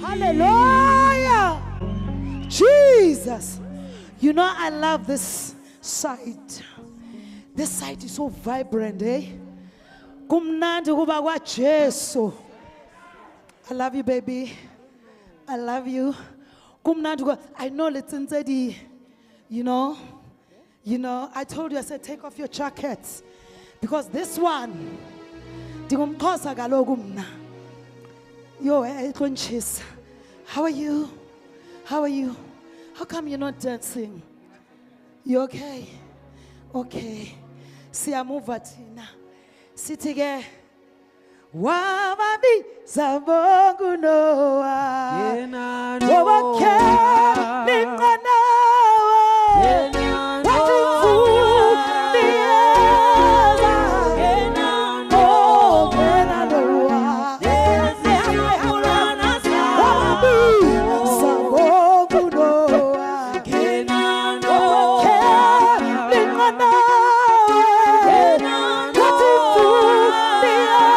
Hallelujah. Jesus. You know, I love this side. This side is so vibrant, eh? Kumnandi kuba kwaJesu. I love you, baby. I love you. Kumnandi I know le tsentse di, I told you, I said, take off your jackets. Because this one, ndingumXhosa kaloku mna. Yo, eh, e tlo ntjhesa. How are you? How are you? How come you're not dancing? You okay? Okay. Siyamuva thina. Sithi ke wababiza bonke uNoah. Yena Wabakhela inqanawa. Yena Wathi imvula iyeza. Oh, ngena Noah. Wababiza bonke uNoah. Wabakhela inqanawa. Wathi imvula iyeza.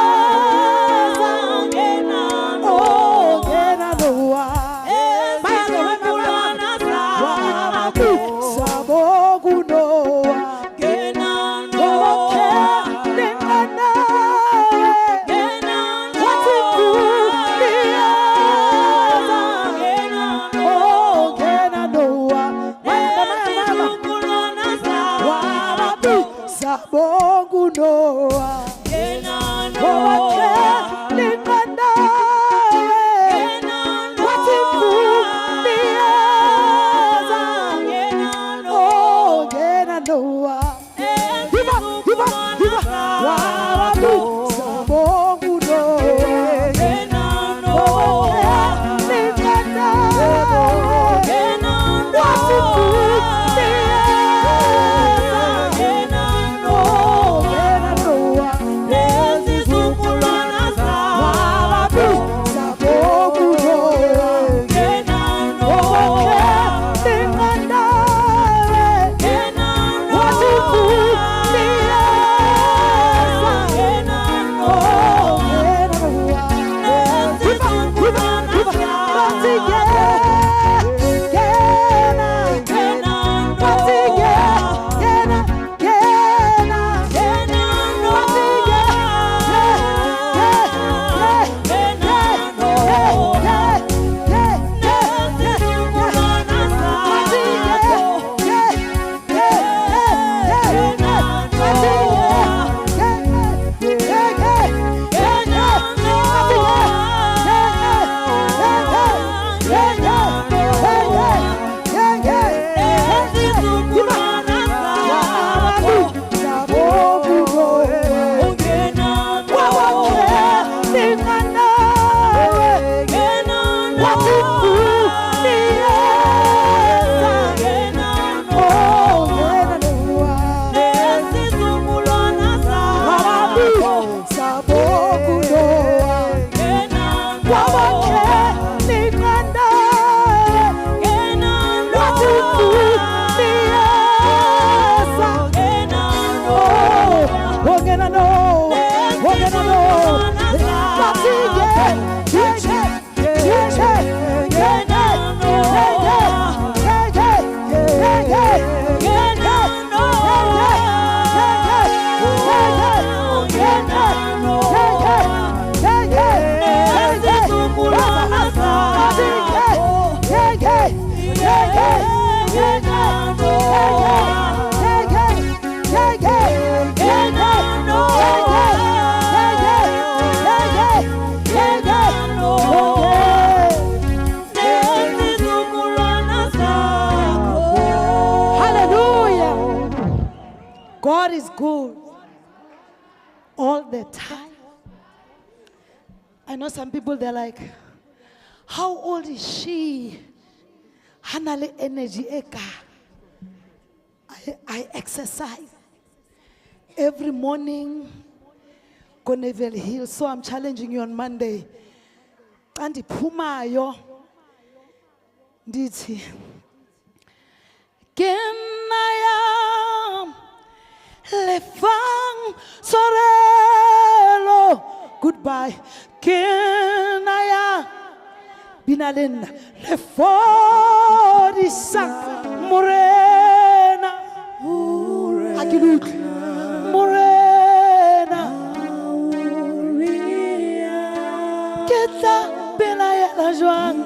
Oh, ngena Noah. Wababiza bonke uNoah. Wabakhela inqanawa. Wathi imvula iyeza. Oh, ngena Noah. Mama, mama, mama. Wababiza bonke uNoah. Wabakhela inqanawa. Wathi imvula iyeza. Oh, ngena Noah. Hiba, hiba, hiba. Wababiza bonke uNoah. Wabakhela inqanawa. Wathi imvula iyeza. Oh, ngena Noah. Wababiza bonke uNoah. Wabakhela inqanawa. Wathi imvula iyeza. Oh, ngena Noah. Hiba, hiba, hiba. Bathi ngena. Bathi ngena, ngena. Bathi ngena, ngena, ngena, ngena. Bathi ngena, ngena, bathi ngena, ngena, ngena. Bathi ngena, ngena, ngena, ngena, ngena. Wababiza bonke uNoah. Wabakhela inqanawa. Wathi imvula iyeza. Oh, ngena Noah. Wababiza bonke uNoah. Wabakhela inqanawa. Wathi imvula iyeza. Oh, ngena Noah. Oh, ngena Noah. Bathi ngena, ngena, ngena, ngena, ngena, ngena, ngena, ngena, ngena, ngena. Bathi ngena, ngena, ngena, ngena, ngena, ngena, ngena, ngena, ngena, ngena. Hallelujah. God is good all the time. I know some people, they're like, "How old is she? Ha na le energy eka." I exercise every morning. Ko Naval Hill. So I'm challenging you on Monday. Xa ndiphumayo ndithi ke nna ya lefang tshwarelo. Goodbye. Ke nna ya bina. Bina le nna. Le fodisa Morena. Ha ke le utlwe. Morena. Ke tla belaela jwang?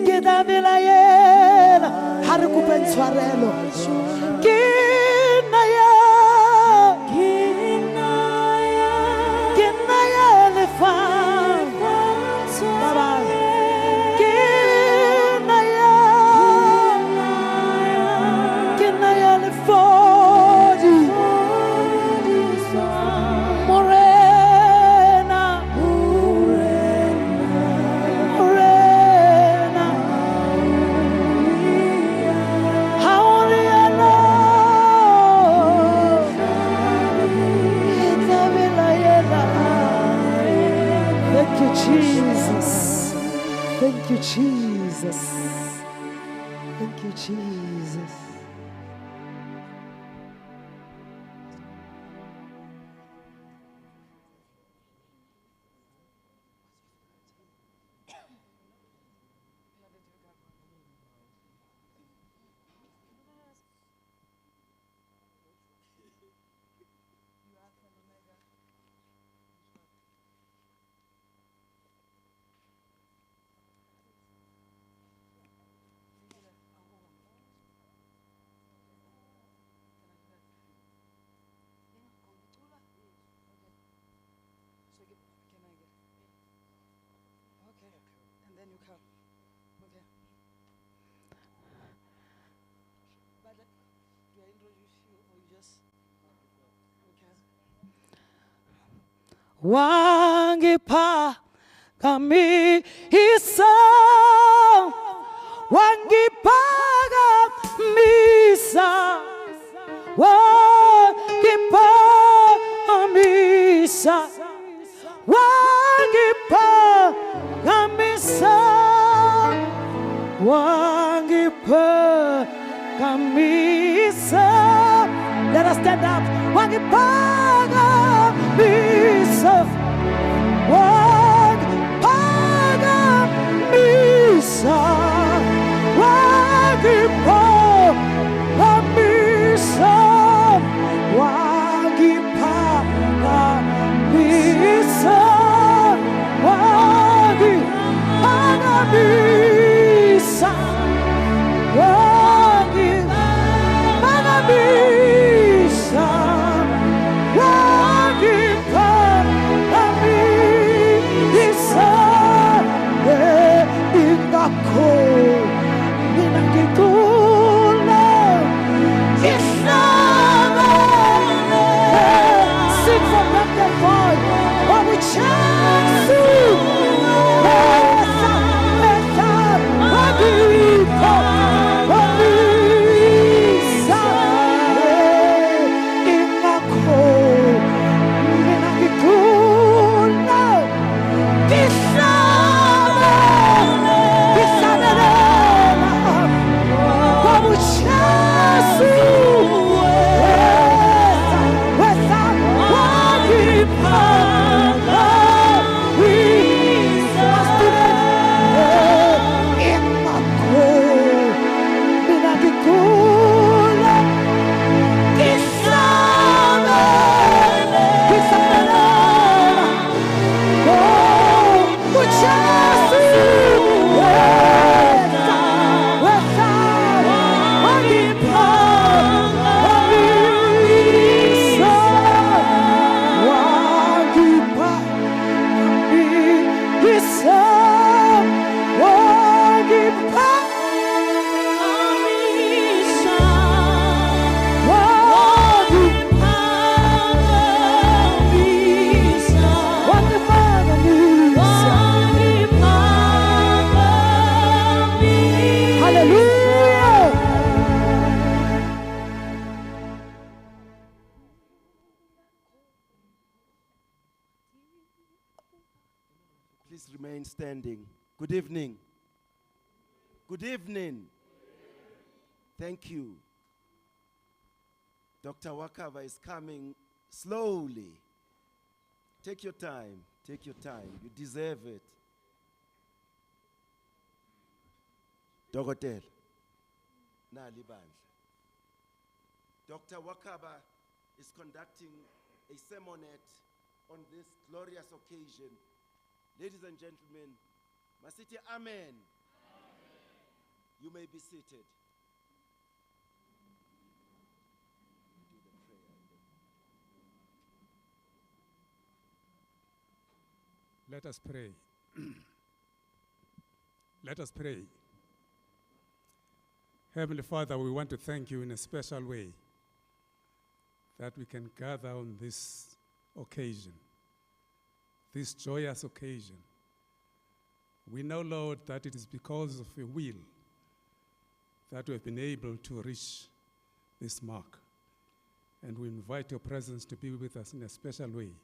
Ke tla belaela. Ha re kopeng tshwarelo. Ke nna ya. Ke nna ya lefang. Bye-bye. Ke nna ya. Ke nna ya lefodi. Morena. Morena. Ha o rialo, ke tla belaela. Thank you, Jesus. Thank you, Jesus. Thank you, Jesus. And then you come. Okay. But do I introduce you or you just? Okay. Wangiphakamisa, wangiphakamisa, wangiphakamisa, wangiphakamisa, wangiphakamisa. Let us stand up. Wangiphakamisa, wangiphakamisa, wangiphakamisa, wangiphakamisa, wangiphakamisa, wangiphakamisa, wangiphakamisa. Ingakho mina ngicula ngihlabele. Sing from that voice. What we chant to. Wehla, wehla, wangiphakamisa. Ingakho mina ngicula ngihlabele, ngihlabelela kwabuJesu. Wehla, wehla, wangiphakamisa. Ingakho mina ngicula ngihlabele, ngihlabelela. Oh, uJesu wehla, wehla, wangiphakamisa, wangiphakamisa, wangiphakamisa, wangiphakamisa. Hallelujah. Please remain standing. Good evening. Good evening. Thank you. Dr. Wakaba is coming slowly. Take your time. Take your time. You deserve it. Dokotela. Nali bandla. Dr. Wakaba is conducting a sermonette on this glorious occasion. Ladies and gentlemen, Masithi Amen. You may be seated. Do the prayer and then- Let us pray. Let us pray. Heavenly Father, we want to thank you in a special way that we can gather on this occasion, this joyous occasion. We know, Lord, that it is because of your will that we have been able to reach this mark. And we invite your presence to be with us in a special way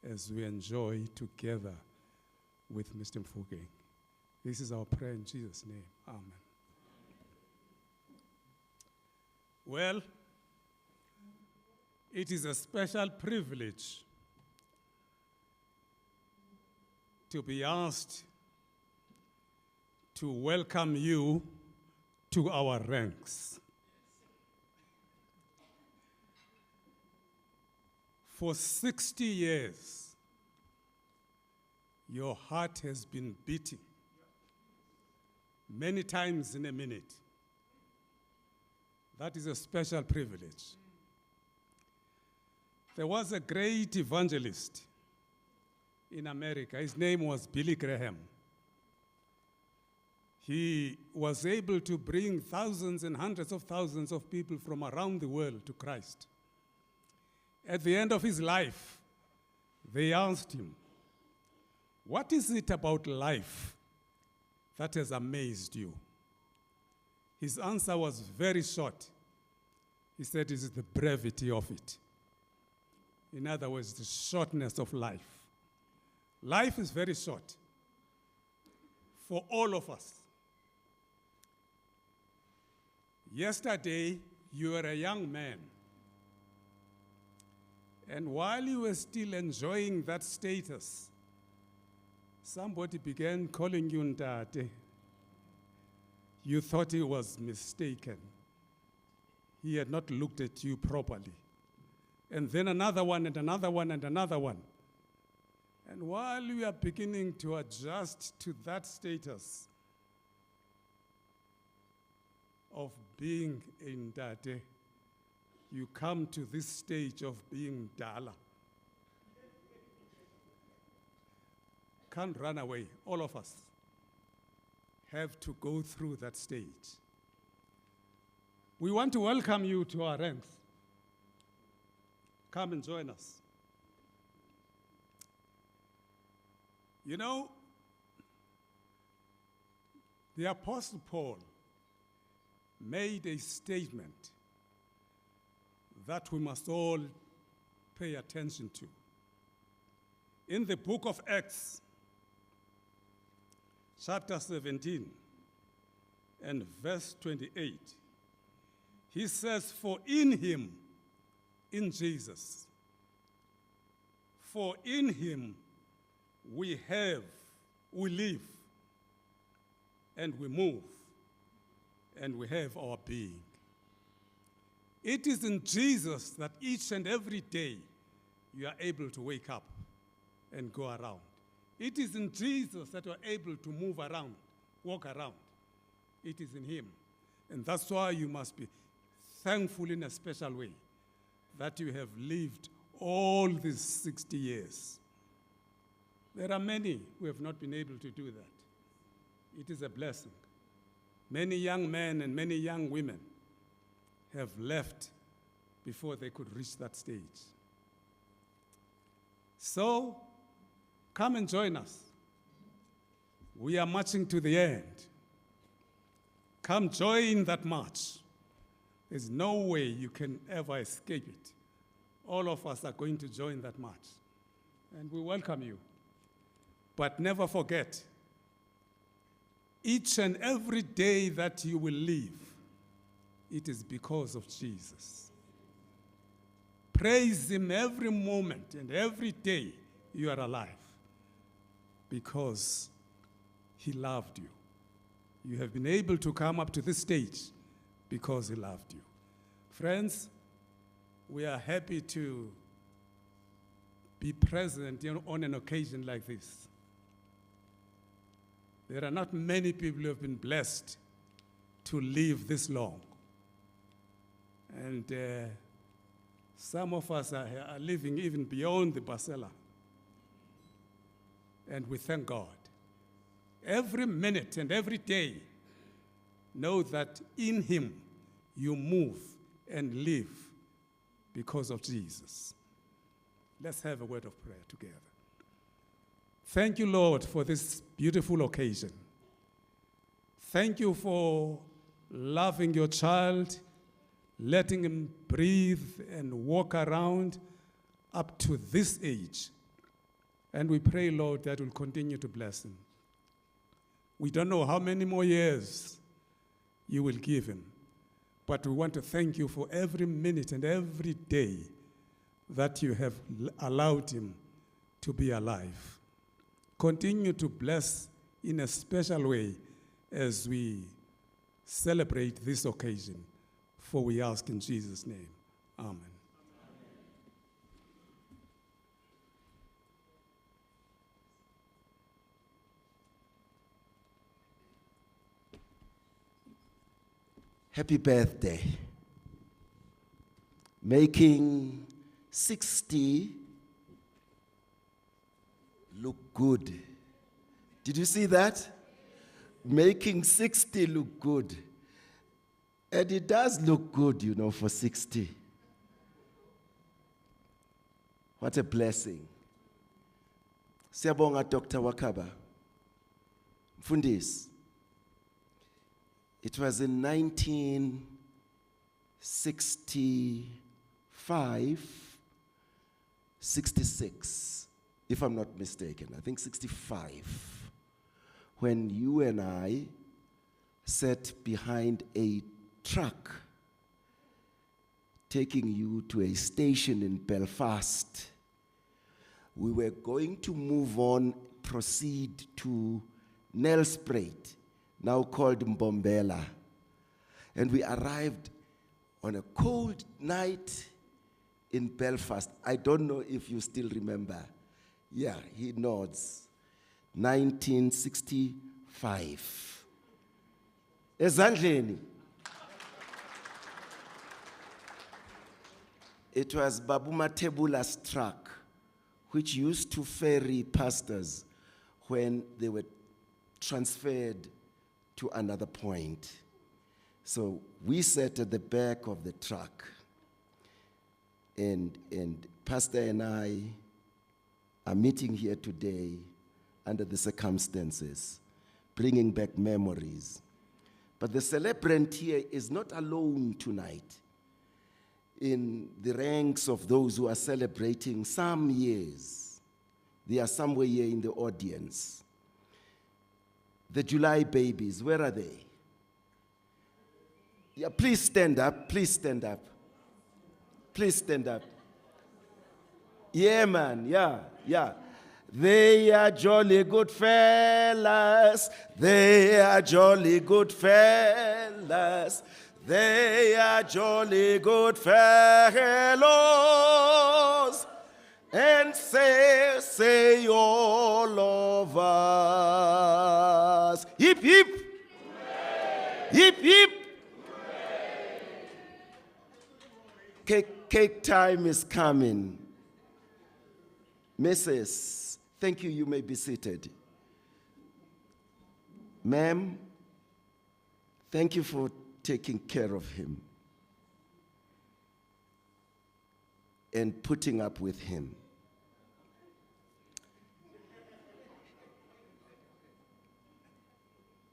as we enjoy together with Mr. Mofokeng. This is our prayer in Jesus' name. Amen. Well, it is a special privilege to be asked to welcome you to our ranks. For 60 years, your heart has been beating many times in a minute. That is a special privilege. There was a great evangelist in America. His name was Billy Graham. He was able to bring thousands and hundreds of thousands of people from around the world to Christ. At the end of his life, they asked him, "What is it about life that has amazed you?" His answer was very short. He said, "It is the brevity of it." In other words, the shortness of life. Life is very short for all of us. Yesterday, you were a young man. And while you were still enjoying that status, somebody began calling you Ntate. You thought he was mistaken. He had not looked at you properly. And then another one, and another one, and another one. And while you are beginning to adjust to that status of being a Ntate, you come to this stage of being Dala. Can't run away, all of us have to go through that stage. We want to welcome you to our ranks. Come and join us. You know, the Apostle Paul made a statement that we must all pay attention to. In the book of Acts, chapter 17 and verse 28, he says, "For in him, in Jesus, for in him we have, we live, and we move, and we have our being." It is in Jesus that each and every day you are able to wake up and go around. It is in Jesus that you are able to move around, walk around. It is in him. And that's why you must be thankful in a special way that you have lived all these 60 years. There are many who have not been able to do that. It is a blessing. Many young men and many young women have left before they could reach that stage. So, come and join us. We are marching to the end. Come join that march. There's no way you can ever escape it. All of us are going to join that march. And we welcome you. But never forget, each and every day that you will live, it is because of Jesus. Praise him every moment and every day you are alive, because he loved you. You have been able to come up to this stage because he loved you. Friends, we are happy to be present on an occasion like this. There are not many people who have been blessed to live this long. And some of us are living even beyond the Basela. And we thank God. Every minute and every day, know that in him you move and live because of Jesus. Let's have a word of prayer together. Thank you, Lord, for this beautiful occasion. Thank you for loving your child, letting him breathe and walk around up to this age. And we pray, Lord, that you'll continue to bless him. We don't know how many more years you will give him, but we want to thank you for every minute and every day that you have allowed him to be alive. Continue to bless in a special way as we celebrate this occasion, for we ask in Jesus' name. Amen. Happy birthday. Making 60 look good. Did you see that? Making 60 look good. And it does look good, for 60. What a blessing. Siyabonga, Dr. Wakaba. Mfundisi. It was in 1965, 66, if I'm not mistaken, I think 65, when you and I sat behind a truck taking you to a station in Belfast. We were going to move on, proceed to Nelspruit, now called Mbombela. And we arrived on a cold night in Belfast. I don't know if you still remember. Yeah, he nods. 1965. Ezandleni. It was Babu Matebula's truck, which used to ferry pastors when they were transferred to another point. So we sat at the back of the truck, and Pastor and I are meeting here today under the circumstances, bringing back memories. But the celebrant here is not alone tonight in the ranks of those who are celebrating some years. They are somewhere here in the audience. The July babies, where are they? Yeah, please stand up, please stand up. Please stand up. Yeah, man, yeah, yeah. They are jolly good fellas. They are jolly good fellas. They are jolly good fellows. And say, say all of us. Hip, hip. Hooray. Hip, hip. Cake time is coming. Mrs., thank you, you may be seated. Ma'am, thank you for taking care of him and putting up with him.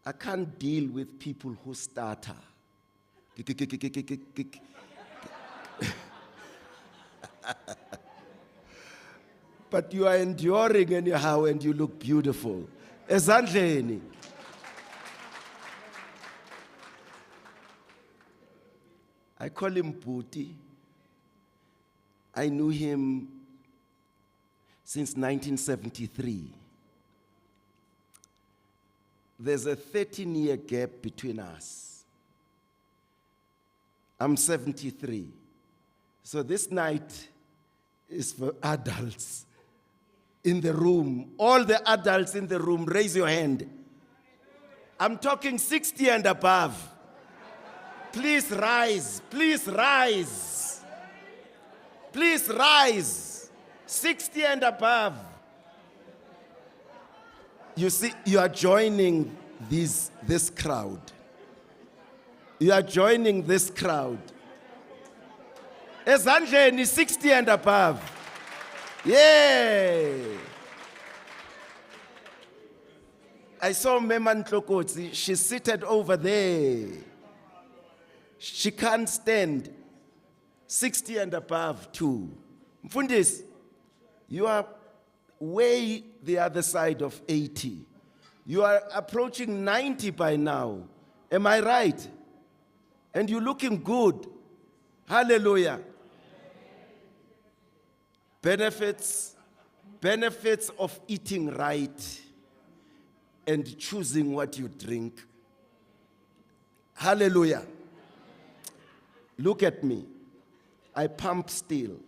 I can't deal with people who stutter. But you are enduring anyhow, and you look beautiful. Ezandleni. I call him Bhuti. I knew him since 1973. There's a 13-year gap between us. I'm 73. So this night is for adults in the room. All the adults in the room, raise your hand. I'm talking 60 and above. Please rise. Please rise. Please rise. 60 and above. You see, you are joining this crowd. You are joining this crowd. Ezandleni, 60 and above. Yeah. I saw Meman Tlokotsi. She's seated over there. She can't stand. 60 and above too. Mfundisi, you are way the other side of 80. You are approaching 90 by now. Am I right? And you're looking good. Hallelujah. Benefits of eating right and choosing what you drink. Hallelujah. Look at me. I pump steel.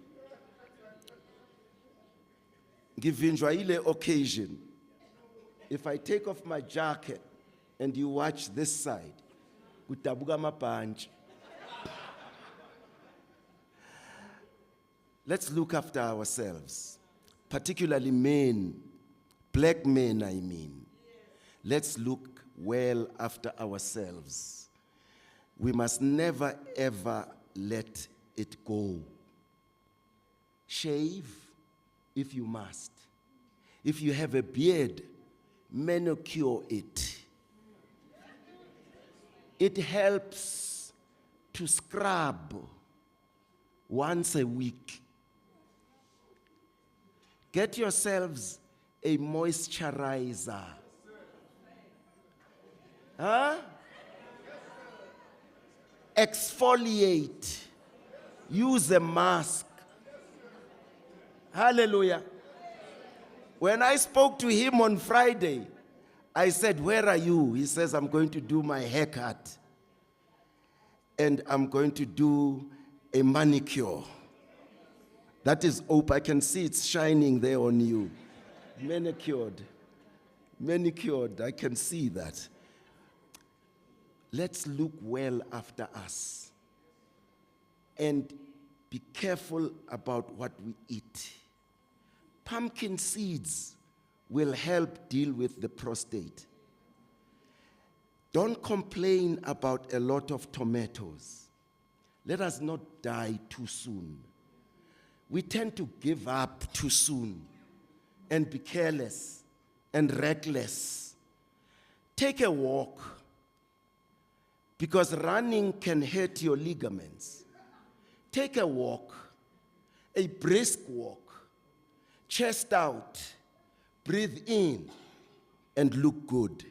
Ngivinjwa ile occasion. If I take off my jacket and you watch this side, kudabuka amabhantshi. Let's look after ourselves, particularly men, black men, I mean. Let's look well after ourselves. We must never, ever let it go. Shave if you must. If you have a beard, manicure it. It helps to scrub once a week. Get yourselves a moisturizer. Huh? Exfoliate. Use a mask. Hallelujah. When I spoke to him on Friday, I said, where are you? He says, I'm going to do my haircut. And I'm going to do a manicure. That is hope. I can see it's shining there on you. Manicured. Manicured. I can see that. Let's look well after us. And be careful about what we eat. Pumpkin seeds will help deal with the prostate. Don't complain about a lot of tomatoes. Let us not die too soon. We tend to give up too soon and be careless and reckless. Take a walk, because running can hurt your ligaments. Take a walk, a brisk walk, chest out, breathe in, and look good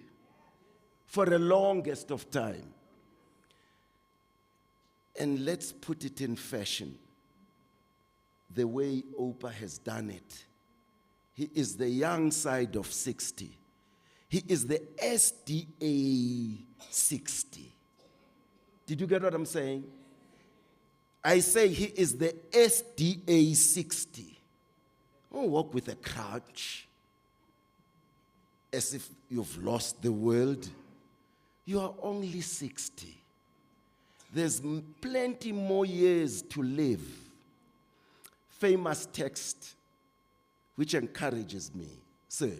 for the longest of time. And let's put it in fashion the way Opa has done it. He is the young side of 60. He is the SDA 60. Did you get what I'm saying? I say he is the SDA 60. Don't walk with a crutch as if you've lost the world. You are only 60. There's plenty more years to live. Famous text which encourages me. Sir,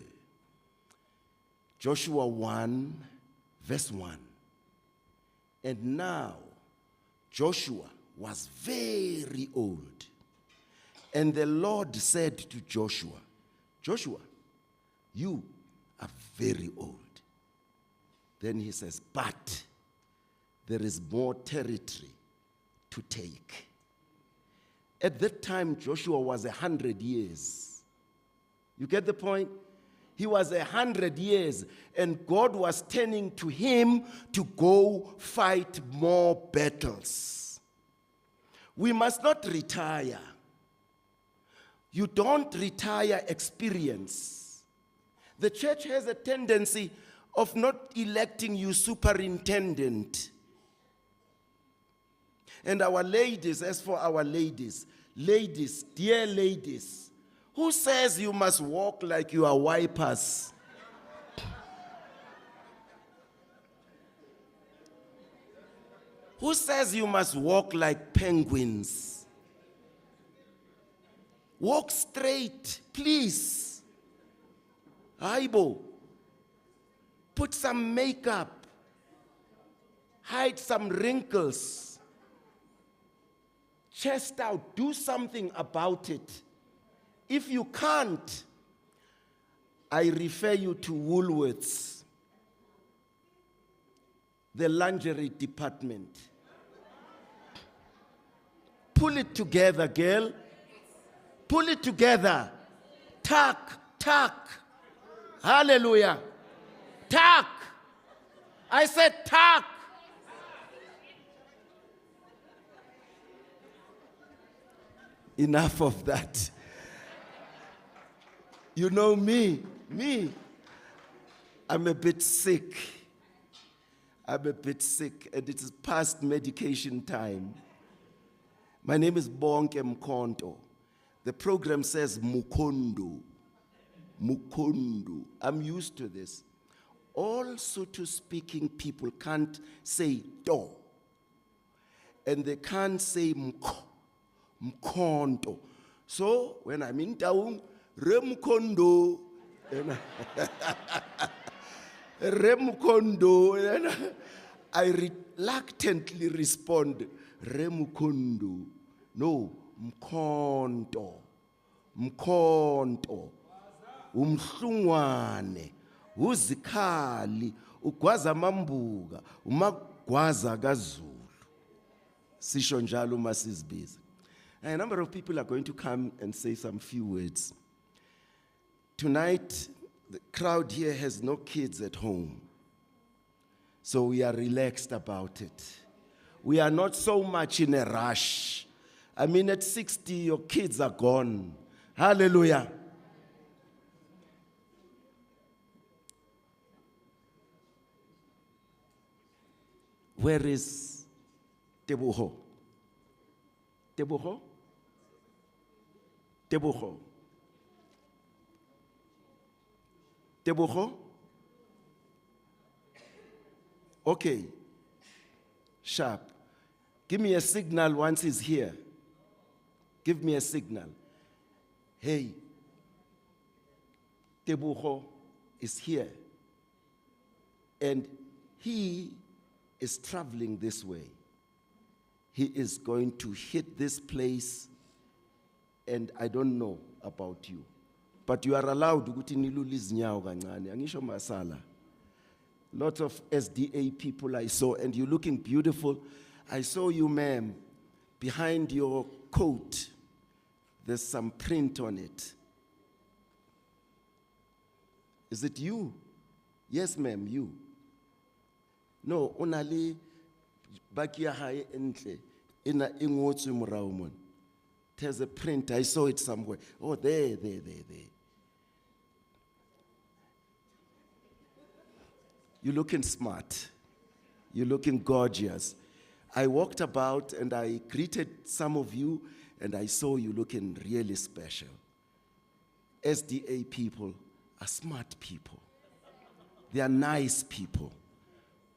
Joshua 1, verse 1. And now Joshua was very old. And the Lord said to Joshua, Joshua, you are very old. Then he says, but there is more territory to take. At that time, Joshua was 100 years. You get the point? He was 100 years, and God was turning to him to go fight more battles. We must not retire. You don't retire experience. The church has a tendency of not electing you superintendent. And our ladies, as for our ladies, ladies, dear ladies, who says you must walk like you are wipers? Who says you must walk like penguins? Walk straight, please. Aibo. Put some makeup. Hide some wrinkles. Chest out. Do something about it. If you can't, I refer you to Woolworths, the lingerie department. Pull it together, girl. Pull it together. Tuck, tuck. Hallelujah. Tuck. I said tuck. Enough of that. You know me. I'm a bit sick. I'm a bit sick, and it is past medication time. My name is Bonke Mkhonto. The program says Mukondu. Mukondu. I'm used to this. All Sotho-speaking people can't say do. And they can't say mko, Mkhonto. So when I'm in town, Remkondo. Remkondo. And I reluctantly respond, Remukondo. No, Mkhonto. Mkhonto. Umhlungwane, uzikhali, ugwaza mambuka, umagwaza kaZulu. Sisho njalo uma sizibiza. A number of people are going to come and say some few words. Tonight, the crowd here has no kids at home. So we are relaxed about it. We are not so much in a rush. I mean, at 60, your kids are gone. Hallelujah. Where is Teboho? Teboho? Teboho. Teboho? Okay. Sharp. Give me a signal once he's here. Give me a signal. Hey, Teboho is here. And he is traveling this way. He is going to hit this place, and I don't know about you. But you are allowed ukuthi nilule izinyawo kancane. Angisho masala. Lots of SDA people I saw, and you're looking beautiful. I saw you, ma'am, behind your coat. There's some print on it. Is it you? Yes, ma'am, you. No, unali baki ya hae entle ena e ngotswe morao mona. There's a print. I saw it somewhere. Oh, there, there, there, there. You're looking smart. You're looking gorgeous. I walked about and I greeted some of you, and I saw you looking really special. SDA people are smart people. They are nice people,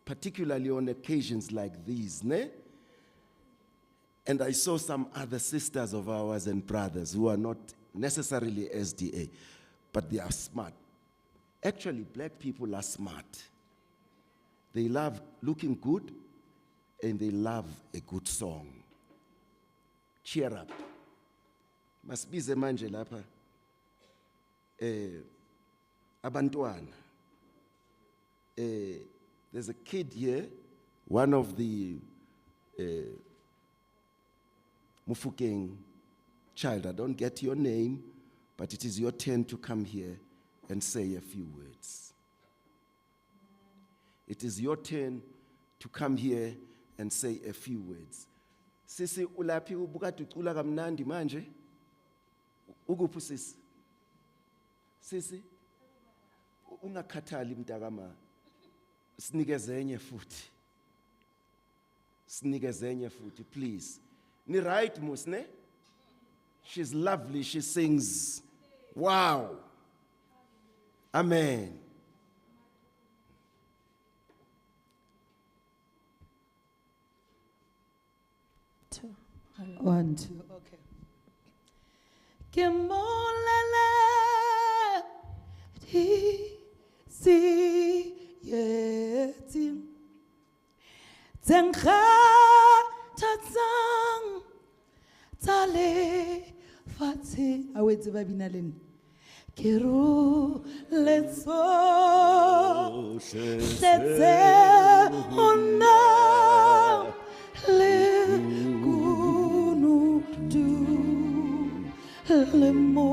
particularly on occasions like these, ne? And I saw some other sisters of ours and brothers who are not necessarily SDA, but they are smart. Actually, black people are smart. They love looking good, and they love a good song. Cheer up. Masibize manje lapha, abantwana. There's a kid here, one of the Mofokeng child. I don't get your name, but it is your turn to come here and say a few words. It is your turn to come here and say a few words. Sisi ulaphi ubukade ucula kamnandi manje? Ukuphi sisi? Sisi? Ungakhathali mntakama. Sinikeze enye futhi. Sinikeze enye futhi, please. Ni right mos ne? She's lovely, she sings. Wow. Amen. Two. One, two, okay. Ke molele di tsietsi tse nkgathatsang tsa lefatshe. A o etse ba bina le nna. Ke role tsohle tse ho nna le kunutu le mo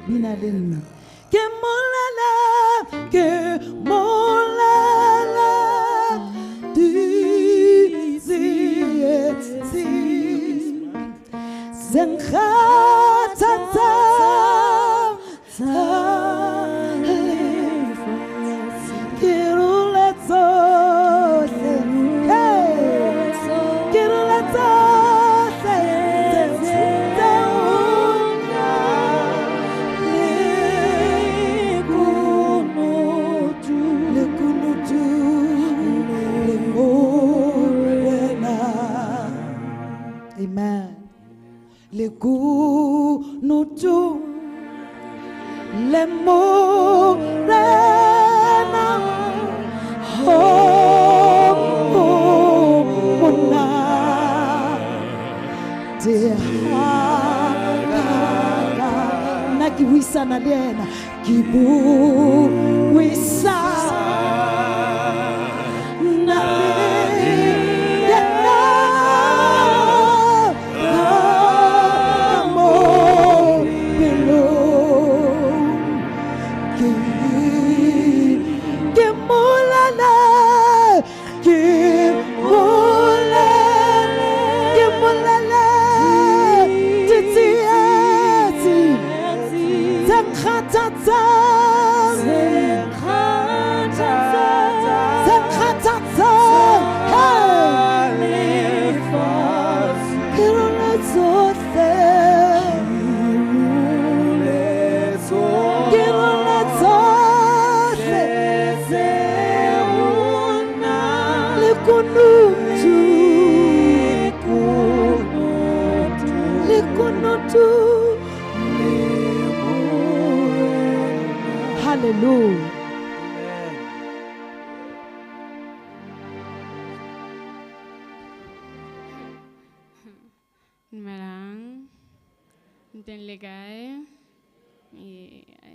bina le nna. Ke molele, ke molele di tsietsi tse nkgathatsang tsa lefatshe. Ke role tsohle, hey, ke role tsohle tse ho nna le kunutu, le kunutu, le morena. Amen. Le kunutu, le morena, oh, oh, mona, te hakaka. Nna ke buisana le ena, ke buisana le yena ka mo pelong. Ke molele, ke molele, ke molele ditsietsi tse nkgathatsang, tse nkgathatsang, hey. Ke role tsohle, ke role tsohle le kunutu, le kunutu. Hallelujah. Dumelang. Nteng le kae? Yeah.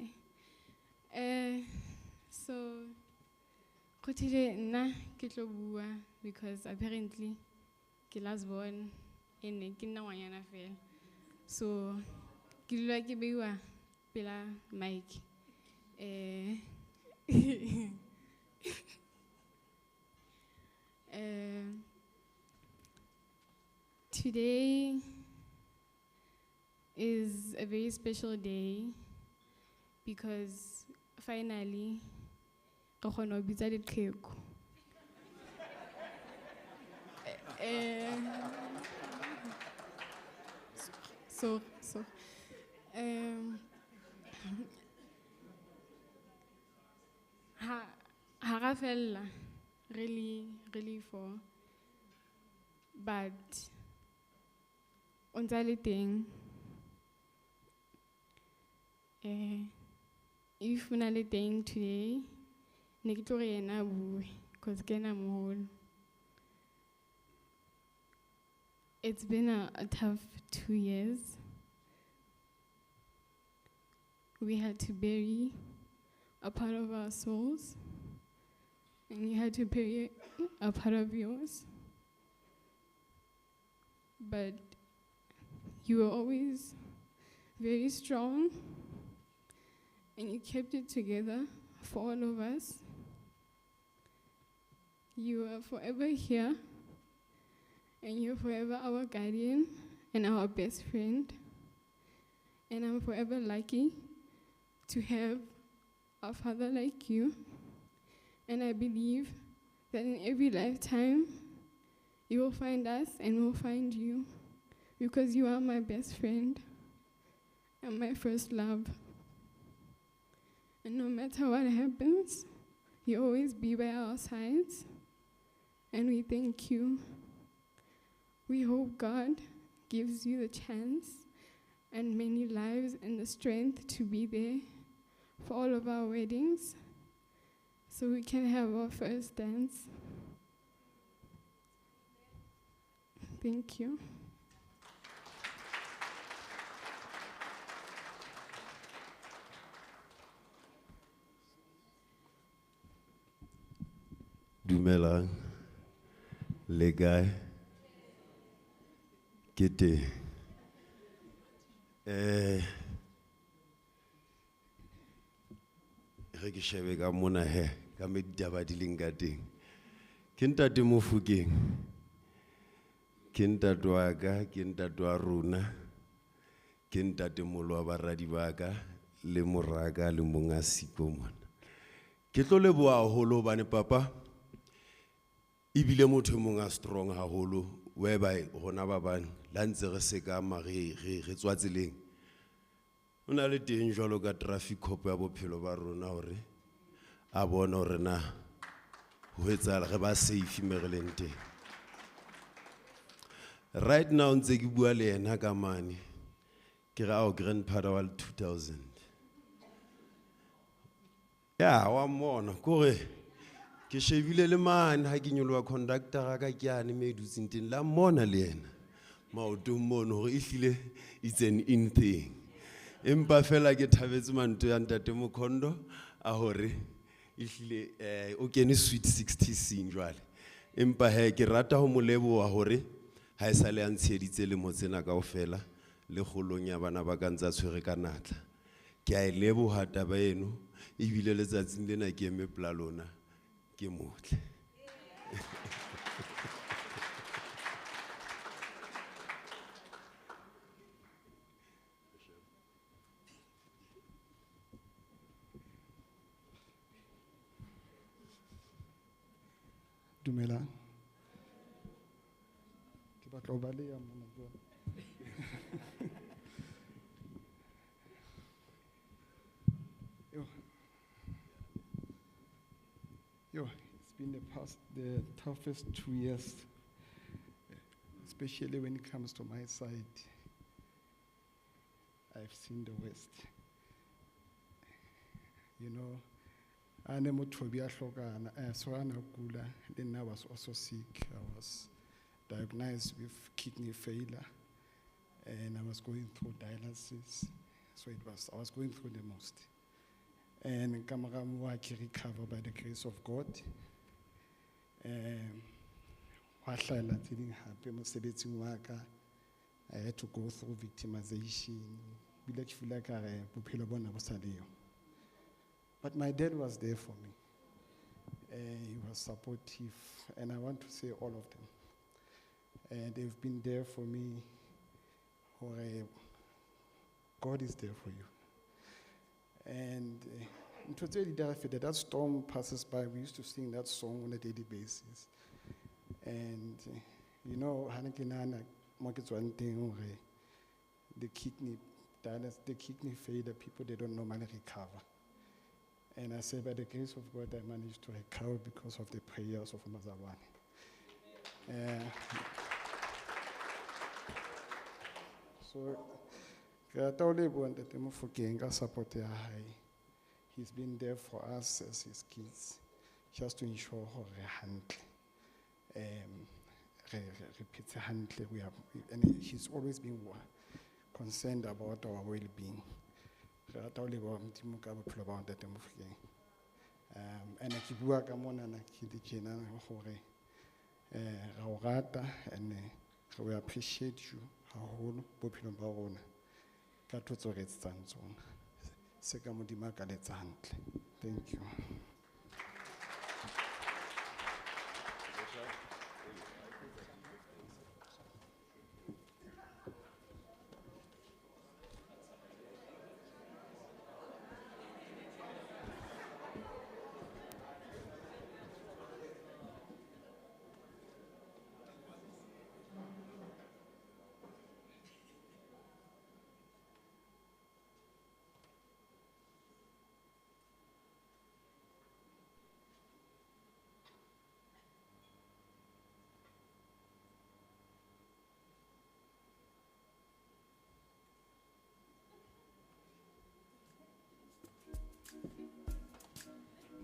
So go thile nna ke tlo bua because apparently ke last born ene ke nna ngwanyana fela. So ke dula ke beiwa pela mic. Today is a very special day because finally re kgona ho bitsa leqheku. So ha ra fella really really for, but o ntsa le teng. If o na le teng today, ne ke tlo re yena a bue 'cause ke yena moholo. It's been a tough 2 years. We had to bury a part of our souls, and you had to bury a part of yours. But you were always very strong, and you kept it together for all of us. You are forever here, and you're forever our guardian and our best friend. And I'm forever lucky to have a father like you. And I believe that in every lifetime, you will find us and we'll find you, because you are my best friend and my first love. And no matter what happens, you always be by our sides, and we thank you. We hope God gives you the chance and many lives and the strength to be there for all of our weddings, so we can have our first dance. Thank you. Dumelang, le kae? Ke teng. Re ke shebe ka mona he, ka me ditaba di leng ka teng. Ke ntate Mofokeng, ke ntate wa ka, ke ntate wa rona, ke ntate moholo wa baradi ba ka, le moraka le monga siko mona. Ke tlo leboha haholo hobane papa ebile motho e mong a strong haholo, whereby rona ba bang la ntse re sekama re tswa tseleng. O na le teng jwalo ka traffic cop ya bophelo ba rona hore a bone hore na ho etsahala re ba safe me re leng teng. Right now ntse ke bua le yena ka mane, ke re ao grandfather wa 2000. Ya wa mmona kore ke shebile le mane ha ke nyoloha conductor ka ke yane me dutseng teng la mmona le yena maotong mono hore ehlile it's an in thing. Empa fela ke thabetse mantswe ya ntate Mokhondo a hore ehlile o kene sweet 60 seng jwale. Empa he ke rata ho mo leboha hore ha e sale a ntsheditse lemo tsena kaofela le kgolong ya bana ba ka ntse a tshwere ka natla. Ke a e leboha taba eno ebile letsatsing lena ke eme pela lona ke motle. Dumelang. Ke batla ho baleha mona jwale. Yo, it's been the toughest 2 years, especially when it comes to my side. I've seen the worst. You know, ane motho bi a hlokana, so ana kula, then I was also sick. I was diagnosed with kidney failure, and I was going through dialysis. So I was going through the most. And kamara mo ke recover by the grace of God. Hwa hlahella tse ding hape mosebetsing wa ka. I had to go through victimization. Bile ke feel ka re bophelo bona bo sa leyo. But my dad was there for me. He was supportive, and I want to say all of them. They've been there for me. God is there for you. And that storm passes by. We used to sing that song on a daily basis. And you know, the kidney dialysis, the kidney failure, people, they don't normally recover. And I say, by the grace of God, I managed to recover because of the prayers of Mazalwane. So, he's been there for us as his kids, just to ensure and he's always been concerned about our well-being. And ke bua ka monana ke le tjena hore ra o rata and we appreciate you haholo bophelong ba rona ka ntho tseo re etsetsang tsona. Se ka Modimo a ka le etsa hantle. Thank you.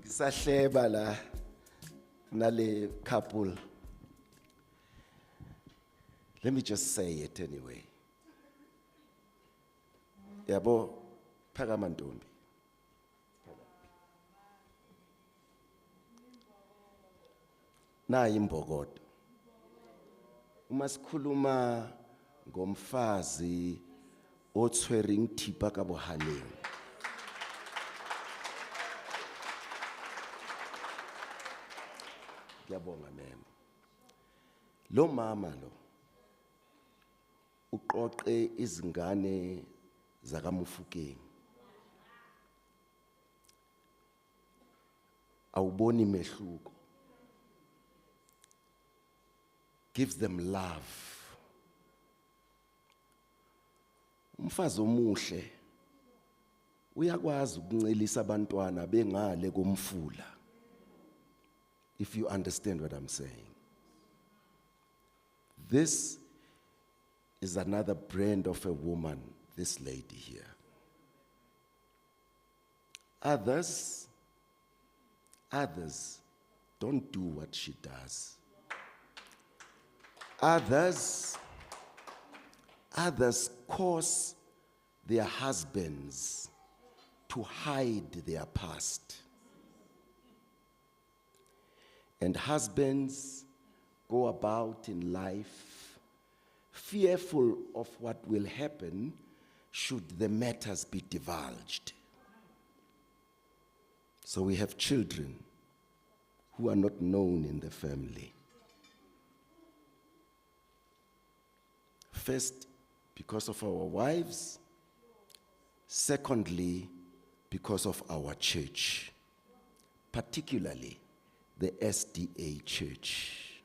Ngisahleba la nale couple. Let me just say it anyway. Yabo, phakama ntombi. Nayi imbokodo. Uma sikhuluma ngomfazi otshwereng thipa ka bohaleng. Ngiyabonga ma'am. Lo mama lo uqoqe izingane zakaMofokeng. Awuboni mehluko. Gives them love. Umfazi omuhle uyakwazi ukuncelisa abantwana bengale komfula. If you understand what I'm saying. This is another brand of a woman, this lady here. Others don't do what she does. Others cause their husbands to hide their past. And husbands go about in life fearful of what will happen should the matters be divulged. So we have children who are not known in the family. First, because of our wives. Secondly, because of our church, particularly the SDA church.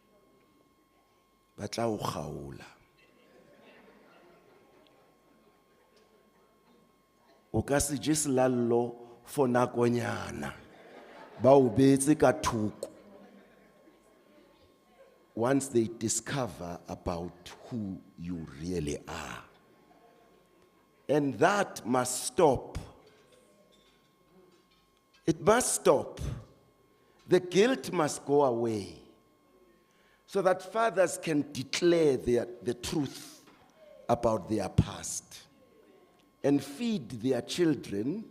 Ba tla o kgaola. O ka se je selallo for nakonyana. Ba o beetse ka thoko. Once they discover about who you really are. And that must stop. It must stop. The guilt must go away so that fathers can declare the truth about their past and feed their children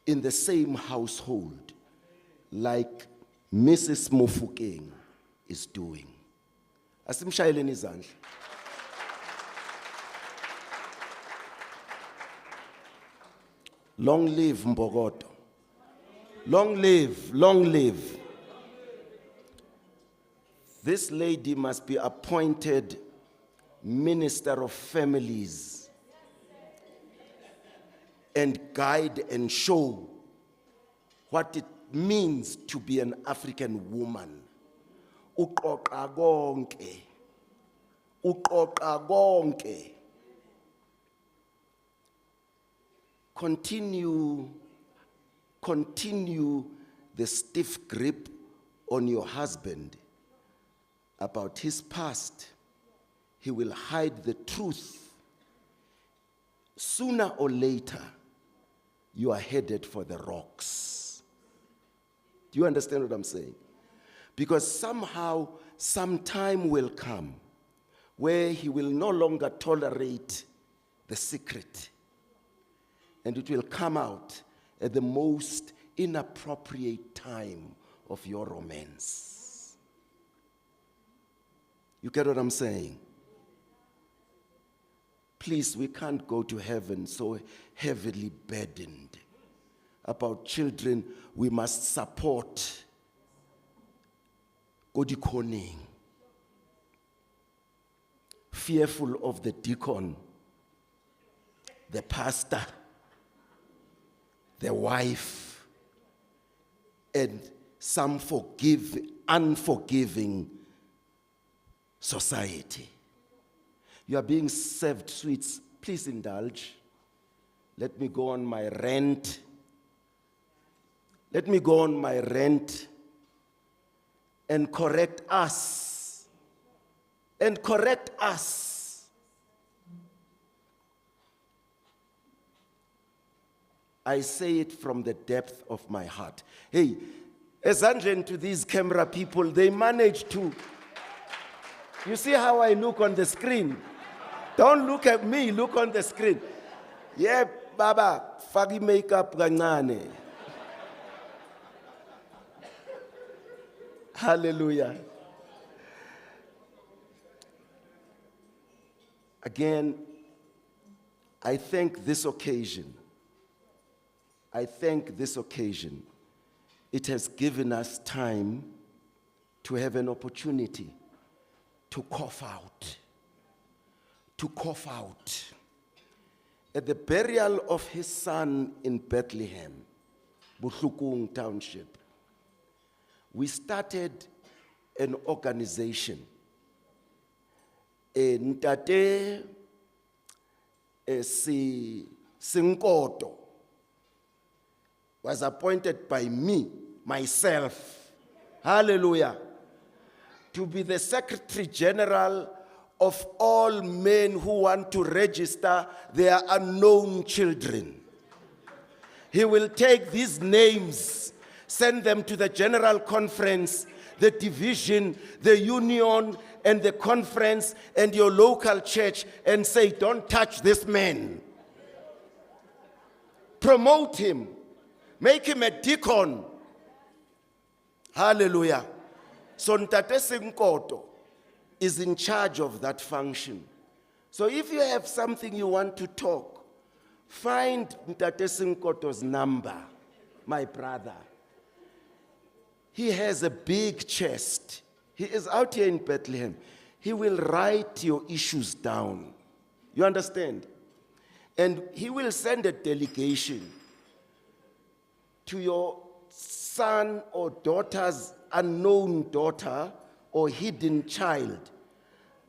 in the same household like Mrs. Mofokeng is doing. Asimshayeleni izandla. Long live Mbokodo. Long live, long live. This lady must be appointed Minister of Families and guide and show what it means to be an African woman. Uqoqa konke. Uqoqa konke. Continue the stiff grip on your husband about his past. He will hide the truth. Sooner or later, you are headed for the rocks. Do you understand what I'm saying? Because somehow, some time will come where he will no longer tolerate the secret. And it will come out at the most inappropriate time of your romance. You get what I'm saying? Please, we can't go to heaven so heavily burdened about children we must support. Go deaconing. Fearful of the deacon, the pastor, the wife, and some unforgiving society. You are being served sweets. Please indulge. Let me go on my rant. Let me go on my rant and correct us. And correct us. I say it from the depth of my heart. Hey, ezandleni to these camera people, they managed to. You see how I look on the screen? Don't look at me, look on the screen. Yeah, baba, fagi makeup kancane. Hallelujah. Again, I thank this occasion. I thank this occasion. It has given us time to have an opportunity to cough out. To cough out. At the burial of his son in Bethlehem, Botlhokong Township, we started an organization. Ntate Sinkoto was appointed by me, myself, hallelujah, to be the Secretary General of all men who want to register their unknown children. He will take these names, send them to the General Conference, the division, the union, and the conference, and your local church, and say, don't touch this man. Promote him. Make him a deacon. Hallelujah. So Ntate Sinkoto is in charge of that function. So if you have something you want to talk, find Ntate Sinkoto's number, my brother. He has a big chest. He is out here in Bethlehem. He will write your issues down. You understand? And he will send a delegation to your son or daughter's unknown daughter or hidden child.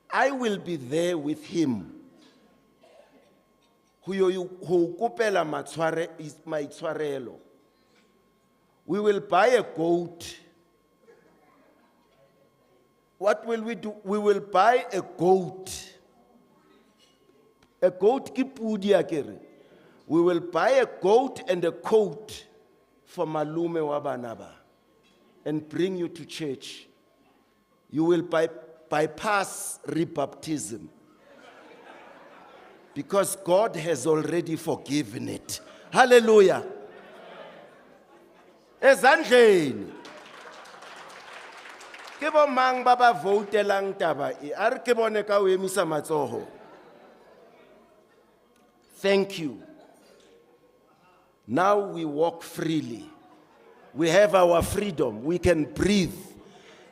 I will be there with him. Ho yo ho kopela maitshwarelo. We will buy a goat. What will we do? We will buy a goat. A goat ke pudi akere. We will buy a goat and a coat for malume wa bana ba and bring you to church. You will bypass rebaptism because God has already forgiven it. Hallelujah. Ezandleni. Ke bo mang ba ba voutelang taba e? A re ke bone ka o emisa matsoho. Thank you. Now we walk freely. We have our freedom. We can breathe.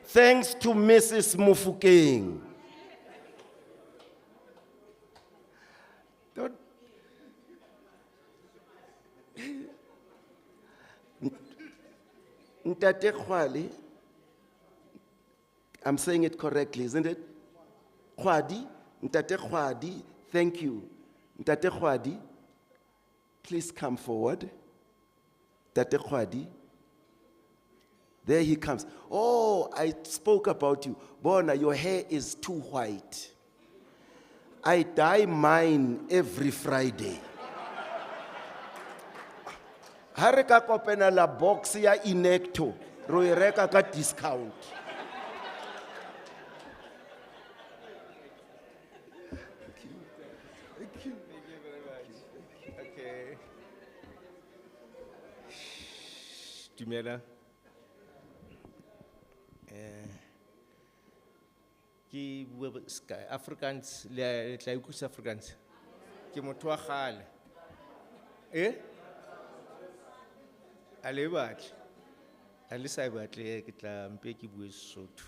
Thanks to Mrs. Mofokeng. Don't. Ntate Kgwale, I'm saying it correctly, isn't it? Kgwadi, Ntate Kgwadi, thank you. Ntate Kgwadi, please come forward. Ntate Kgwadi. There he comes. Oh, I spoke about you. Bona, your hair is too white. I dye mine every Friday. Ha re ka kopanela box ya Inecto, ro e reka ka discount. Thank you. Thank you very much. Okay. Dumela. Ke bua Afrikaans, le tla utlwisisa Afrikaans. Ke motho wa kgale. A le batle? A le sa e batle, ke tla mpe ke bue Sesotho.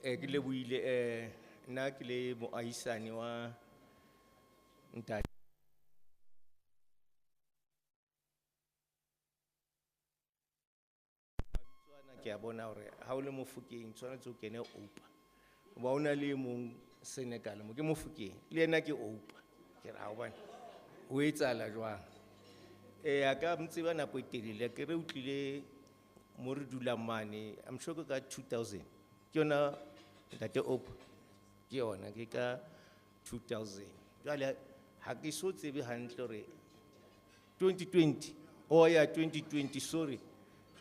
Ke lebohile, nna ke le moahisani wa ntate. Ke a bona hore ha o le Mofokeng tshwanetse o kene Oupa. Hoba o na le e mong Senegal mo ke Mofokeng, le yena ke Oupa. Ke re, ha hobane ho etsahala jwang? A ka mtseba nako e telele, ke re o tlile mo re dulang mane, I'm sure ke ka 2000. Ke yona ntate Oupa, ke yona ke ka 2000. Jwale ha ke so tsebe hantle hore 2020. Oh yeah, 2020, sorry.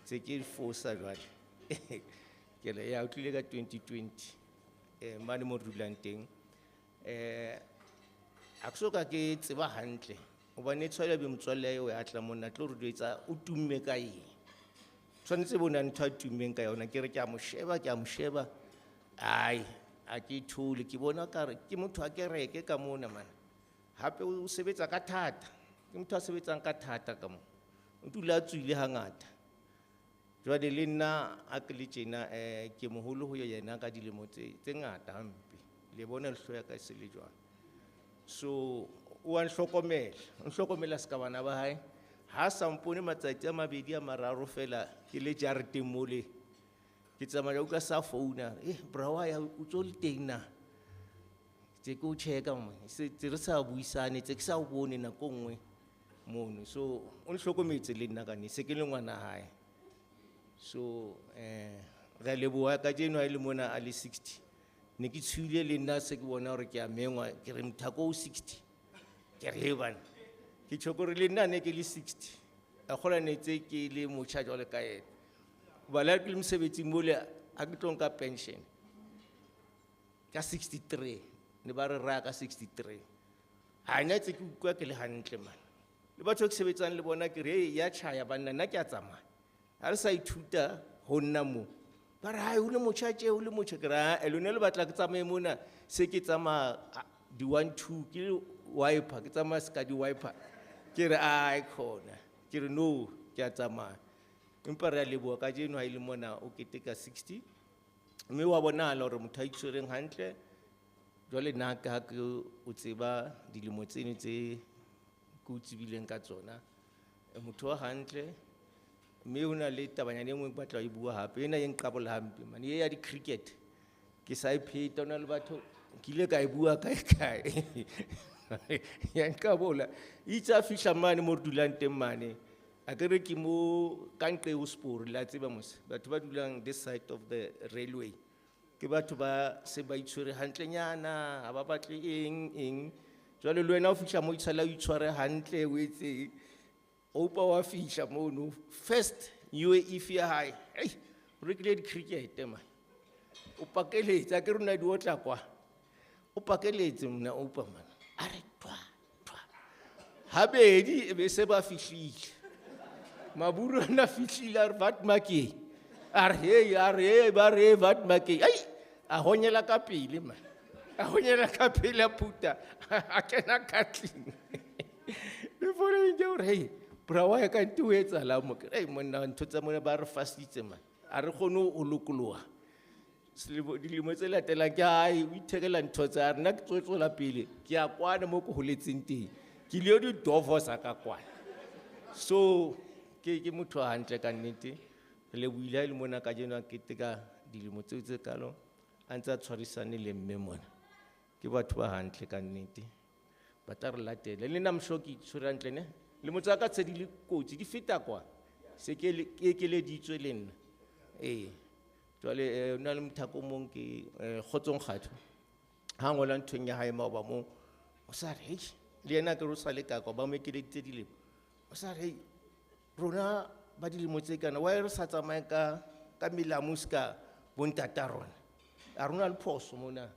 Se ke fosa jwale. Ke re ya o tlile ka 2020. Mane mo re dulang teng. Ha ke soka ke tseba hantle. Hobane tshwele be motswalle eo ya tla mona tlo re jwetsa o tumme ka eng. Tshwanetse bo na ntho a tummeng ka yona, ke re ke a mo sheba, ke a mo sheba. Ai, a ke thole, ke bona ka re ke motho a kereke ka mona man. Hape o sebetsa ka thata. Ke motho a sebetsang ka thata ka mo. O dula a tswile hangata. Jwale le nna a ke le tjena, ke moholo ho yena ka dilemo tse ngata hampe. Le bona lehlo ya ka e se le jwang. So o a nhlokomela, o nhlokomela ska bana ba hae. Ha sa mpone matsatsi a mabedi a mararo fela ke le jareteng mole. Ke tsamaya utlwa sa founa, bra wa ya o tso le teng na? Tse ke o check-a mo, se tse re sa buisane, tse ke sa o bone nako nngwe mono. So o nhlokometse le nna ka nnete, se ke le ngwana hae. So re a leboha kajeno ha e le mona a le 60. Ne ke tshohile le nna se ke bona hore ke a mengwa, ke re mothako o 60. Ke re, hei bana, ke tjho kore le nna ne ke le 60. A kgolwa ne tse ke le motjha jwalo ka yena. Hoba le ha ke le mosebetsing mole, ha ke tlo nka pension. Ka 63, ne ba re raya ka 63. Ha nna tse ke utlwa ke le hantle man. Le batho ba ke sebetsang le bona ke re, hey, ya tjhaya banna, nna ke a tsamaya. Ha re sa ithuta ho nna mo. Ba re, hai, o le motjha tje, o le motjha. Ke re, ha, lona le batla ke tsamaye mona, se ke tsamaya, di 1, 2, ke le wiper, ke tsamaya se ka di wiper. Ke re, ai, khona. Ke re, no, ke a tsamaya. Empa re a leboha kajeno ha e le mona o keteka 60. Mme wa bonahala hore motho a itshwereng hantle. Jwale nna ka ha ke o tseba dilemo tseno tse ke o tsebileng ka tsona. Motho wa hantle. Mme ho na le tabanyana e nngwe ke batla ho e bua hape. Ena e nqabola hampe mane, e ya di-cricket. Ke sa e pheta, ho na le batho, ke ile ka e bua kae kae. Ya nqabola. Itse a fihla mane mo re dulang teng mane, a ke re ke mo ka nqe ho seporo, le a tseba mos, batho ba dulang this side of the railway. Ke batho ba se ba itshwere hantlenyana, ha ba batle eng, eng. Jwale le wena o fihla mo itshala o itshware hantle, o etse. Oupa wa fihla mono, first UAE ya hae. Ei, o rekile di-cricket man. O pakeletse, a ke re o na di otla kwa. O pakeletse mna oupa man. A re twa, twa. Habedi e be se ba fihlile. Maburu a na fihlile, a re vat makeng. A re, hey, a re, hey, ba re, vat makeng. Ai, a honyela ka pele man. A honyela ka pele a phuta. A kena ka tlung. Le founela ke hore, hey, bra wa ka nte o etsahalang mo? Ke re, hey, monna, ntho tsa mona ba re fasitse man. Ha re kgone ho lokoloha. Selemo, dilemo tse latelang ke hae, o ithekela ntho tsa rena, ke tlo tswela pele. Ke ya kwana mo ke holetseng teng. Ke ile di divorce ka kwana. So, ke motho a hantle ka nnete. Re lebohile ha e le mona kajeno a keteka dilemo tseo tse kalo, a ntse a tshwarisane le mme mona. Ke batho ba hantle ka nnete. Ba tla re latela. Le nna I'm sure ke itshwere hantle ne? Lemo tsa ka tse di le kotsi, di feta kwa. Se ke le, ke ekeleditswe le nna. Ee. Jwale, ho na le mothako o mong ke, Kgotsong Kgatho. Ha ngola nthong ya hae maoba moo, o sa re, hei, le yena ke re o sa le ka kwa, ba mo ekeleditse dilemo. O sa re, hei, rona ba dilemo tse kana, why re sa tsamaye ka melamu se ka bontata rona? A rona le phoso mona,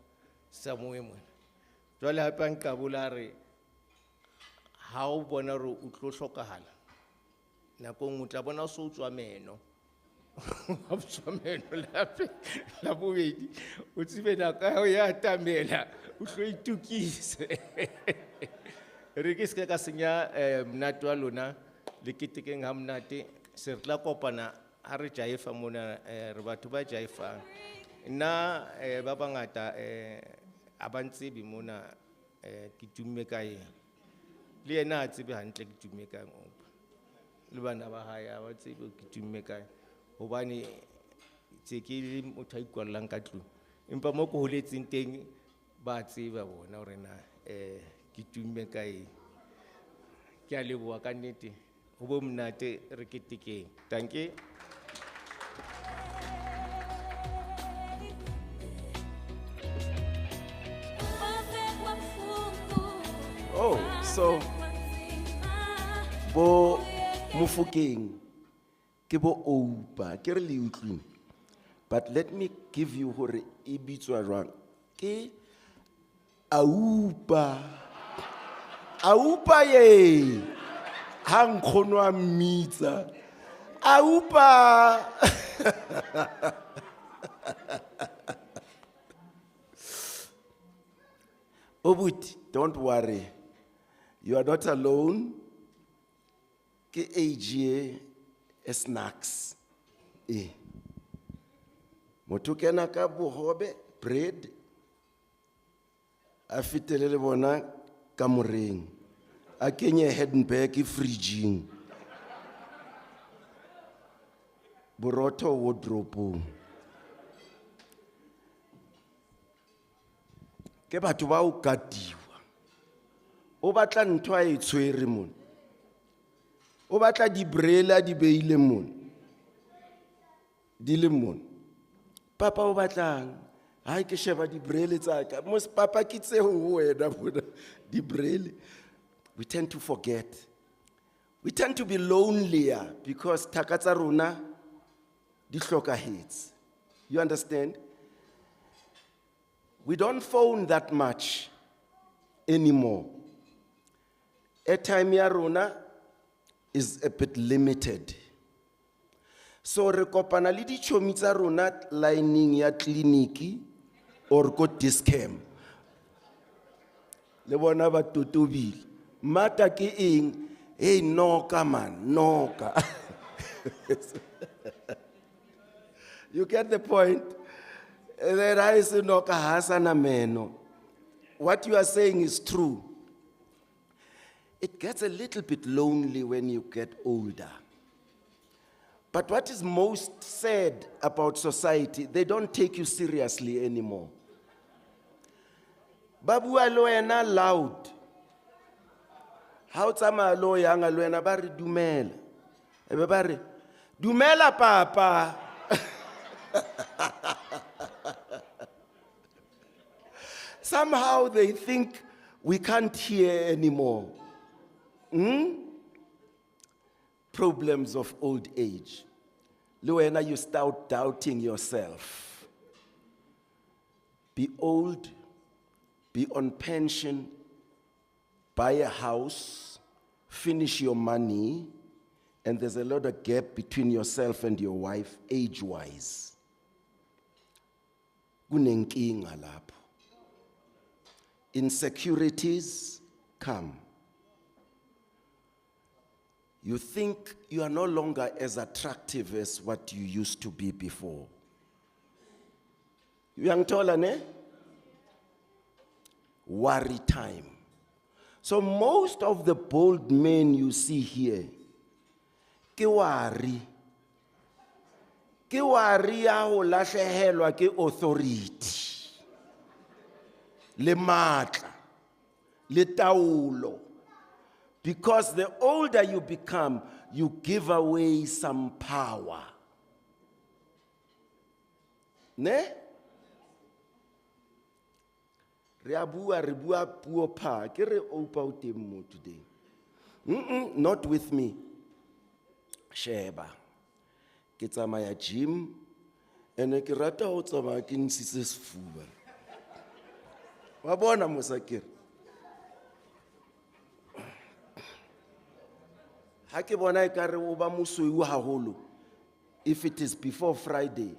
sa moe mona. Jwale hape a nqabola a re, ha o bona hore o tlo hlokahala, nako e nngwe o tla bona o so o tswa meno. Ha o tswa meno la bobedi, o tsebe nako ya hao ya atamela, o tlo itokise. Re ke se ka senya, monate wa lona, le ketekeng ha monate, se re tla kopana ha re jaefa mona, re batho ba jaefang. Nna, ba bangata, ha ba ntsebe mona, ke tumme ka eng. Le yena ha tsebe hantle ke tumme ka eng, Oupa. Le bana ba hae ha ba tsebe ke tumme ka eng. Hobane tse ke le motho a ikwallang ka tlung. Empa mo ke holetseng teng ba tseba bona hore na, ke tumme ka eng. Ke a leboha ka nnete. Ho bo monate re ketekeng. Dankie. Oh, so Bo Mofokeng ke bo Oupa, ke re le utlwile. But let me give you hore e bitswa jwang. Ke Aupa. Aupa ye. Ha nkgono a mmitsa. Aupa. Obuti, don't worry. You are not alone. Ke age e e snacks. E. Motho o kena ka bohobe, bread, a fetele le bona kamoreng. A kenye Heidelberg fridging. Borotho wardrobe. Ke batho ba o katiwa. O batla ntho a e tshwere mona. O batla dibrele a di beile mona. Di le mona. Papa o batlang? Hai ke sheba dibrele tsa ka. Mos papa ke tseo ho wena mona dibrele. We tend to forget. We tend to be lonelier because thaka tsa rona di hlokahetse. You understand? We don't phone that much anymore. Airtime ya rona is a bit limited. So re kopana le ditjhomi tsa rona lining ya tleliniki or ko Dis-Chem. Le bona ba totobile. Mata ke eng? Hey, noka man, noka. You get the point? Then I say noka ha sa na meno. What you are saying is true. It gets a little bit lonely when you get older. But what is most sad about society, they don't take you seriously anymore. Ba bua le wena loud. Ha o tsamaya le o yang le wena ba re dumela. E be ba re, dumela papa. Somehow they think we can't hear anymore. Problems of old age. Le wena, you start doubting yourself. Be old, be on pension, buy a house, finish your money, and there's a lot of gap between yourself and your wife age-wise. Kunenkinga lapho. Insecurities come. You think you are no longer as attractive as what you used to be before. Uyangithola ne? Worry time. So most of the bold men you see here, ke worry. Ke worry ya ho lahlehelwa ke authority. Le matla, le taolo. Because the older you become, you give away some power. Ne? Re a bua, re bua puo pha. Ke re opa o teng mo today. Mm-mm, not with me. Sheba. Ke tsamaya gym, ene ke rata ho tsamaya ke ntshitse sefuba. Wa bona mosa ke re? Ha ke bona ekare o ba mosweu haholo, if it is before Friday,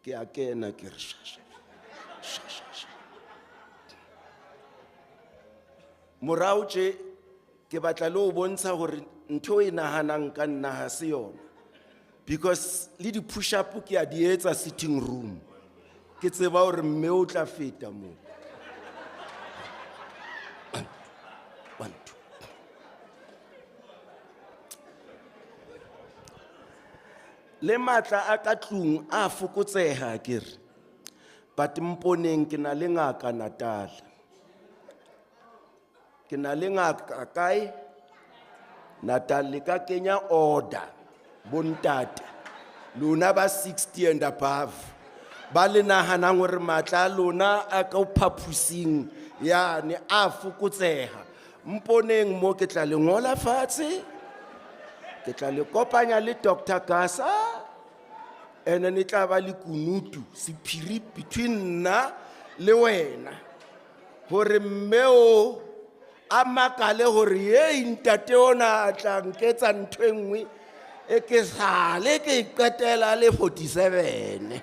ke a kena ke re sha, sha, sha, sha, sha. Morao tje, ke batla le ho bontsha hore ntho e nahanang ka nna ha se yona. Because le di push up ke a di etsa sitting room. Ke tseba hore mme o tla feta moo. 1, 2. Le matla a ka tlung a fokotseha ke re. But mponeng ke na le ngaka Natal. Ke na le ngaka kae? Natal le ka kenya order bontate. Lona ba 60 and above. Ba le nahanang hore matla a lona a ka phapusing yane a fokotseha. Mponeng mo ke tla le ngola fatshe. Ke tla le kopanya le Dr. Gasa and then e tla ba le kunutu sephiri between nna le wena. Hore mme o a makale hore ye ntate ona a tla nketsa ntho e nngwe e ke sale ke e qetela le 47.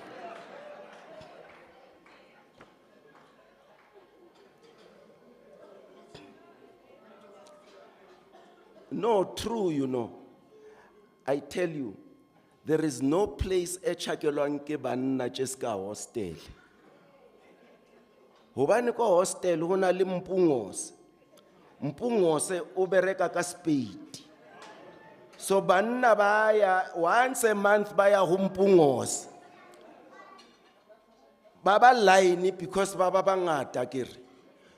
No, true, you know. I tell you, there is no place e tjhakelwang ke banna tje ska hostel. Hobane ko hostel ho na le Mpungose. Mpungose o bereka ka spade. So banna ba ya once a month ba ya ho Mpungose. Ba ba line because ba ba bangata ke re.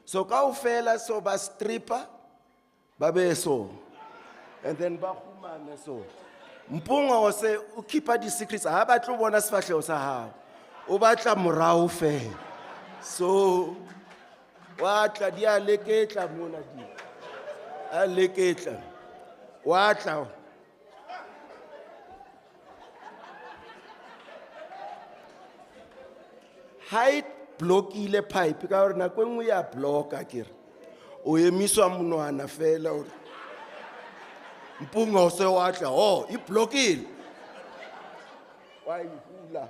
So kaofela so ba stripper ba be so. And then ba kgumame so. Mpungose o keepa di secrets ha ba tlo bona sefahleho sa hao. O batla morao fela. So wa tla di a leketla mona di. A leketla. Wa tla. Ha e blockile pipe ka hore nako e nngwe ya blocka ke re. O emiswa monwana fela hore Mpungose wa tla, oh, e blockile. Wa e hula.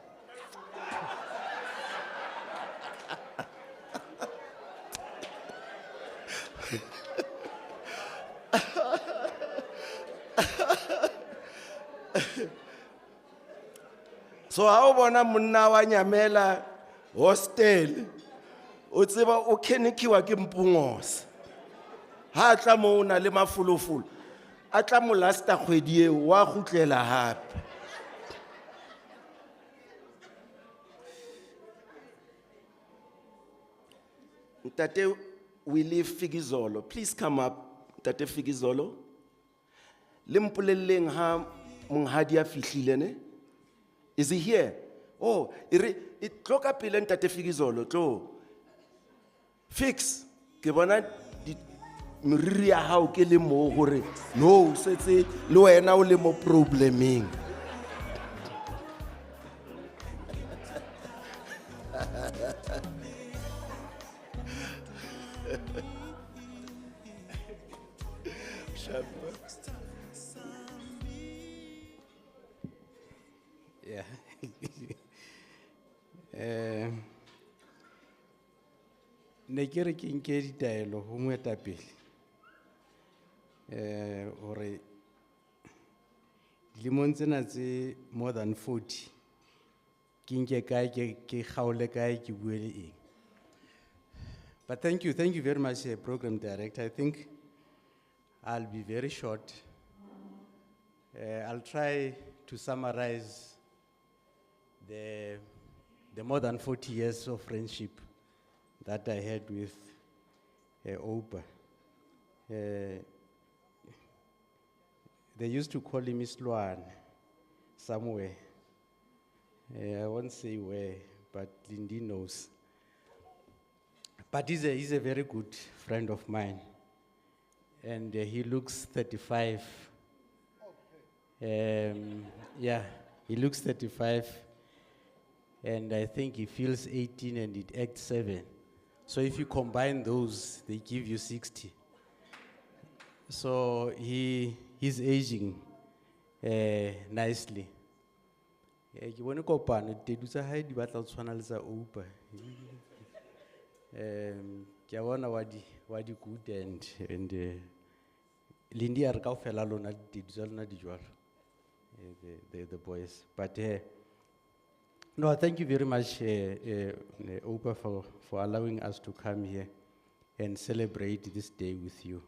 So ha o bona monna wa nyamela hostel, o tseba o kenikiwa ke Mpungose. Ha tla mo o na le mafolofolo, a tla mo lasta kgwedi eo, wa kgutlela hape. Ntate Willie Figizolo, please come up. Ntate Figizolo. Le mpolelleng ha monghadi a fihlile ne? Is he here? Oh, e re, e tlo ka pele Ntate Figizolo, tlo. Fix. Ke bona di meriri ya hao ke le mo hore no setse le wena o le mo problemeng. Yeah. Ne ke re ke nke ditaelo ho moetapele. Hore dilemong tsena tse more than 40 ke nke kae, ke kgaole kae, ke bue le eng. But thank you very much, Program Director. I think I'll be very short. I'll try to summarize the more than 40 years of friendship that I had with Oupa. They used to call him Isloan somewhere. I won't say where, but Lindy knows. But he's a very good friend of mine. And he looks 35. Yeah, he looks 35. And I think he feels 18 and it acts 7. So if you combine those, they give you 60. So he's aging nicely. Ke bone kopano, ditedu tsa hae di batla ho tshwana le tsa Oupa. Ke a bona wa di good and Lindy a re kaofela lona ditedu tsa lona di jwalo. The boys. But no, thank you very much, Oupa, for allowing us to come here and celebrate this day with you.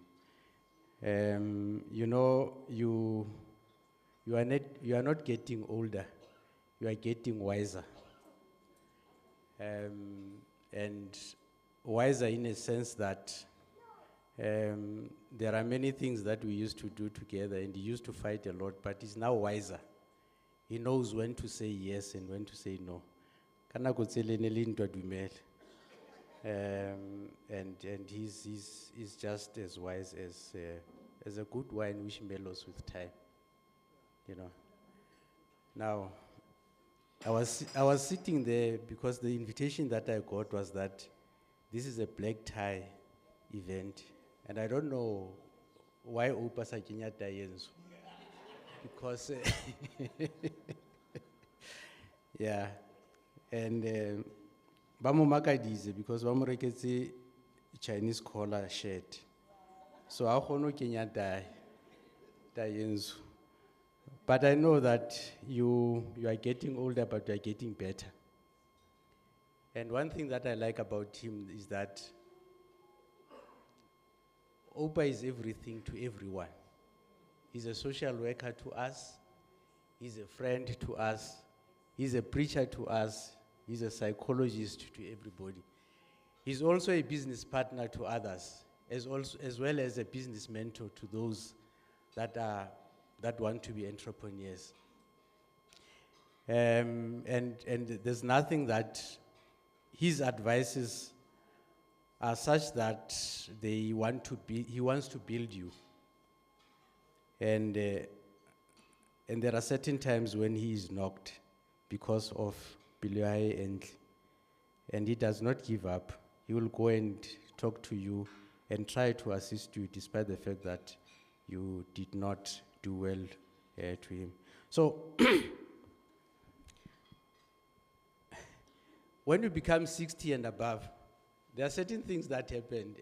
You know, you are not getting older, you are getting wiser. And wiser in a sense that there are many things that we used to do together, and he used to fight a lot, but he's now wiser. He knows when to say yes and when to say no. Ka nako tsele ne le ntwa dumele. And he's just as wise as a good wine which mellows with time. You know. Now, I was sitting there because the invitation that I got was that this is a black tie event, and I don't know why Oupa sa kenya tie e ntsho. Because, yeah, and ba mo makaditse because ba mo reketse Chinese collar shirt. So ha kgone ho kenya tie e ntsho. But I know that you are getting older, but you are getting better. And one thing that I like about him is that Oupa is everything to everyone. He's a social worker to us. He's a friend to us. He's a preacher to us. He's a psychologist to everybody. He's also a business partner to others, as well as a business mentor to those that want to be entrepreneurs. And there's nothing that his advices are such that they want to be, he wants to build you. And there are certain times when he is knocked because of Pelo and he does not give up. He will go and talk to you and try to assist you despite the fact that you did not do well to him. So when you become 60 and above, there are certain things that happened.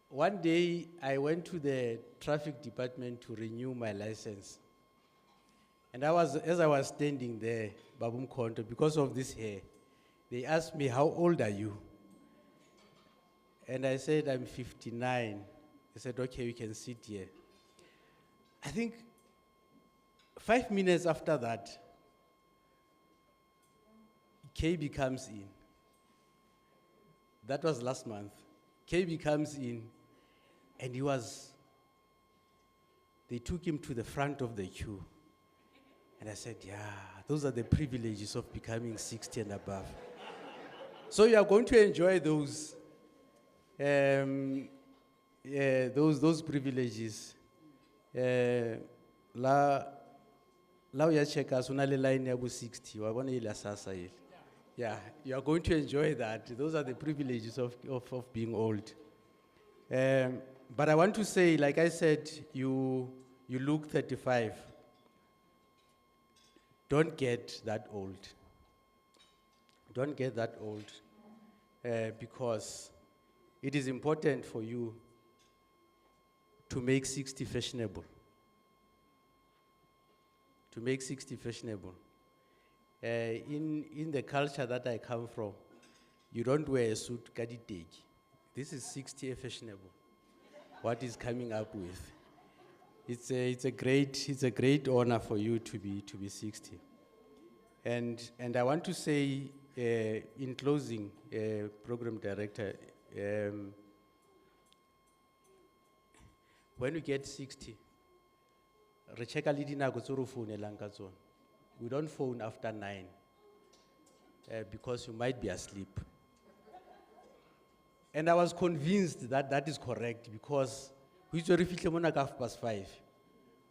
One day, I went to the traffic department to renew my license. And as I was standing there, Babum Konto, because of this hair, they asked me, how old are you? And I said, I'm 59. They said, okay, you can sit here. I think 5 minutes after that, KB comes in. That was last month. KB comes in, and they took him to the front of the queue. And I said, yeah, those are the privileges of becoming 60 and above. So you are going to enjoy those privileges. La ya check us una le line ya bo 60 wa bona ile sasa ile. Yeah, you are going to enjoy that. Those are the privileges of being old. But I want to say, like I said, you look 35. Don't get that old. Don't get that old, because it is important for you to make 60 fashionable. To make 60 fashionable. In the culture that I come from, you don't wear a suit, kaditeki. This is 60 fashionable. What is coming up with? It's a great honor for you to be 60. And I want to say, in closing, Program Director, when you get 60, re checka le dinako tse re founelang ka tsona. We don't phone after 9 because you might be asleep. And I was convinced that that is correct because we itse re fihle mona ka 5:30.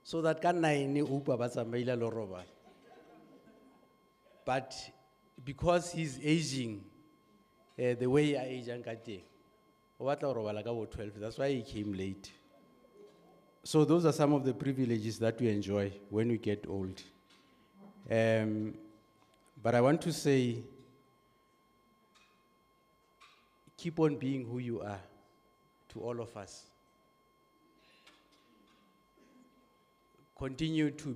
So that ka 9 Oupa ba tsamaile lo robala. But because he's aging, the way I age ka teng, o batla ho robala ka bo 12, that's why he came late. So those are some of the privileges that we enjoy when we get old. But I want to say, keep on being who you are to all of us. Continue to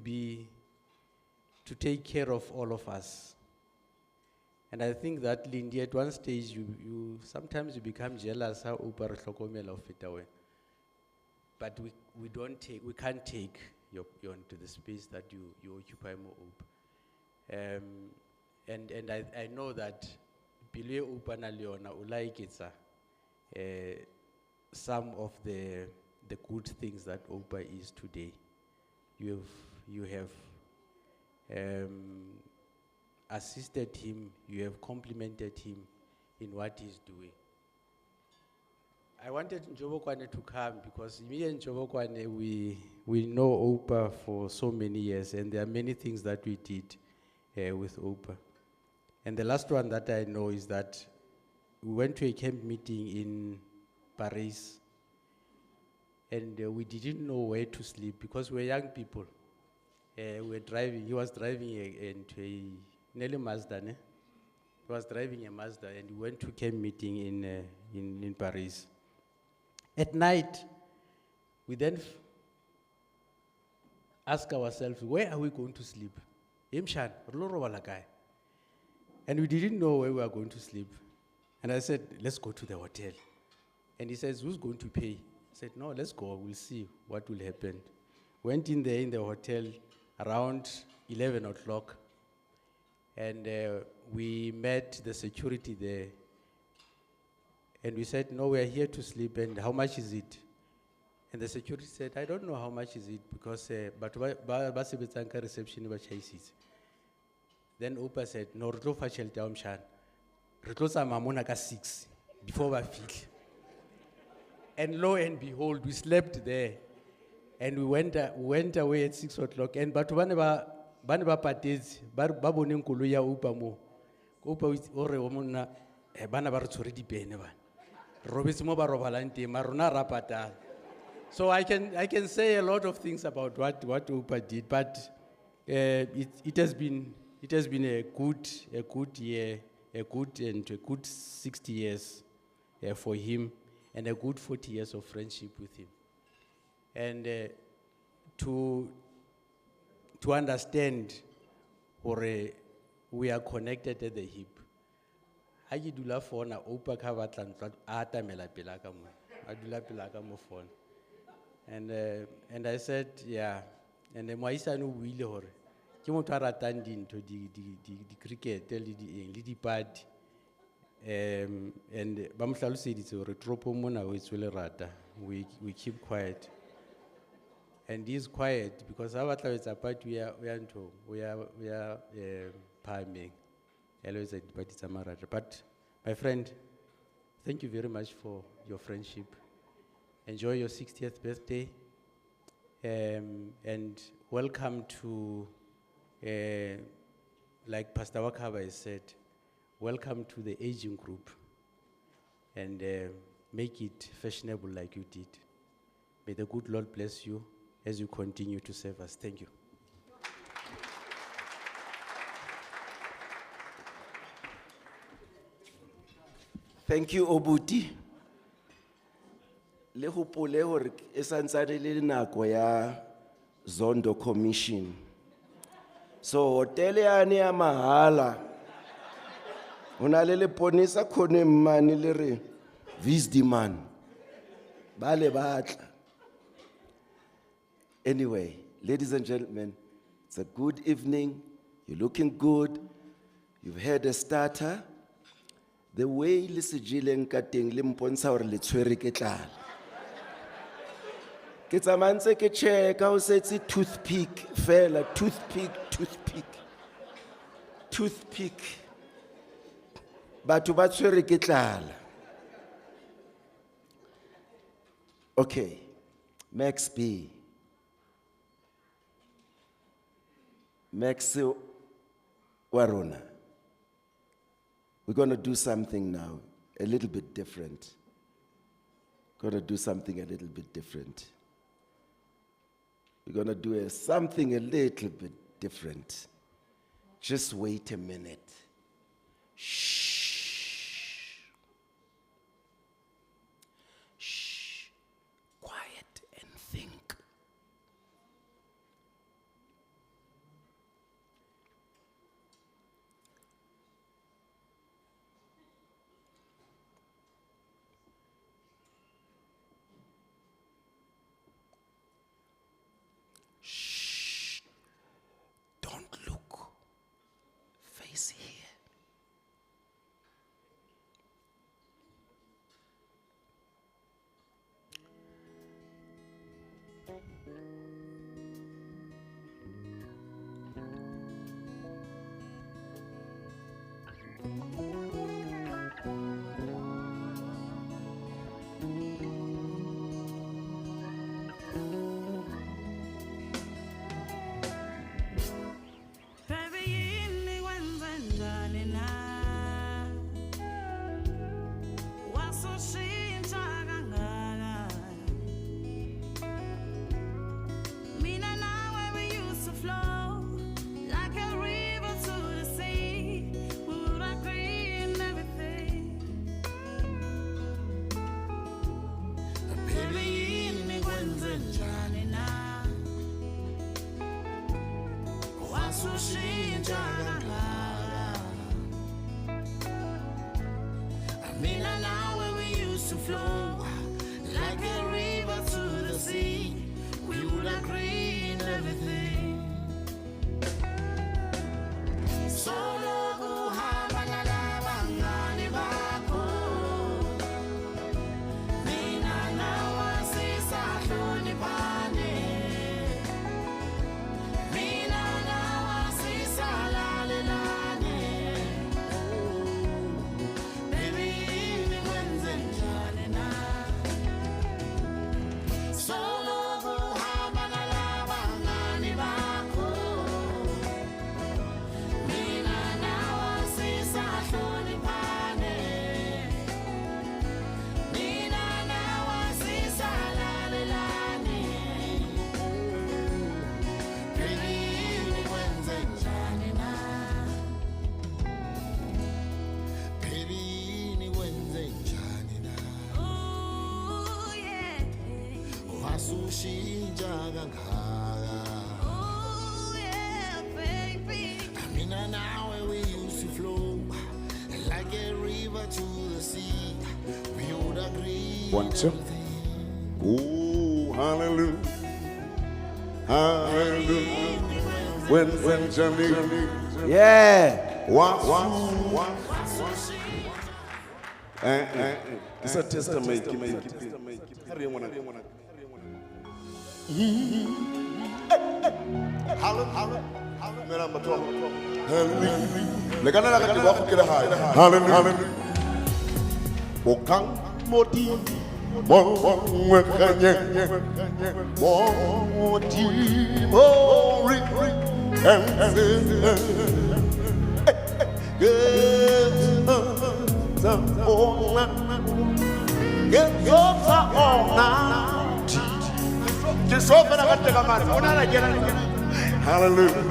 take care of all of us. And I think that, Lindy, at one stage, you sometimes you become jealous how Oupa re hlokomela ho feta wena. But we don't take, we can't take your into the space that you occupy more Oupa. And I know that pelo e Oupa na le yona, o la eketsa, some of the good things that Oupa is today. You have assisted him, you have complimented him in what he's doing. I wanted Njobokwane to come because me and Njobokwane, we know Oupa for so many years, and there are many things that we did with Oupa. And the last one that I know is that we went to a camp meeting in Paris, and we didn't know where to sleep because we were young people. We were driving, he was driving into a Nelly Mazda, ne? He was driving a Mazda, and we went to camp meeting in Paris. At night, we then ask ourselves, where are we going to sleep? Imshan, re lo robala kae? And we didn't know where we were going to sleep. And I said, let's go to the hotel. And he says, who's going to pay? I said, no, let's go. We'll see what will happen. Went in there in the hotel around 11 o'clock. And we met the security there. And we said, no, we are here to sleep. And how much is it? And the security said, I don't know how much is it because batho ba sebetsang ka reception ba tjhaisitse. Then Oupa said, no, re tlo fa tjhelete ya ho mshana. Re tlo tsamaya mona ka 6 before ba fihle. And lo and behold, we slept there. And we went away at 6 o'clock. And batho ba ne ba, ba ne ba patetse, ba boneng koloi ya Oupa moo. Oupa o itse, o re ho monna, bana ba re tshwere dipene bana. Re robetse mo ba robalang teng, mara rona ra patala. So I can say a lot of things about what Oupa did, but it has been a good year, a good and a good 60 years for him, and a good 40 years of friendship with him. And to understand hore we are connected at the hip. Ha ke dula fona, Oupa ka batla ntlo, a atamela pela ka mo. A dula pela ka mo fona. And I said, yeah. And then moahisane o buile hore ke motho a ratang dintho, di cricket le di eng, le di party. And ba mo hlaloseditse hore toropong mona ho etswe lerata. We keep quiet. And he's quiet because ha batla ho etsa party, o ya nthong, o ya, phahameng. A lo etsa di-party tsa marata. But my friend, thank you very much for your friendship. Enjoy your 60th birthday. And welcome to, like Pastor Wakaba has said, welcome to the aging group. And make it fashionable like you did. May the good Lord bless you as you continue to serve us. Thank you. Thank you, Obuti. Le hopole hore e santsane le nako ya Zondo Commission. So hotel yane ya mahala. Ho na le leponesa khoneng mane le re Wisdeman. Ba le batla. Anyway, ladies and gentlemen, it's a good evening. You're looking good. You've had a starter. The way le se jeleng ka teng le mpontsha hore le tshwere ke tlala. Ke tsamaya ntse ke check-a ho setse toothpick fela, toothpick, toothpick, toothpick. Batho ba tshwere ke tlala. Okay, Max B. Max wa rona. We're going to do something now, a little bit different. Going to do something a little bit different. We're going to do something a little bit different. Just wait a minute. Shh. Shh. Quiet and think. Shh. Don't look. Face here. One, two. Ooh, hallelujah. Hallelujah. When Johnny. Yeah. One. It's a testament. Hallelujah. Bokang moti Hallelujah.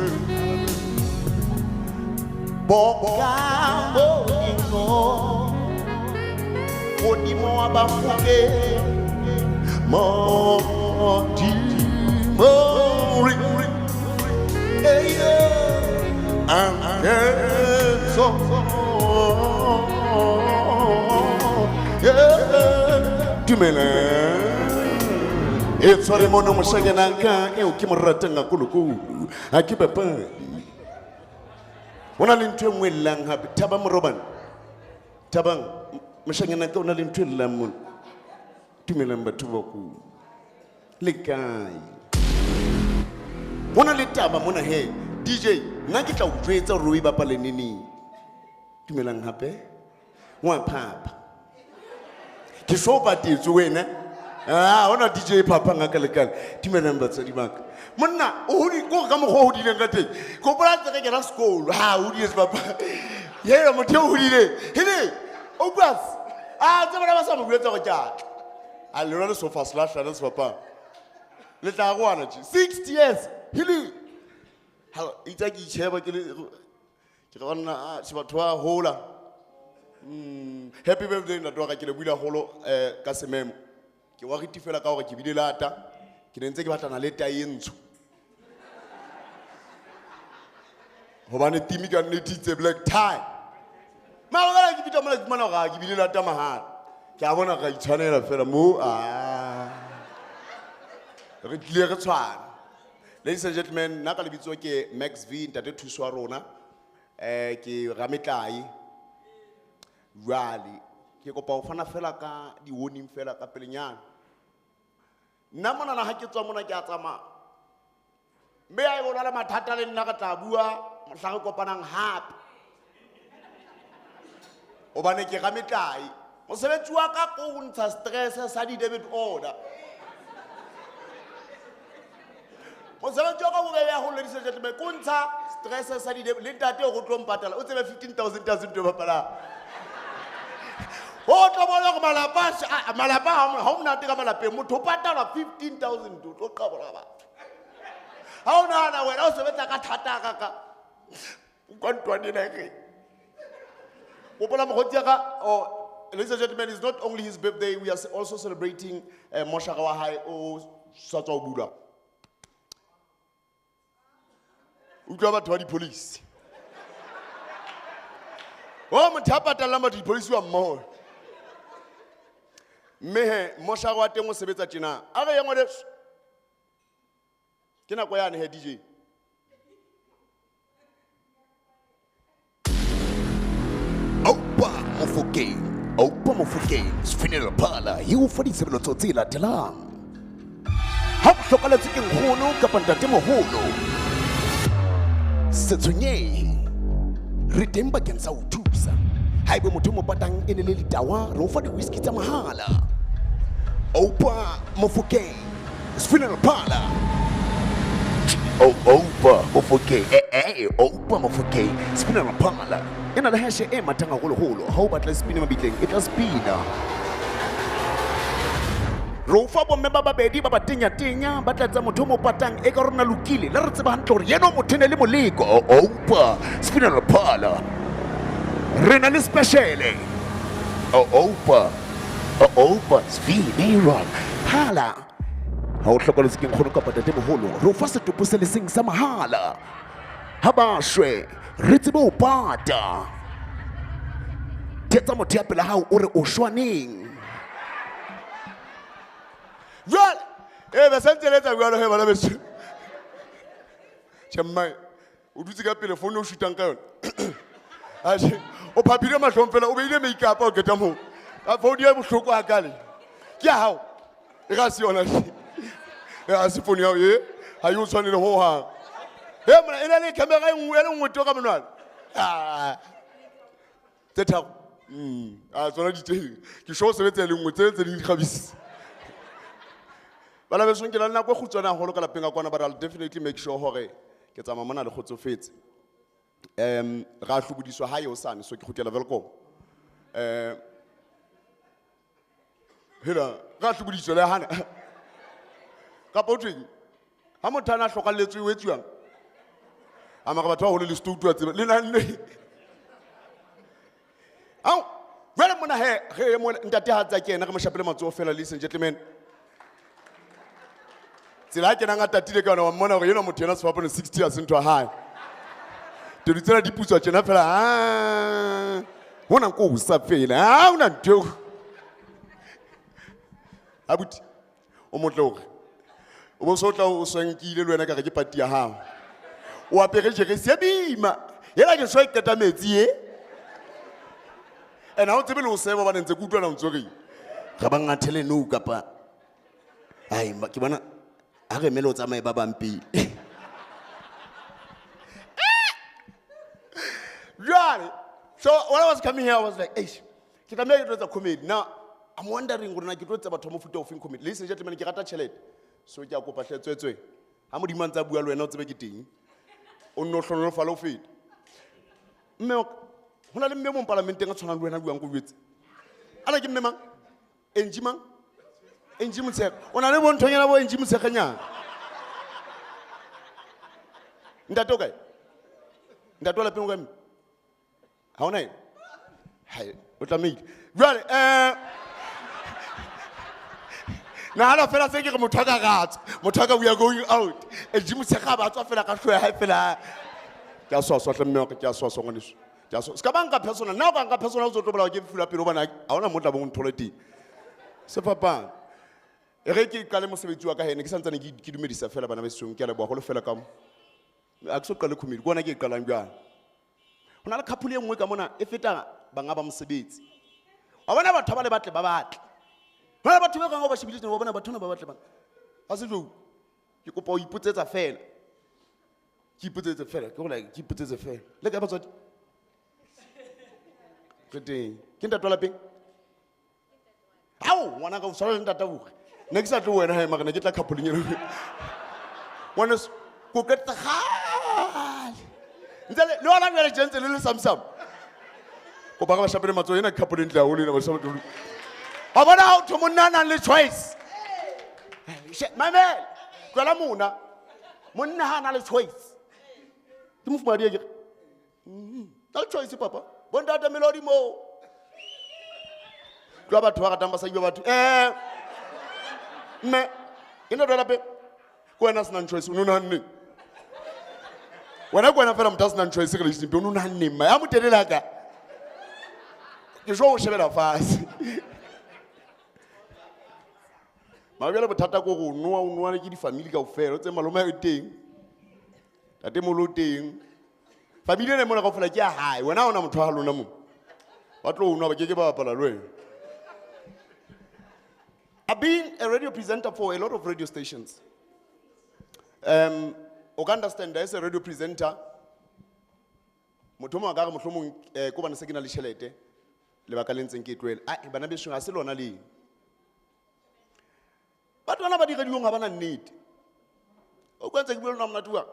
E tshware mono moshanyana ka eo ke mo ratang hakolokolo ha ke bapadi. Ho na le ntho e nngwe e llang hape. Thabang Morobane. Thabang moshanyana ka o na le ntho e llang mona. Dumelang batho ba ko. Le kae? Ho na le taba mona he. DJ, nna ke tla o jwetsa hore o e bapale neneng. Dumelang hape. Wa phapha. Ke so patetswe wena. Ah, ona DJ phapha ngaka le kae. Dumelang batswadi ba ka. Monna, o hodi ko ka mokgwa o hodileng ka teng. Ke hopola ntse re kena sekolo. Ha, o hodile sebapa. Yena motho o hodile. Hele, o bua. Ah, tse bana ba sa mo jwetsa hore ke a tla. A le lona le sofa slash le sebapa. Le tla go ana tje. 60 years. Hele. Ha itse ke itjheba ke le ke re banna se batho ba hola. Happy birthday ntate wa ka, ke le buile haholo ka sememo. Ke wa re tifela ka hore ke bile lata. Ke ne ntse ke batlana le tae e ntsho. Hobane timi ka nnete itse black tie. Mara jwale ke fihla mona ke fumana hore ke bile lata mahala. Ke a bona ka itshwanela fela mo. Ah. Re tlile re tshwana. Ladies and gentlemen, nna ka lebitso ke Max V, ntate thuso wa rona. Ke rametlae. Jwale ke kopa ho fana fela ka di-warning fela ka pelenyana. Nna monana ha ke tswa mona ke a tsamaya. Mme ha ebe o na le mathata le nna re tla bua mohla re kopanang hape. Hobane ke rametlae. Mosebetsi wa ka ko ho ntsha stress sa di-debit order. Mosebetsi wa ka o bobebe haholo, ladies and gentlemen, ko ntsha stress sa di-debit. Le ntate o tlo mpatala, o tsebe 15,000 thousand to bapalang. O tlo bona hore malapa a malapa ha o monate ka malapeng, motho o patalwa 15,000 o tlo qabola batho. Ha o nahana wena o sebetsa ka thata ka ka. Utlwa ntlwane ena e reng. Hopola mokgotsi ya ka, oh, ladies and gentlemen, it's not only his birthday, we are also celebrating moshara wa hae o sa tswa ho bulwa. Utlwa batho ba di-police. O motho a patallang batho di-police wa mmoho. Mme he, moshara wa teng o sebetsa tjena. A re ye ngwaneso. Ke nako yane he, DJ. Oupa Mofokeng, Oupa Mofokeng, Funeral Parlor e o fa ditshebeletso tse latelang. Ha o hlokaletswe ke nkgono kapa ntatemoholo, se tshwenyehe, re teng bakeng sa ho thusa. Haeba motho o mo patang e ne le letawa, re o fa di-whisky tsa mahala. Oupa Mofokeng, Funeral Parlor. Oh, Oupa Mofokeng, Oupa Mofokeng, Funeral Parlor. E na le hashe e mathang haholoholo. Ha o batla e spine mabitleng, e tla spina. Re o fa bomme ba babedi ba batenya-tenya, ba tla etsa motho o mo patang e ka rona lokile. Le re tseba hantle hore yena o motho e ne le moleko. Oh, Oupa Funeral Parlor. Re na le special. Oh, Oupa. Oh, Oupa Funeral Parlor. Ha o hlokaletswe ke nkgono kapa ntatemoholo, re o fa setopo se le seng sa mahala. Ha ba shwe, re tsebe ho pata. Thetsa motho ya pela hao o re o shwa neng. Jwale, be santse le etsa jwalo he bana beso. Tjhe mmae, o dutse ka pele phone o shootang ka yona. Atjhe, o phaphile mahlong fela, o beile make-up ha o qeta moo. Ka phone e bohloko hakale. Ke ya hao. E ga se yona. E ga se phone ya hao, e, ha e o tshwanele hohang. He mona, e na le camera e nngwe, e le nngwe to ka monwana. Ah. Tse tharo. Ah, tsona di teng. Ke sure o sebetsa e le nngwe, tse ding di kgabisitse. Bana beso, ke na le nako e kgutshwane haholo ka lapeng ka kwana, but I'll definitely make sure hore ke tsamaya mona le kgotsofetse. Ra hlobodiswa hae hosane, so ke kgutlela Welkom. Hela, ra hlobodiswa le hana. Kapa ho thweng? Ha motho a na hlokalletswe o etsuwang? A mara batho ba haholo le setoutu wa tseba, le na le. Ao, jwale mona he, re mona, ntate ha tsa kena, re mo shapele matsoho fela, ladies and gentlemen. Tsela ha kenang a tatile ka yona, wa mmona hore enwa motho yena sefapano 60 ha se ntho ya hae. Tedu tsena di putswa tjena fela, ah, hona ko o sa fela, ah, hona ntho eo. Abuti, o motle hore, o bo so tla o swankile le wena ka re ke pati ya hao. O apere jeresi e boima, ela ke swa e qeta metsi e. And ha o tsebe le ho seba hobane ntse ke utlwana o ntso reng. Re ba ngathele nou kapa, ai, ke bona ha re emele o tsamaye ba bang pele. Jwale, so when I was coming here, I was like, eish, ke tlameha ke tlo etsa comedy. Now, I'm wondering hore na ke tlo etsa batho ba mofuta ofeng comedy. Ladies and gentlemen, ke rata tjhelete. So ke a kopa hle tswetswe. Ha Modimo a ntse a bua le wena o tsebe ke teng. O nno hlohonolofale ho feta. Mme wa ka, ho na le mme mong palamenteng a tshwanang le wena a buang ko jwetse. Ana ke mme mang? Angie mang? Angie Motshekga. O na le bo nthonyana bo Angie Motshekganyana. Ntate o kae? Ntate wa lapeng o kae mme? Ha hona ena? Hai, o tlamehile. Jwale, nahana fela se ke re motho a ka ratswa. Motho a ka we are going out. Angie Motshekga ba tswa fela ka hlooho ya hae fela. Ke a swaswa hle mme wa ka, ke a swaswa ngwaneso. Ke a swaswa. Se ka ba nka personal. Nna o ka nka personal o tlo bolawa ke lefu la pelo hobane ha hona mo tla bong o nthole teng. Se fapana. E re ke qale mosebetsi wa ka hene, ke santsane ke dumedisa fela bana besong, ke a leboha haholo fela ka mo. Ha ke so qale comedy, ke ona ke e qalang jwale. Ho na le couple e nngwe ka mona e feta banga ba mosebetsi. Wa bona batho ba le batle ba batle. Ho na le batho ba kang ha o ba shebile tjena, wa bona batho bana ba batle bana. Ha se jwang? Ke kopa ho ipotsetsa fela. Ke ipotsetse fela, ke hore ke ipotsetse fela. Le kae batswadi? Re teng. Ke ntate wa lapeng? Ao ngwana ka o tshwana le ntata boge. Ne ke sa tlo wena hae mara ne ke tla couple-eng ena. Ngwaneso, ko qetetse kgale. Ntse le le hona jwale tje ntse le le samsam. Kopa ka ba shapele matsoho ena ke couple e ntle haholo ena ba shapele. Wa bona ha o thwe monna a nang le choice. Mamela, tlohela mona. Monna ha a na le choice. Ke mofumahadi a ke re, na le choice papa. Bo ntate Melody moo. Tloha batho ba ratang basadi ba batho. Mme, ke ntate wa lapeng. Ke wena a senang choice, o no nahanneng? Wena ke wena fela motho a senang choice relationship, o no nahanneng mme? Ya motelele ha ka. Ke jwa o shebela fatshe. Mara jwale bothata ke hore o noa, o noa le ke di-family kaofela, o tse malome a teng, ntatemoholo o teng. Family ena e mona kaofela ke ya hae, wena ha hona motho wa lona moo. Ba tlo nwa, ba keke ba bapala le wena. I've been a radio presenter for a lot of radio stations. O ka understand, as a radio presenter, motho o mongwe a ka re mohlomong, ko bana se ke na le tjhelete, lebaka le ntseng ke e tlohela. Ai, bana besong, ha se lona leo. Batho bana ba di-radio-ong ha ba na nnete. O kwa ntse ke bua le lona monate wa?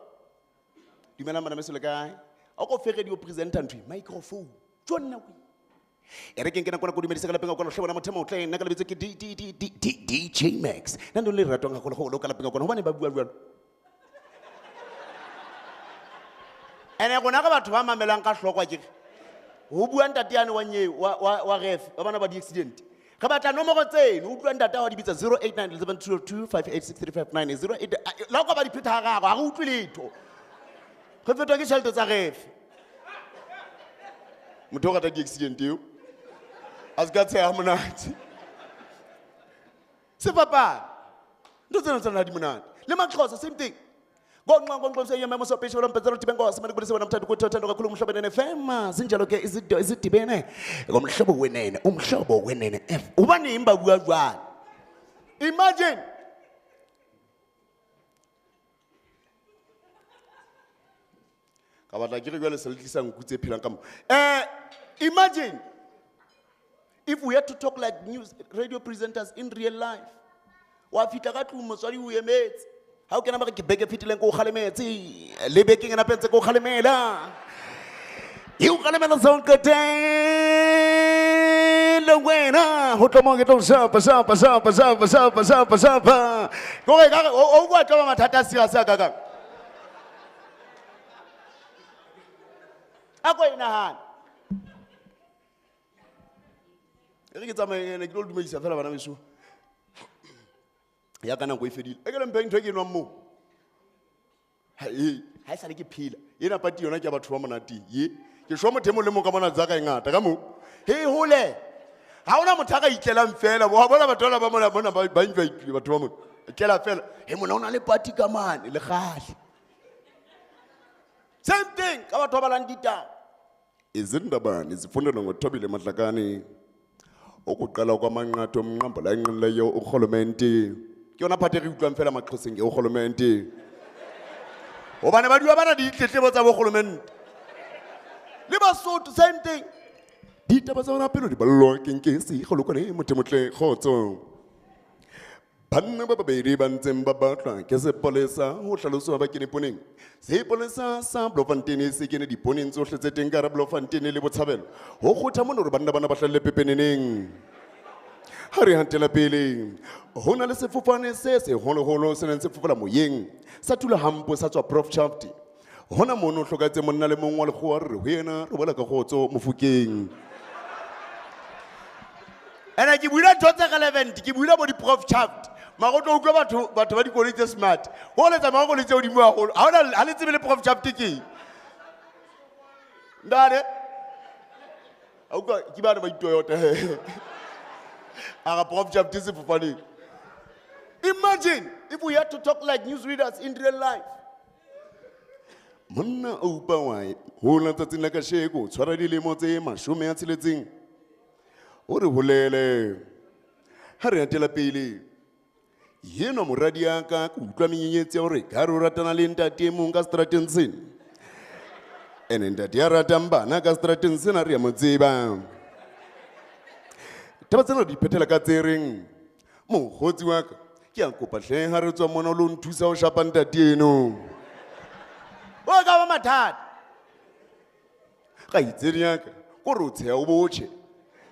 Dumelang bana beso le kae? Ha o ko fe radio presenter ntho e, microphone. Tjo nna we. E re ke nke nako nako dumedisa ka lapeng ka kwana, hle bona motho e motle, nna ka lebitso ke D, D, D, D, D, DJ Max. Nna ntho le ratwang haholo-holo ka lapeng ka kwana, hobane ba bua jwalo. Ene rona re batho ba mamelang ka hloko akere. Ho bua ntate yane wa nyeo, wa ref, wa bana ba di-accident. Re batla nomoro tseno, o utlwa ntate wa di bitsa zero eight nine seven two two five eight six three five nine, zero eight, a, la o ka ba di phetha ha raro, ha re utlwe letho. Re fetwa ke tjhelete tsa ref. Motho o rata di-accident eo. A se ka tsheha monate. Sefapano. Ntho tsena tsena ha di monate. Le Maxhosa, same thing. Ngonxa, ngonxa, nse yema, moso, pesho, lompe, tselo, tibe, ngosi, mane, kubulise, wena, mthathu, kuthi, uthando kakhulu, umhlobo wenene, fema, zinjalo ke, izido, izidibene. Ngomhlobo wenene, umhlobo wenene, F. Ubani imba bua jwang? Imagine. Ka batla ke re jwale se le tlisa nku tse phelang ka mo. Imagine if we had to talk like news radio presenters in real life. Wa fihla ka tlung motswadi o emetse. Ha o kena ba re ke beke fetileng ko o kgalemetse, le bekeng ena petse ko o kgalemela. E o kgalemela sa o qetelle wena. Ho tlo moo ke tlo shapa, shapa, shapa, shapa, shapa, shapa, shapa. Ke hore ekare o utlwa tlo ba mathata a serious a kakang. A ko e nahane. E re ke tsamaye, ne ke tlo le dumedisa fela bana beso. Ya ka nako e fedile. E ke le mpheng ntho e ke e nwang moo. Ha e, ha e sale ke phela. Ena party yona ke ya batho ba monate. Ye, ke shwa motho e mong le mong ka mona tsaka e ngata ka moo. He hole. Ha hona motho a ka itlelang fela. Wa bona batho bana ba mona, mona ba invite batho ba mona. Itlela fela. He mona o na le party ka mane le kgale. Same thing ka batho ba balang ditaba. Izindaba nizifundela ngoThobile Matlakane. Ukuqala kwamanqatho omnqambo la enqinileyo urhulumente. Ke yona part e re utlwang fela Maxhoseng ke urhulumente. Hobane ba dula ba na ditletlebo tsa bo kgolomente. Le Basotho same thing. Ditaba tsa bona pele di ballwa ke Nkesi Kgolokwane motho motle kgotso. Banna ba babedi ba ntseng ba batlwa ke sepolesa ho hlaloswa ba kene poneng. Sepolesa sa Bloemfontein se kene diponeng tsohle tse teng ka hara Bloemfontein le Botshabelo. Ho kgotha mona hore banna bana ba hlahelle pepeneneng. Ha re hatela pele, ho na le sefofane se seholoholo se neng se fofela moyeng, sa thula hampo sa tswa Prof Shaft. Hona mono ho hlokahetse monna le mong wa lekgowa re re ho yena re boela ka kgotso Mofokeng. Ene ke buile ntho tse relevant, ke buile bo di-Prof Shaft. Mara o tlo utlwa batho ba dikoloi tse smart. Ho le tsamaya koloi tse hodimo haholo. Ha hona, ha le tsebe le Prof Shaft ke eng. Ntate, a utlwa ke bana ba di-Toyota. A re Prof Shaft sefofaneng. Imagine if we had to talk like newsreaders in real life. Monna o upa wa ho la tsatsing la kasheko, tshwara dilemo tse mashome a tsheletseng. O re holele. Ha re hatela pele. Yenwa moradi ya ka, ke utlwa menyenyetsi ya hore ka re o ratana le ntate e mong ka seterateng sena. Ene ntate ya ratang bana ka seterateng sena re a mo tseba. Taba tsena di phethela ka tse reng mokgotsi wa ka ke a kopa hle ha re tswa mona o lo nthusa ho shapa ntate eno. O ka ba mathata. Kgaitsedi ya ka ko re o tsheha o botjhe.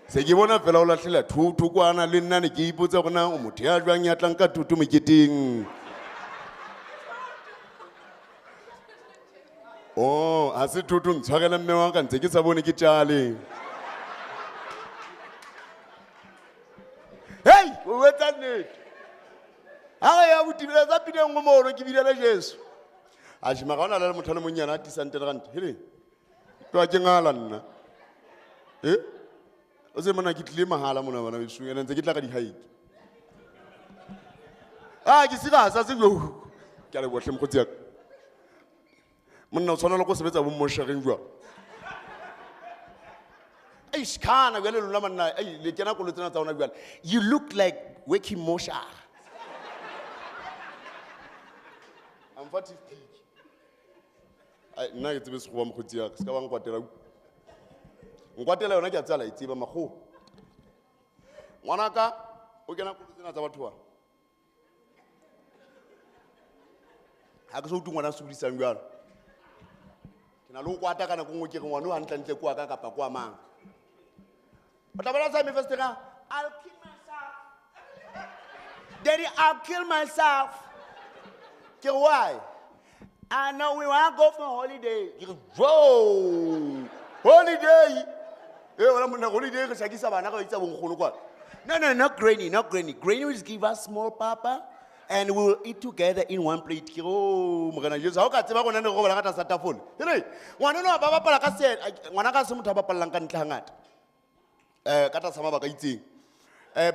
Se ke bona fela o lahlela thotho kwana le nna ne ke ipotsa hore na o motho ya jwang ya tlang ka thotho moketeng. Oh, ha se thotho ntshwarela mme wa ka ntse ke sa bone ke tjale. Hey, o etsa nnete. Ha re ya botimela tsa pina e nngwe mono ke bina le Jesu. Atjhe, mara hona le motho a le monyane a tisang 10 rand. Hele. Tloha ke ngala nna. Eh? O se mona ke tlile mahala mona bana beso, ene ntse ke tla ka di-hike. Ah, ke sira sa se jo. Ke a leboha hle mokgotsi ya ka. Monna o tshwanela ko sebetsa bo mmoshareng jwang? Eish, kana jwale lona manna, ei, le kena koloi tsena tsa hona jwale. You look like working moshara. I'm 40 peak. Ai, nna ke tsebe sekgowa mokgotsi ya ka, se ka ba nkwatela. Nkwatela yona ke a tseba la e tseba makgowa. Ngwanaka o kena koloi tsena tsa batho ba. Ha ke so utlwe ngwana a sokodisang jwalo. Ke na le ho kwata ka nako e nngwe ke re ngwana o hantlentle ke wa ka kapa ke wa mang. O tla bona sa me first ka, I'll kill myself. Daddy, I'll kill myself. Ke re, why? I know we want to go for holiday. Ke re, whoa, holiday. Eh, wena monna, holiday re shakisa bana ka ba itsa bonkgono kwana. No, no, not granny, not granny. Granny will give us small papa and we will eat together in one plate. Ke re, oh, morena Jesu, ha o ka tseba rona ne re robala ka tlasa tafole. Hele, ngwana enwa ba bapala ka se, ngwana ka se motho a bapallang ka ntle hangata. Ka tlasa mabaka a itseng.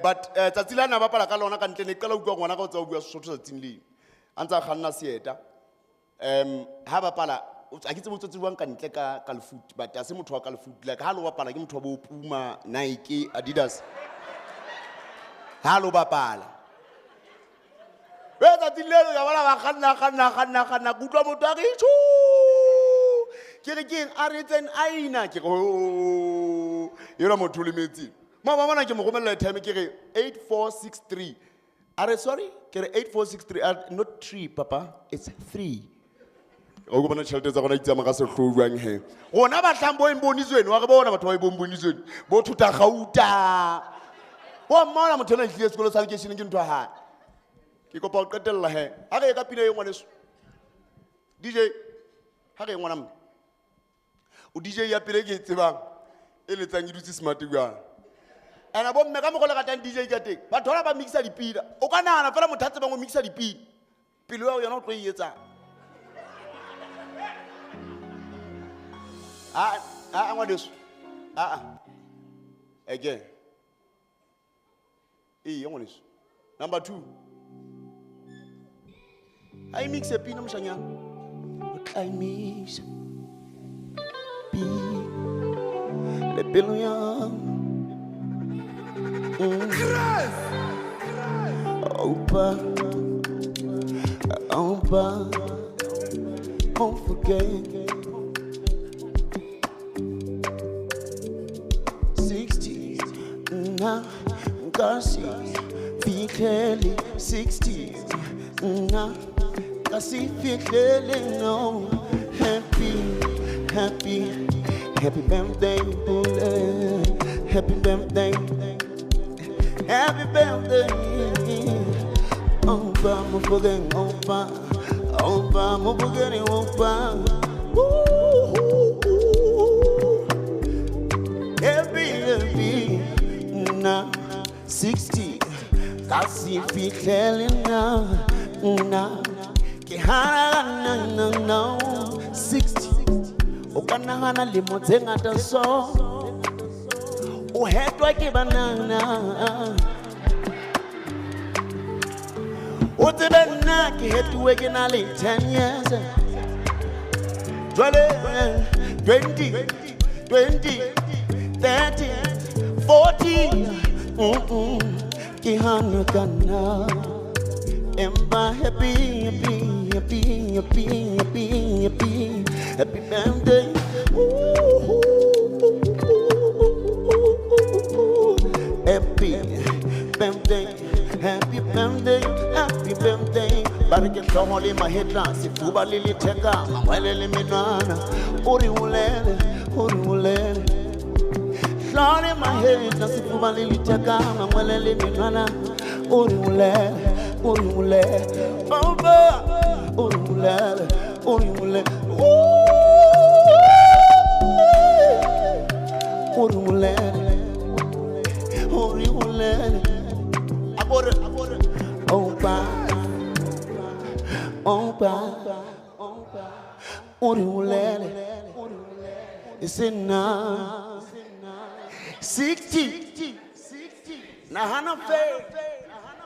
But tsatsi la na bapala ka lona ka ntle ne ke qala ho utlwa ngwana ka o tseba ho bua Sesotho tsatsing leo. A ntse a kganna seeta. Ha bapala, ha ke tsebe o tsotsi jwang ka ntle ka lefuti, but ha se motho wa ka lefuti. Like ha lo bapala ke motho wa bo Puma, Nike, Adidas. Ha lo bapala. Be tsatsing leo ka bona ba kganna, kganna, kganna, kganna, ke utlwa motho a re, tjho! Ke re keng? A re etseng aina. Ke re, oh, enwa motho o lemetseng. Mama mona ke mo romella airtime ke re 8463. A re sorry? Ke re 8463. A re, not 3, papa, it's 3. O go bona tjhelete tsa rona di tsamaya ka sehloho jwang he? Rona ba hlahang bo Embonisweni, wa re bona batho ba Embonisweni, bo thota gauta. Bo mmona motho enwa a tlile sekolo sa lekeisheneng ke ntho ya hae. Ke kopa ho qetella he. Ha re ye ka pina e ngwaneso. DJ, ha re ye ngwana mme. O DJ ya pele ke e tsebang, e letsang e dutse smart jwang. Ena bo mme ka mokgwa o le ratang DJ ka teng, batho bana ba mixa dipina. O ka nahana fela motho a tsebang ho mixa dipina. Pelo ya hao yona o tlo e etsang. Ah, ah, ngwaneso. Ah, ah. Again. Ee, ngwaneso. Number 2. Ha e mixe pina moshanyana. O tla e mixa. Pina. Le pelo ya. Opa, opa, don't forget. 60, na, kasi, fihlele 60, na, kasi fihlele no. Happy, happy, happy birthday, happy birthday. Happy birthday. Opa, Mofokeng, opa. Opa, Mofokeng, opa. Ooh, happy, happy. Na, 60. Kasi fihlele na, na. Ke hana na, na, no. 60. O ka nahana lemo tse ngata so. O hetwa ke banana. O tsebe nna ke hetuwe ke na le 10 years. Jwale 20, 20, 30, 40. Ke hana ka nna. Empa happy, happy, happy, happy, happy, happy, happy birthday. Ooh, happy. Happy birthday, happy birthday, happy birthday. Ba re ke hlooho le mahetla, sefuba le letheka, mangwele le menwana. O re ulele, o re ulele. Hlooho le mahetla, sefuba le letheka, mangwele le menwana. O re ulele, o re ulele. Oba, o re ulele, o re ulele. O re ulele, o re ulele. Abore, abore. Opa, opa, o re ulele. It's enough. 60. Nahana fe.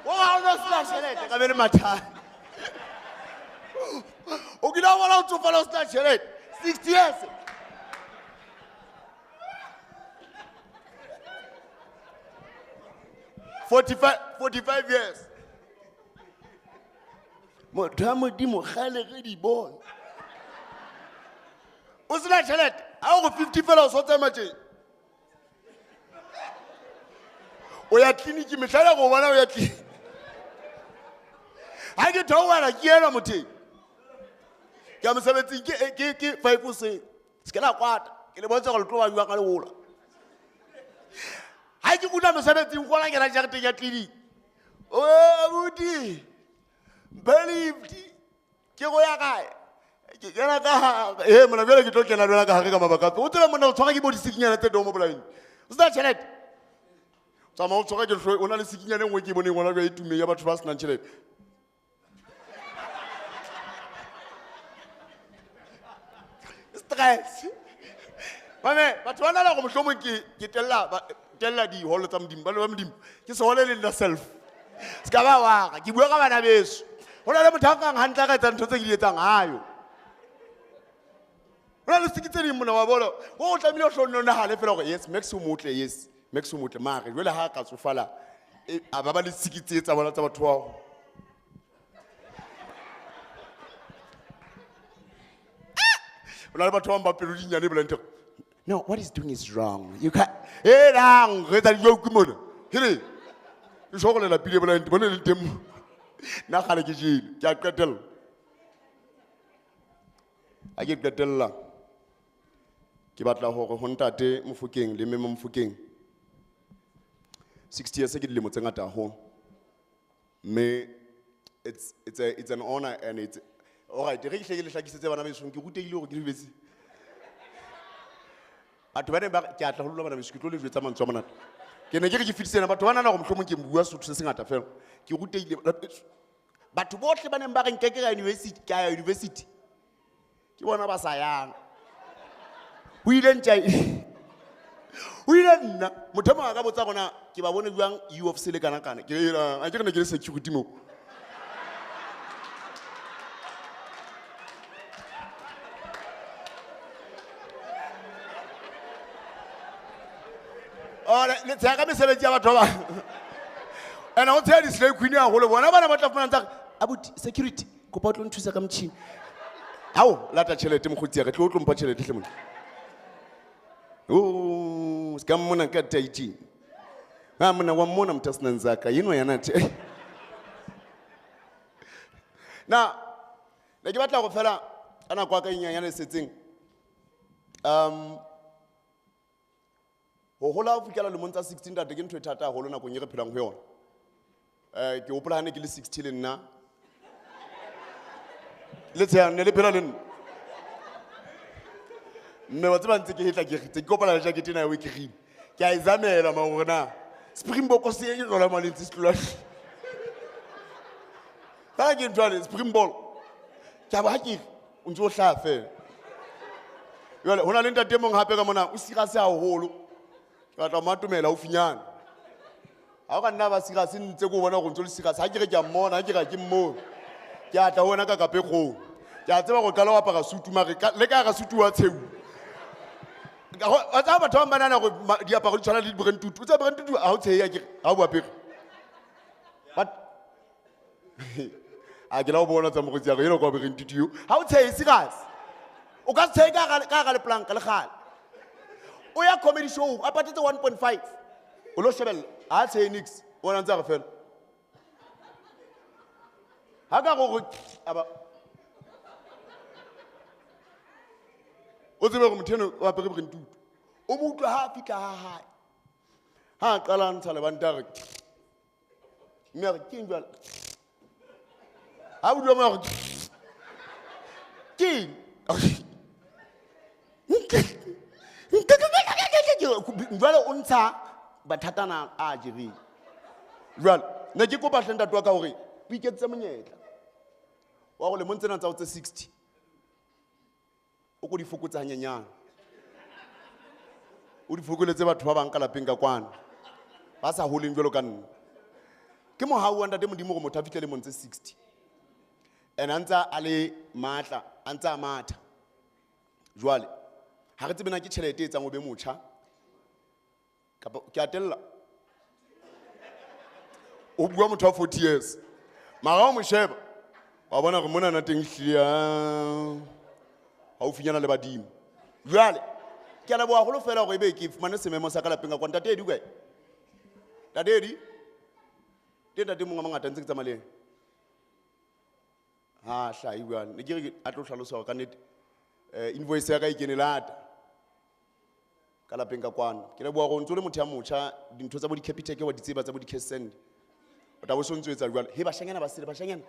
O ha o no sena tjhelete ka be le mathata. O kile wa bona o tsofala o sena tjhelete. 60 years. 45 years. Motho wa Modimo kgale re di bona. O sena tjhelete, ha o re 50 fela o so tsamaya tje. O ya tleliniki mehla ya go bona o ya tleliniki. Ha ke theohela ke ena motheng. Ke ya mosebetsing ke 5 hoseng. Se ke la kwata, ke le bontsha hore le tlo ba jwang ka lehola. Ha ke kgutla mosebetsing kgona kena jareteng ya tleliniki. O abuti, mphe lift. Ke go ya kae? Ke kena ka hare. Mona jwale ke tlo kena le wena ka hare ka mabaka afe. O tsebe monna o tshwara ke bo disikinyana tse teng mo bolaeng. O sena tjhelete. Tsamaya o tshwara ke hlooho, o na le sikinyana e nngwe ke e boneng hona jwale e tummeng ya batho ba senang tjhelete. Stress. Mame, batho ba nahana hore mohlomong ke tella diholo tsa Modimo, ba le ba Modimo. Ke sehole le nna self. Se ka ba wa ka, ke bua ka bana beso. Ho na le motho a nkang hantle a ka etsang ntho tse ke di etsang, hayo. Ho na le siki tse ding mona wa bona, o tlamehile o hlo nno nahane fela hore yes, Max o motle, yes, Max o motle. Mare jwale ha a ka tsofala, a ba ba le siki tse tsa bona tsa batho bao. Ho na le batho ba bang ba pelo di nyane boleng ntho. No, what he's doing is wrong. You can't. Hey, lang, re tsa dijoke mona. Here. Ke sho go lela pile boleng bone le teng mo. Nna kgale ke jele, ke a qetella. Ha ke qetella, ke batla hore ho ntate Mofokeng le mme Mofokeng. 60 years ke dilemo tse ngata haholo. Mme it's an honor and it's all right. Re ke hle ke le hlakisetse bana besong, ke rutehile hore ke le jwetse. Batho ba ne ba re, ke a tla ho lona bana beso, ke tlo le jwetsa mantswe a monate. Ke ne ke re ke fetisena, batho ba nahana hore mohlomong ke bua Sesotho se sengata fela. Ke rutehile. Batho bohle ba neng ba re nke ke ya university, ke ya university. Ke bona ba sa yang. Ho ile ntja, ho ile nna. Motho e mong a ka botsa hore na ke ba bone jwang U of C le kana kana. Ke ela, a ke re ne ke le security moo. Oh, le tsheha ka mesebetsi ya batho ba bang. And o tsheha di-slay queen haholo. Bona bana ba tla fumana tsa re, abuti, security, kopa o tlo nthusa ka motjhini. Hao, lata tjhelete mokgotsi ya ka, tlo o tlo mpha tjhelete hle monna. Oh, se ka mmona ka taiti. Ha monna wa mmona motho a senang tsaka, enwa yana tje. Na, ne ke batla go fela ka nako ya ka e nyenyane e setseng. Ho hola ho fihlela lemong tsa 16 ntate ke ntho e thata haholo nakong e re phelang ho yona. Ke hopola ha ne ke le 60 le nna. Le tshehang, ne le phela le nna. Mme wa tseba ntse ke hetla ke re, ke kopana le jacket ena ya o e green. Ke a e zamela ma hore na Springbok se e tlola mane ntse se tlola. Fela ke ntho yane, Springbok. Ke a ba ha ke re, o ntse o hlaha fela. Jwale ho na le ntate e mong hape ka mona, o serious haholo. Ke batla ho mo atomela haufinyana. Ha o ka nna ba serious ntse ke o bona hore o ntse o le serious, ha ke re ke a mmona, ha ke re ha ke mmone. Ke a tla ho wena ka kape kgolo. Ke a tseba hore o qala ho apara sutu, mare le ka hara sutu wa tshehu. Wa tseba batho ba bang ba nahana hore diaparo di tshwana le di-brand tutu. O tseba brand tutu ha o tshehe akere, ha o bo apere. But a ke la o bona tsa mokgotsi ya ka, ena kwa brand tutu eo. Ha o tshehe serious. O ka se tshehe ka hara leplanka le kgale. O ya comedy show, a patetse 1.5. O lo shebella. Ha tshehe niks, o na ntse a re fela. Ha ka go aba o tsebe gore motho eno o apere borentutu. O mo utlwa ha a fihla ha hae. Ha a qala a ntsha lebanta a re, mme a re, ke eng jwale? Ha bua mo a re, ke eng? Jwale o ntsha bathatana a jereng. Jwale ne ke kopa hle ntate wa ka hore o iketsetse monyetla wa gore lemong tsena tsa ho tse 60 o ko di fokotse hanyenyane. O di fokoletse batho ba bang ka lapeng ka kwana ba sa holeng jwalo ka nna. Ke mohau wa ntate Modimo gore motho a fihle lemong tse 60 and a ntse a le matla, a ntse a matha. Jwale ha re tsebe na ke tjhelete e etsang o be motjha kapa ke a tella. O bua motho wa 40 years mara o mo sheba wa bona gore monana teng ehlile, haufinyana le badimo. Jwale ke a leboha haholo fela hore ebe ke fumane sememo sa ka lapeng ka kwa. Ntate Edi o kae? Ntate Edi? Ke ntate mong a mangata ntse ke tsamaya le yena. Ha hlahe jwale. Ne ke re a tlo hlalosa hore ka nnete, invoice ya ka e kene lata ka lapeng ka kwano. Ke leboha hore o ntso le motho ya motjha, dintho tsa bo di-Capitec wa di tseba, tsa bo di-cash send. O tla bo so ntso etsa jwalo. He, bashanyana ba sele, bashanyana.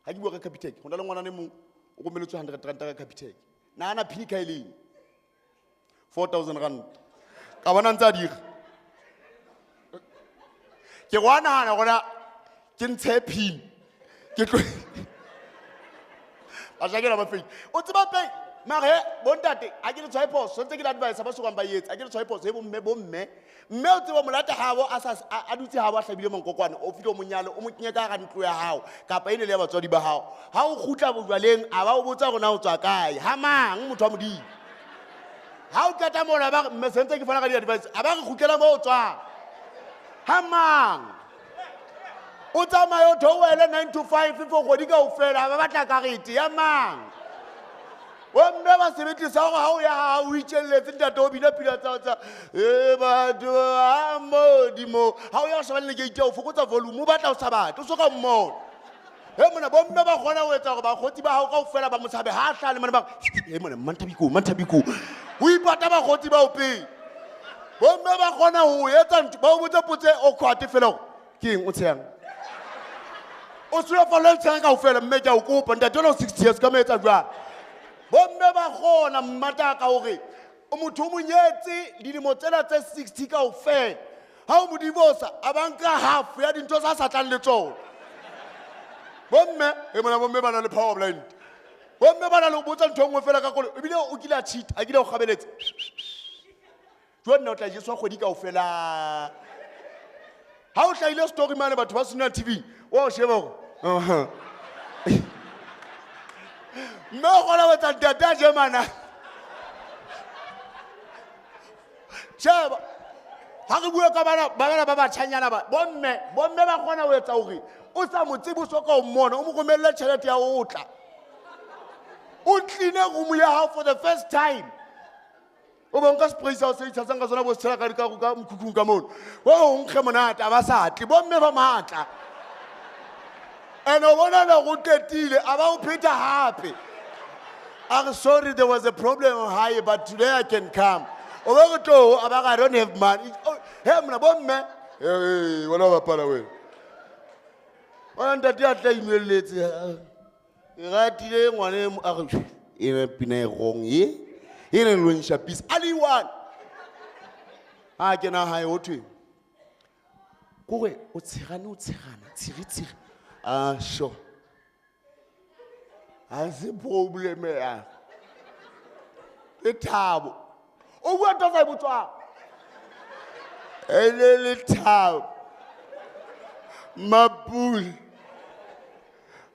Ha ke bua ka Capitec, ho na le ngwana e mong o romeletswe hundred rand ka Capitec. Nahana pin ka e leng 4,000 rand. Ka bona ntse a dira. Ke go a nahana gona ke ntshe pin. Ke tlo Bashanyana ba fake. O tseba peng? Mare he, bontate, ha ke le tshwae phoso, ntse ke le advice ba sokang ba etse, ha ke le tshwae phoso, he bomme, bomme. Mme o tseba molata habo, a sa, a, a dutse habo, a hlabile monkokwane, o fihle o monyale, o mo kenye ka hara ntlo ya hao, kapa e ne le ya batswadi ba hao. Ha o kgutla bojwaleng, a ba o botsa hore na o tswa kae. Ha mang motho wa Modimo? Ha o qeta mola, ba re, mme se ntse ke fana ka di-advice, a ba re kgutlela moo o tswang. Ha mang? O tsamaye o theohele 9 to 5 for kgwedi kaofela, ha ba batla karete ya mang? Bomme ba sebete sa hore ha o ya ha o itjelletse ntate o bina pina tsa tsa, e batho ba Modimo. Ha o ya o shebane le gate ya ho fokotsa volume, o batla o sa batle, o soka mmona. He mona, bomme ba kgona ho etsa hore bakgotsi ba hao kaofela ba mo tshabe. Ha a hlaha le mona ba re, he mona, Manthabiko, Manthabiko. O ipata bakgotsi bao pele. Bomme ba kgona ho etsa ntho, ba o botse potso e awkward fela hore, ke eng o tshehang? O sulafallwe le tshehang kaofela, mme ke a o kopa, ntate ona o 60 years, ka mo etsa jwang? Bomme ba kgona mmataka hore o motho o monyetse dilemo tsena tse 60 kaofela. Ha o mo divorce, a ba nka half ya dintho tsa sa tlang le tsona. Bomme, e mona bomme ba na le power blind. Bomme ba na le ho botsa ntho e nngwe fela ka koloi, ebile o kile a cheat, a kile a o kgabeletsa. Jwale nna o tla jeswa kgwedi kaofela. Ha o hlahile story mane batho ba sena TV, wa o sheba hore, aha. Mme o kgona ho etsa ntate a je mana. Sheba, ha re bua ka bana, ba bana ba batjhanyana ba, bomme, bomme ba kgona ho etsa hore o sa mo tsebe, o soka o mmona, o mo romelle tjhelete ya ho tla. O tlile room ya hao for the first time. O bo nka spray sa o se itshasang ka sona bo se tshela ka ka ka mokhukhung ka mono. O o nkge monate, a ba sa tle. Bomme ba matla. And o bona na go qetile, a ba o pheta hape. A re, sorry, there was a problem hae, but today I can come. O ba re tlo, a ba re, I don't have money. Oh, he mona, bomme. Hey, wena o bapala wena. Bona ntate a tla inwelletse. Ke ratile ngwana e mo, a re, e ne pina e wrong e. E ne lo nshapisa. A le one. Ha kena hae ho thwe. Kore o tshegane, o tshegana, tshiri tshiri. Ah, sure. Ha se problem ya. Ke thabo. O bua ntho tsa e botswang. E le le thabo. Mapule.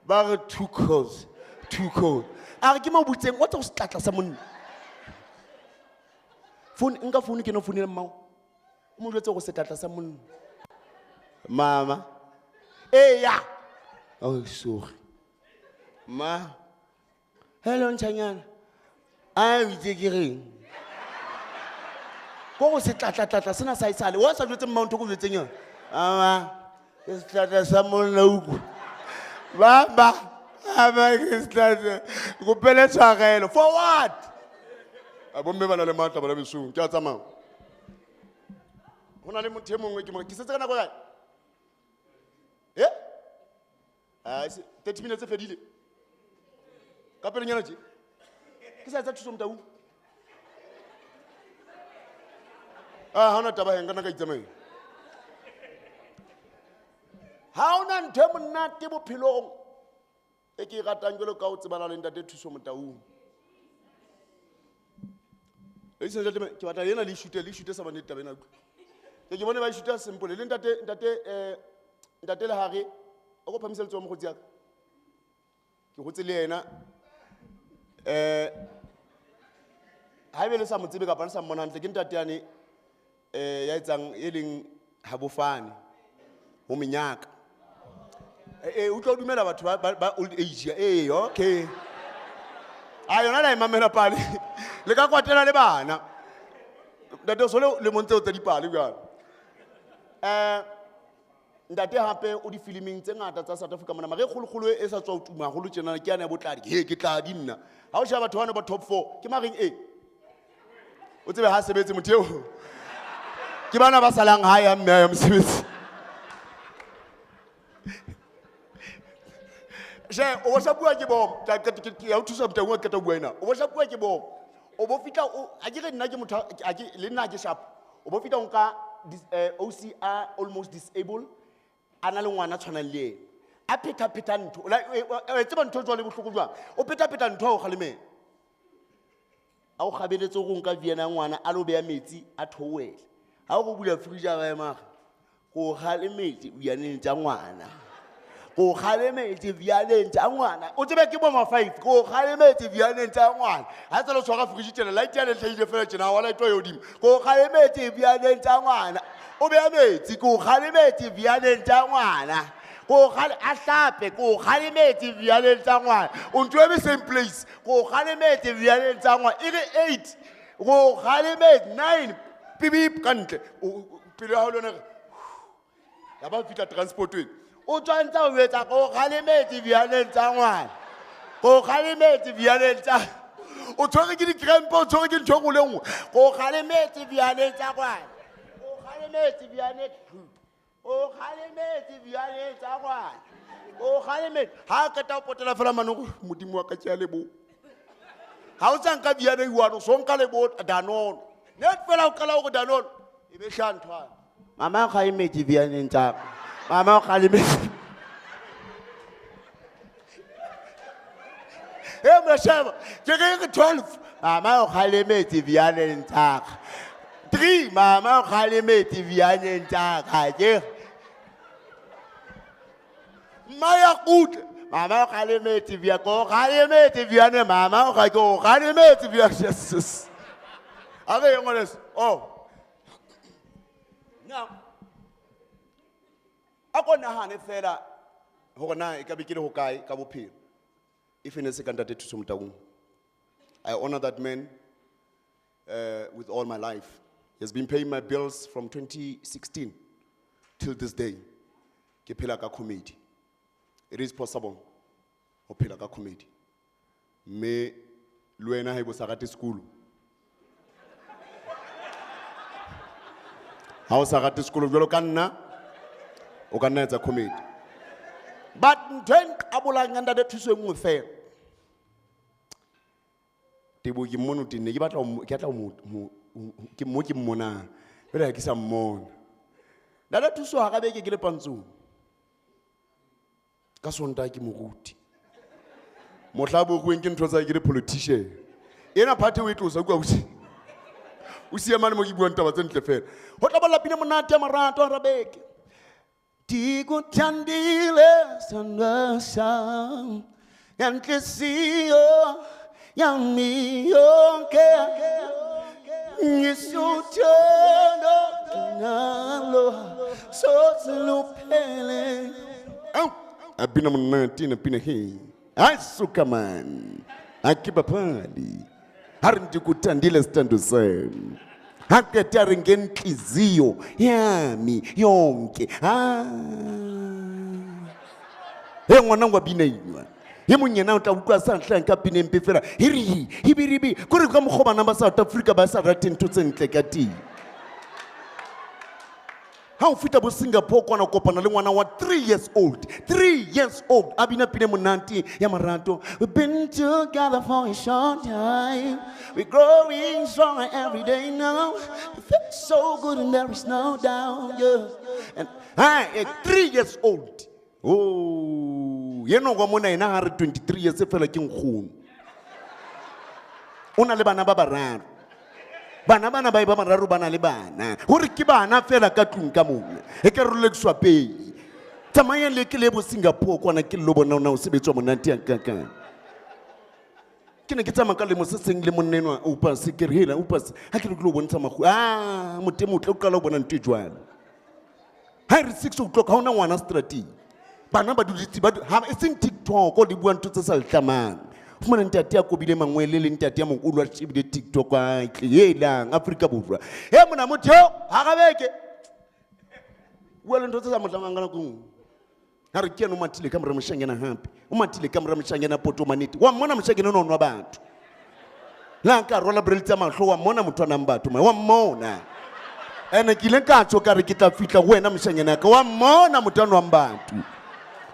Ba re two calls, two calls. A re ke mo butseng, o tsa o setlatla sa monna. Phone, nka phone ke no founela mmao. O mo jwetse hore setlatla sa monna. Mama. Eya. Oh, sorry. Ma. Hello, ntjhanyana. A o itse ke reng? Ko go setlatlatlatla sena sa esale wa sa jwetse mmao ntho ko jwetseng yona. Mama, ke setlatla sa monna utlwa. Mama, mama ke setlatla. Ke kopele tshwarelo. For what? A bomme ba na le matla bana besong. Ke a tsamaya. Ho na le motho e mongwe ke mo ke setse ka nako e kae? Eh? Ah, 30 minutes e fedile. Ka pelenyana tje. Ke sa etsa thuso Motaung. Ah, ha hona taba he, nka nna ka itsamaela. Ha hona ntho e monate bophelong e ke e ratang jwalo ka ho tsebana le ntate Thuso Motaung. Ladies and gentlemen, ke batla ena le shoot-e, le shoot-e sa bane taba ena. Ke bone ba e shoot-a simple. Le ntate Lehare, o ko phahamisa letsoho mokgotsi ya ka. Ke hotse le yena. Haebe le sa mo tsebe kapa le sa mmona hantle, ke ntate yane, ya etsang e leng Habofane ho menyaka. O tlo dumela batho ba old age ya. Okay. A yona la e mamela pale. Le ka kwatela le bana. Ntate o so le lemong tseo tsa dipale jwale. Ntate hape o difiliming tse ngata tsa South Africa mona, mare e kgolokgolo e sa tswa ho tuma haholo tjena ke yane ya botladi. He, ke tladi nna. Ha o sheba batho bana ba top 4, ke mareng e? O tsebe ha sebetse motho eo. Ke bana ba salang hae ya mme ya mosebetsi. She, o bo shapuwa ke bom. Ke a ke, ke, ya o thusa Motaung ha ke qeta ho bua ena. O bo shapuwa ke bom. O bo fihla o, ha ke re nna ke motho a, ha ke, le nna ha ke sharp. O bo fihla o nka OCR almost disabled, a na le ngwana a tshwanang le ena. A phetapheta ntho. O la, e, e, e, tseba ntho jwale bohloko jwang? O phetapheta ntho ha o kgalemela. A o kgabeletse go nka viena ya ngwana, a lo beya metsi, a theohele. Ha o go bula fridge a ba ema, go kgalemetse vianeng tsa ngwana. Go kgalemetse vianeng tsa ngwana. O tsebe ke bo ma 5, go kgalemetse vianeng tsa ngwana. Ha tse le tshwara fridge tjena, light ya le hlahile fela tjena, wa light ya hodimo. Go kgalemetse vianeng tsa ngwana. O beya metsi, go kgalemetse vianeng tsa ngwana. Go kgale, a hlape, go kgalemetse vianeng tsa ngwana. O ntho eme same place. Go kgalemetse vianeng tsa ngwana. E re 8, go kgalemetse 9, pip, pip, ka ntle. O, pelo ya hao le yona e re, ya ba fihla transporteng. O tshwantse ho etsa go kgalemetse vianeng tsa ngwana. Go kgalemetse vianeng tsa, o tshwere ke di-cramp, o tshwere ke ntho e nngwe le nngwe. Go kgalemetse vianeng tsa ngwana. Go kgalemetse vianeng, o kgalemetse vianeng tsa ngwana. O kgalemetse. Ha a qeta ho potela fela mane, o re, Modimo wa ka ke a leboha. Ha o sa nka viane e one, o so nka le bo Danone. Net fela o qala hore Danone, e be hlaha ntho yane. Mama o kgalemetse vianeng tsa ka. Mama o kgalemetse. He, Masheba, ke re re 12. Mama o kgalemetse vianeng tsa ka. 3, mama o kgalemetse vianeng tsa ka. Ke mma ya kutle. Mama o kgalemetse via, ko kgalemetse viane, mama o kga-, ko kgalemetse via, Jesus. A re ye ngwaneso. Oh. Now, a ko nahane fela hore na e ka be ke le hokae ka bophelo. If e ne se ka ntate Thuso Motaung. I honor that man with all my life. He has been paying my bills from 2016 till this day. Ke phela ka comedy. It is possible ho phela ka comedy. Mme le wena haeba o sa rate sekolo. Ha o sa rate sekolo jwalo ka nna, o ka nna etsa comedy. But ntho e nqabolang ya ntate Thuso e nngwe fela. Teboho ke mmone o teng, ne ke batla ho mo, ke batla ho mo, mo, ho, ho, ke mo ke mmonang. Jwale ha ke sa mmona. Ntate Thuso hara beke ke le pantsong. Ka Sontaha ke moruti. Mohla bo rueng ke ntho tsa ke le politician. Ena party o e tlosa kwa o O siya mane mo ke buang taba tse ntle fela. Ho tla balla pina monate ya marato hara beke. Ndikuthandile sithandwa sam, ngenhliziyo yami yonke, ngisuthando nalo soze luphele. Au, abina monate ena pina he. Hayi suka man, ha ke bapale. Ha re ndikuthandile sithando sam. Ha qeta a re ngenhliziyo yami yonke. Ah. He ngwana wa bina enwa. E mong yena o tla utlwa sa hlahang ka pina e mpe fela. Hiri, hibiribi. Kore ka mokgwa bana ba South Africa ba sa rateng ntho tse ntle ka teng. Ha o fihla bo Singapore kwana o kopana le ngwana wa 3 years old. 3 years old. A bina pina e monate ya marato. We've been together for a short time. We're growing stronger every day now. It feels so good and there is no doubt. Yeah. And hi, 3 years old. Oh, yena wa mona yena ha re 23 years fela ke nkgono. O na le bana ba bararo. Bana bana ba e ba bararo ba na le bana. Hore ke bana fela ka tlung ka mona. E ka re lekiswa pei. Tsamayang le ke le bo Singapore kwana ke lo bona ona o sebetswa monate ya kakang. Ke ne ke tsamaya ka lemo se seng le monna enwa, Oupas, ke re, hela, Oupas, ha ke re ke lo bontsha makgowa. Ah, motho e motle o qala ho bona ntho e jwalo. Ha e re 6 o'clock, ha hona ngwana seterateng. Bana ba dutse ba du-, ha, e seng TikTok, o di bua ntho tse sa letlamang. Fumana ntate ya kobile mangwele le ntate ya moholo a shebile TikTok, a tle, helang, Afrika Borwa. He mona motho eo, ha ra beke. Bua le ntho tse sa mo tlamang ka nako e nngwe. Ha re ke yena o mathile ka mora moshanyana hape. O mathile ka mora moshanyana poto manete. Wa mmona moshanyana ono o nwa batho. Le ha nka rwala brele tsa mahlo, wa mmona motho a nang batho, wa mmona. Ene ke ile ka tjho ka re ke tla fihla ho wena moshanyana ka, wa mmona motho a nwang batho.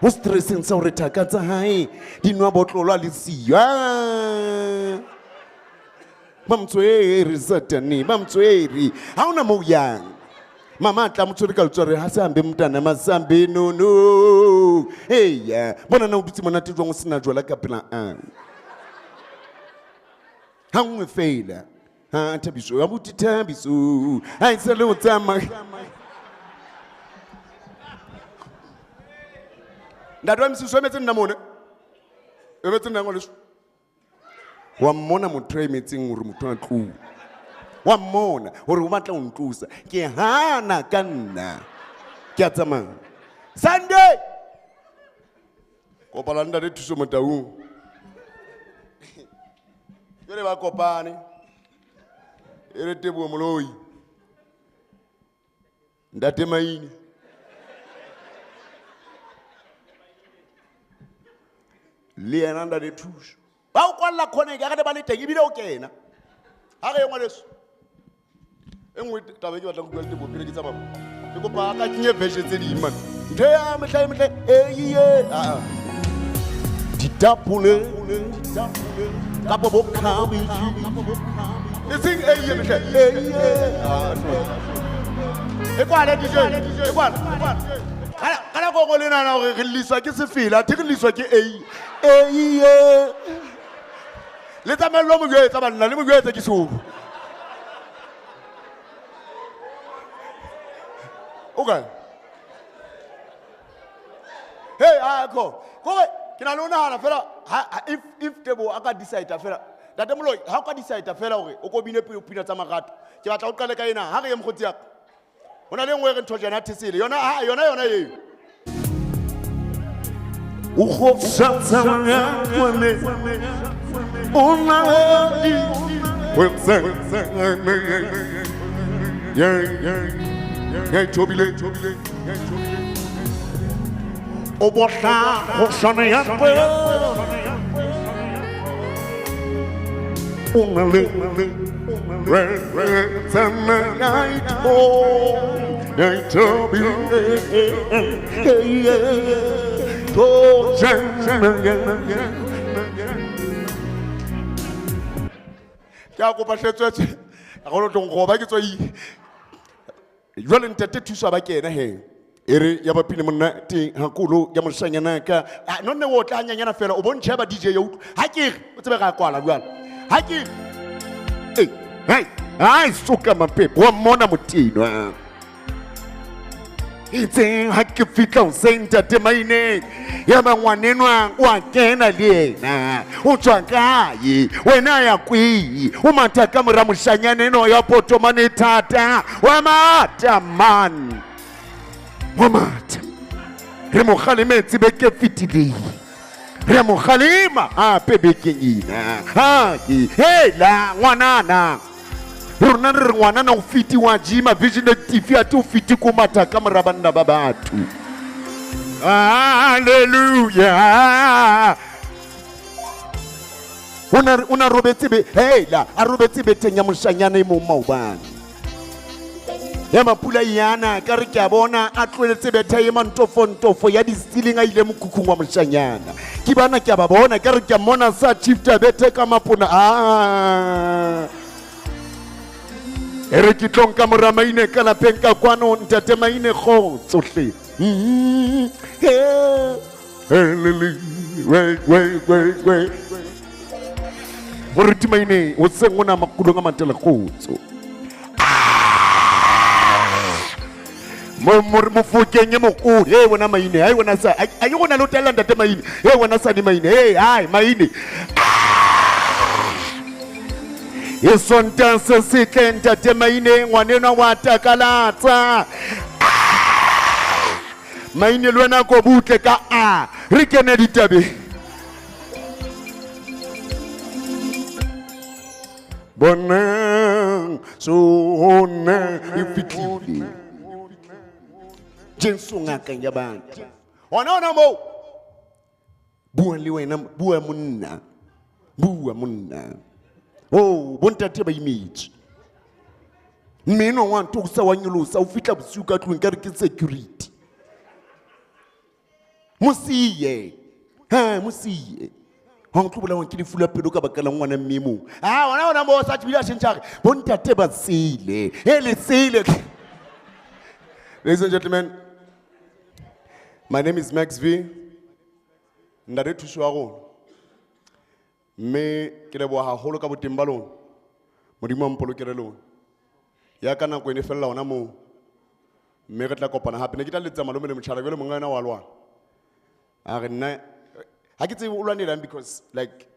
Ho stresseng sa hore thaka tsa hae di nwa botlolo a le siyo. Ah! Ba mo tshwere Satane, ba mo tshwere. Ha hona moo o yang. Mama a tla mo tshwere ka letsoho a re, ha se hambe mntana, masambe, no, no. Eya, bona na o dutse monate jwang o sena jwala ka pela ao. Ha nngwe fela. Ha, Thabiso, abuti Thabiso. Ha e sale o tsamaya. Ntate wa Msisi, o emetse nna mona. O emetse nna ngwaneso. Wa mmona motho a emetseng hore motho a tlohe. Wa mmona hore o batla ho ntlosa. Ke hana ka nna. Ke a tsamaya. Sunday! Kopana le ntate Thuso Motaung. Jwale ba kopane. E re Teboho Moloi. Ntate Maine. Le yena ntate Thuso. Ba o kwalla khoneng, ka re ba le teng ebile o kena. Ha re ye ngwaneso. E nngwe taba e ke batlang ho bua le Teboho pele ke tsamaya. Ke kopa a ka kenye verse tse ding, man. Ntho ya mehla e mehle, e iye, ah, ah. Ditapole, kapo bo cabbage. E seng e iye mehla, e iye, ah, no. E kwale, DJ, e kwale, e kwale. Ka nako e nngwe le nahana hore re lliswa ke sefela, athe re lliswa ke e iye, e iye. Le tsamaye le lo mo jwetsa banna, le mo jwetse ke seo. O kae? Hey, a ko. Kore ke na le ho nahana fela, ha, ha, if Teboho a ka decide fela. Ntate Moloi, ha o ka decide fela hore o ko bine pina tsa marato. Ke batla o qale ka ena, ha re ye mokgotsi ya ka. Ho na le e nngwe e re ntho jana thesele. Yona, ha, yona, yona eo. O bohla go shona ya kwe. O na le re re tsena ya itho, ya itho bi. Ke a kopa hle tswetswe. Ha go tlo nkgoba ke tswa i. Jwale ntate Thuso a ba kena he. E re ya bapile monna teng haholo ya moshanyana ka. Ah, no nne o tla hanyanyana fela o bontšhe ba DJ ya utlwa. Ha ke re, o tsebe ga kwala jwale. Ha ke re. Eh, hey, ai soka mapepo wa mmona moteno, ah. Itseng ha ke fihla hoseng ntate Maine, ya ba ngwanenwa o a kena le yena. O tswa kae? Wena ya kwi. O matha ka mora moshanyana enwa ya potomane thata. Wa matha man. Wa matha. Re mo kgalemetse beke e fetileng. Re mo kgalema hape bekeng ena. Ha ke hela ngwanana. Rona re re ngwanana o fiti wa gym vision active ate o fiti ko matha ka mora banna ba batho. Hallelujah. O na robetse be hela a robetse beteng ya moshanyana e mong maobane. Ya mapula yana ka re ke a bona a tlohelletse betha e mantofontofo ya di-ceiling a ile mokhukhung wa moshanyana. Ke bana ke a ba bona ka re ke a mmona sa shifta bethe ka mapona. Ah. E re ke tlo nka mora Maine ka lapeng ka kwano ntate Maine kgotso hle. Moruti Maine o seng o na makulong a matele kgotso. Mofokeng e mogolo e wena Maine hai wena sa a ke gona le o tella ntate Maine e wena sa ni Maine hey hai Maine. E sonta se setle ntate Maine ngwanenwa wa takalatsa. Maine le wena ko butle ka a re kene ditabeng. Bonang sona e fihlile. Jesu ngaka ya batho. Hona moo. Bua le wena, bua monna. Bua monna. Oh, bontate ba imetse. Mme enwa wa ntho wa nyolosa o fihla bosiu ka tlung ka re ke security. Mosiye. Ha, mosiye. Ha o tlo bolawa ke lefu la pelo ka baka la ngwana mme mong. Ah, hona moo sa tshibile a tjhentjha re bontate ba sele. E le sele. Ladies and gentlemen, my name is Max V. Ntate Thuso wa rona. Mme ke leboha haholo ka boteng ba lona. Modimo a mpolokele lona. Ya ka nako e ne fella hona moo. Mme re tla kopana hape. Ne ke tla letsa malome le motjhara jwale monga yena wa lwana. A re nna ha ke tsebe o lwanelang because like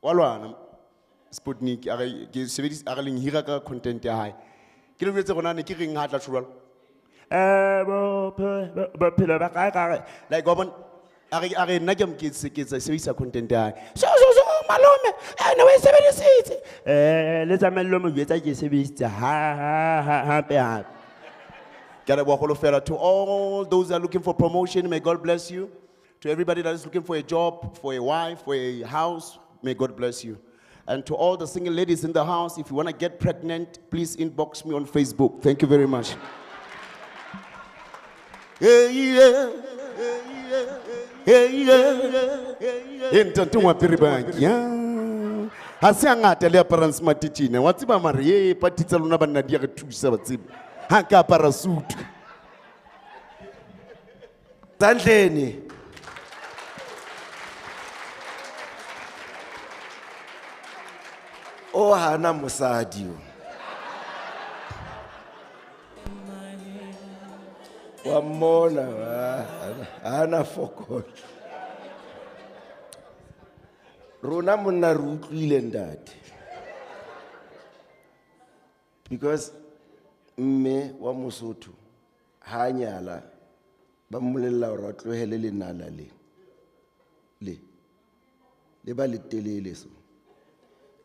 wa lwana Sputnik a re ke sebedisa a re leng hira ka content ya hae. Ke le jwetse rona ne ke reng ha tla tjho jwalo. Bophelo ba kae ka re like wa bona a re nna ke ke sebedisa content ya hae. So malome ne o e sebedisitse. Le tsamaello mo jwetsa ke sebedisitse ha hape hape. Ke a leboha haholo fela to all those that are looking for promotion, may God bless you. To everybody that is looking for a job, for a wife, for a house, may God bless you. And to all the single ladies in the house, if you want to get pregnant, please inbox me on Facebook. Thank you very much. Hey, yeah. Hey, yeah. Ntate wa pere banki, ya. Ha se hangata le aparang smart tjena. Wa tseba mare, ye, party tsa lona banna di a re thusa, wa tseba. Ha nka apara suit. Tandleni. O hana mosadi o. Wa mmona, hana fokol. Rona monna re utlwile ntate. Because mme wa Mosotho ha nyala ba mmolella hore a tlohele lenala le. Le ba le telele so.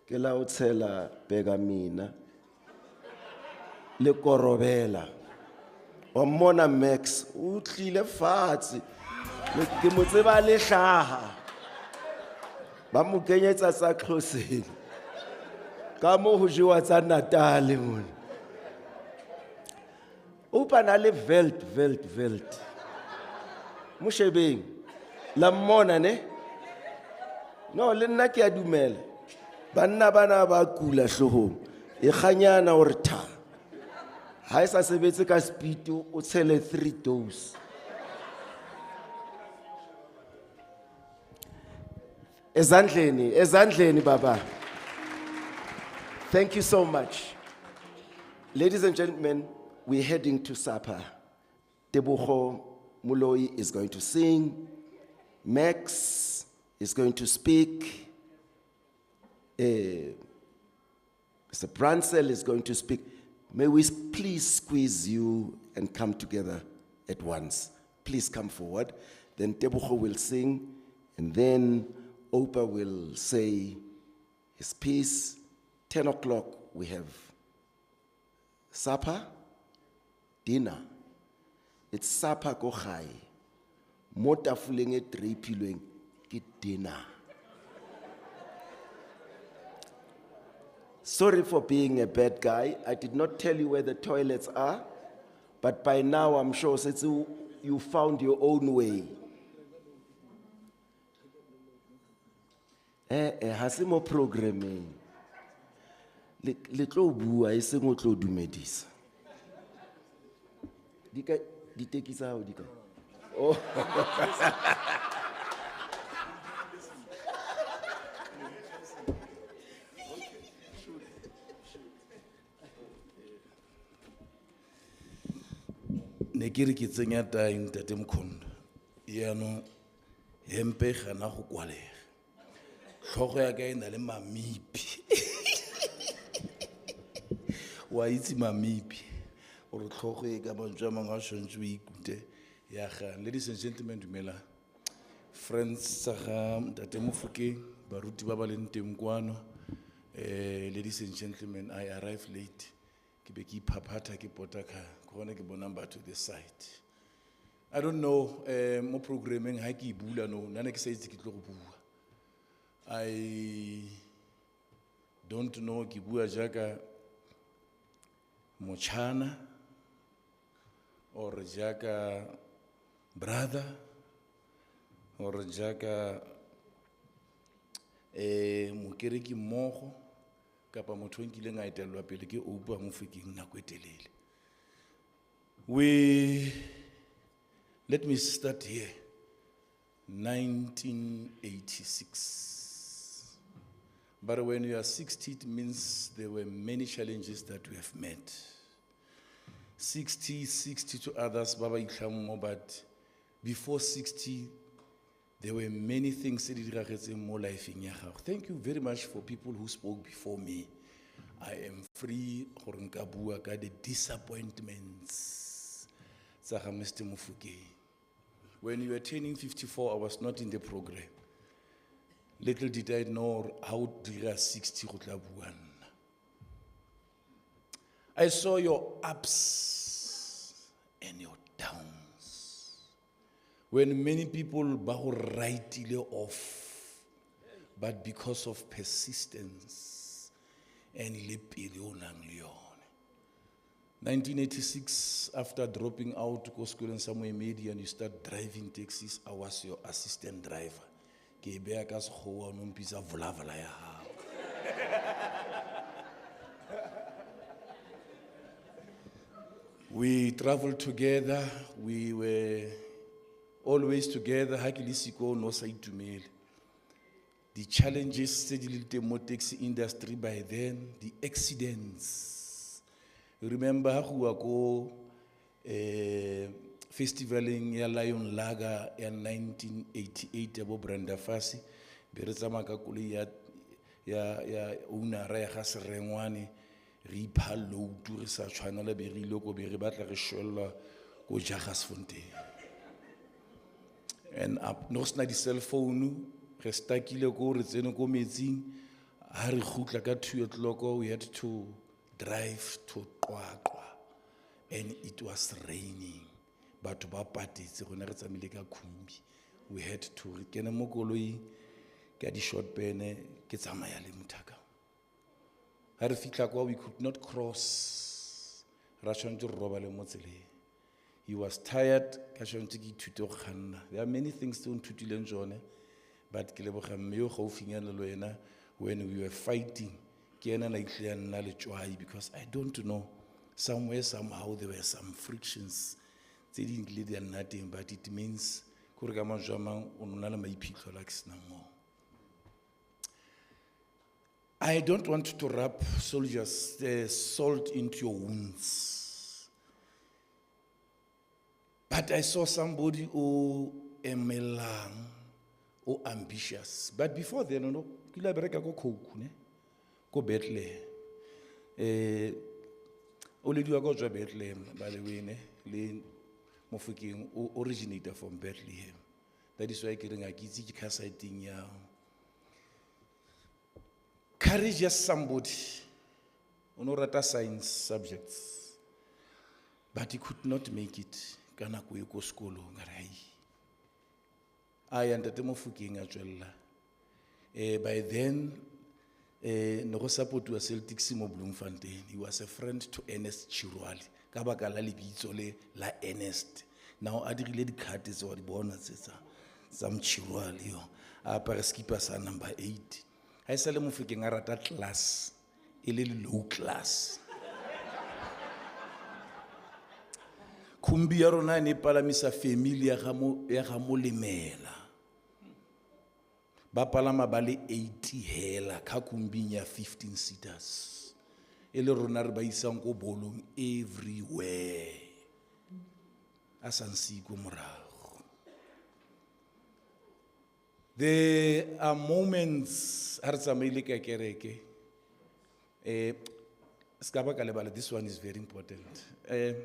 Ke la o tshela beka mina le korobela. Wa mmona Max o tlile fatshe. Ke mo tseba le hlaha. Ba mo kenyetsa tsa Xhoseng. Ka mo ho jewa tsa Natal mona. Oupa na le veld. Mo shebeng. La mmona ne? No, le nna ke a dumela. Banna bana ba kula hloohong. E kganyana hore tha. Ha e sa sebetse ka speed o tshele 3 dose. Ezandleni baba. Thank you so much. Ladies and gentlemen, we're heading to supper. Tebogo Moloi is going to sing. Max is going to speak. Mr. Bransel is going to speak. May we please squeeze you and come together at once. Please come forward. Then Tebogo will sing, and then Oupa will say his piece. 10 o'clock, we have Supper, dinner. It's supper ko gae. Mo tafoleng e drape-ilweng ke dinner. Sorry for being a bad guy. I did not tell you where the toilets are, but by now I'm sure setsu you found your own way. Ha se mo programming. Le tlo bua, e seng o tlo dumedisa. Di ka, diteki tsa hao di kae? Oh. Ne ke re ke tsenya tae, Ntate Mkhondo. Jaanong hempe e gana go kwalega. Tlhogo ya ka e na le mamipi. Wa itse mamipi. Gore tlhogo e ka mantswe a mangwe a tshwanetse o ikute ya gana. Ladies and gentlemen, dumela. Friends tsa ga Ntate Mofokeng, baruti ba ba leng teng kwano. Ladies and gentlemen, I arrived late. Ke be ke iphaphatha ke pota ka, ke gone ke bonang batho this side. I don't know, mo programming ha ke e bula no, nna ne ke sa itse ke tlo go bua. I don't know ke bua jaaka motjhana or jaaka brother or jaaka mokereki mmogo kapa motho o nkileng a etellwa pele ke Oupa Mofokeng nako e telele. Let me start here, 1986. But when you are 60, it means there were many challenges that we have met. 60 to others, Baba Ikhlamo, but before 60, there were many things that diragetseng mo life-eng ya gago. Thank you very much for people who spoke before me. I am free gore nka bua ka the disappointments tsa ga Mister Mofokeng. When you were turning 54, I was not in the program. Little did I know how dira 60 go tla bua nna. I saw your ups and your downs. When many people ba go write-ile off, but because of persistence and le pele o nang le yone. 1986, after dropping out ko sekolong sa Moemedi and you start driving taxis, I was your assistant driver. Ke e beya ka sekgowa, o no mpitsa vola-vola ya hao. We traveled together, we were always together. Ha ke le siko, no sa itumele. The challenges tse di leng teng mo taxi industry by then, the accidents. You remember ha go uwa ko festivaleng ya Lion Lager ya 1988 ya bo Brenda Fassie, be re tsamaya ka koloi ya owner-a ya ga Serengwane, re ipha load re sa tshwanela be re ile ko be re batla re shwella ko Jagersfontein. And up, no sena di-cell phone, re stuckile ko, re tsene ko metsing, ha re kgutla ka 2 o'clock, we had to drive to Qwaqwa, and it was raining. Batho ba patetse, rona re tsamaile ka khumbi. We had to re kene mo koloing ka di-short pene, ke tsamaya le mothaka. Ha re fihla kwa, we could not cross. Ra tshwanetse re robale mo tseleng. He was tired, ka tshwanetse ke ithute go kganna. There are many things tse o nthutileng tsone, but ke leboga mme yo gaufinyana le wena, when we were fighting, ke ena na itlile ya nna letswai, because I don't know, somewhere, somehow, there were some frictions tse di nkile di a nna teng, but it means kore ka mantswe a mang, o no na le maiphitlho la ke senang ona. I don't want to rub soldiers salt into your wounds. But I saw somebody who emelang, who ambitious. But before then, no, ke ile a bereka ko Coke, ne? Ko Bethlehem. O lediwa ko tswa Bethlehem, by the way, ne? Le Mofokeng o originator from Bethlehem. That is why ke reng ha ke itse ke ka site-eng ya. Courageous somebody. O no rata science subjects. But he could not make it ka nako e ko sekolong, a re, "Hai." A ya ntate Mofokeng a tswella. By then, ne go supportiwa Celtics mo Bloemfontein. He was a friend to Ernest Chirwali ka baka la lebitso le la Ernest. Now a dirile di-card tse wa di bona tse tsa Mchirwali yo. A apare skipa sa number 8. Ha e sale Mofokeng a rata class, e le low class. Khumbi ya rona e ne e palamisa family ya ga mo, ya ga Molemela. Ba palama ba le 80 hela ka khumbing ya 15 seaters. E le rona re ba isang ko bolong everywhere. A sa nsiye ko morago. There are moments ha re tsamaile ka kereke. Se ka ba ka lebala, this one is very important. E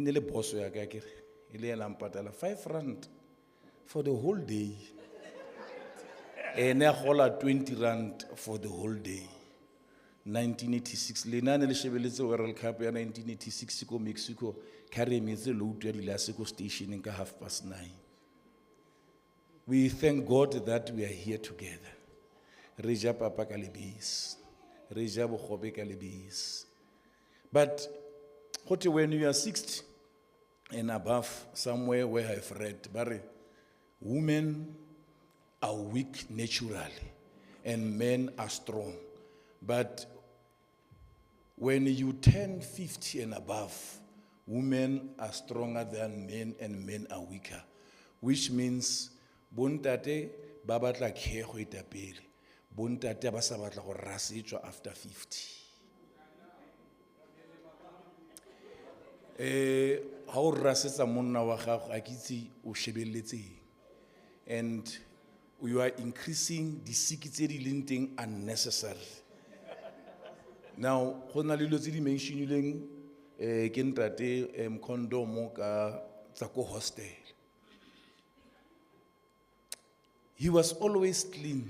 ne le boss ya ka akere, e le yena a mpatala 5 rand for the whole day. Ene a gola 20 rand for the whole day. 1986, le nna ne le shebeletse World Cup ya 1986 ko Mexico, ka re emetse load ya dilase ko stationeng ka half past nine. We thank God that we are here together. Re ja papa ka lebese, re ja bogobe ka lebese. But gote when you are 60 and above, somewhere where I've read, ba re, women are weak naturally and men are strong. But when you turn 50 and above, women are stronger than men and men are weaker, which means bontate ba batla care go eta pele, bontate ba sa batla go rasetswa after 50. Ha o rasetsa monna wa gago, a ke itse o shebelletseng. And you are increasing disiki tse di leng teng unnecessary. Now, go na le dilo tse di mentionileng, ke ntate, Mkhondo mo ka tsa ko hostel. He was always clean.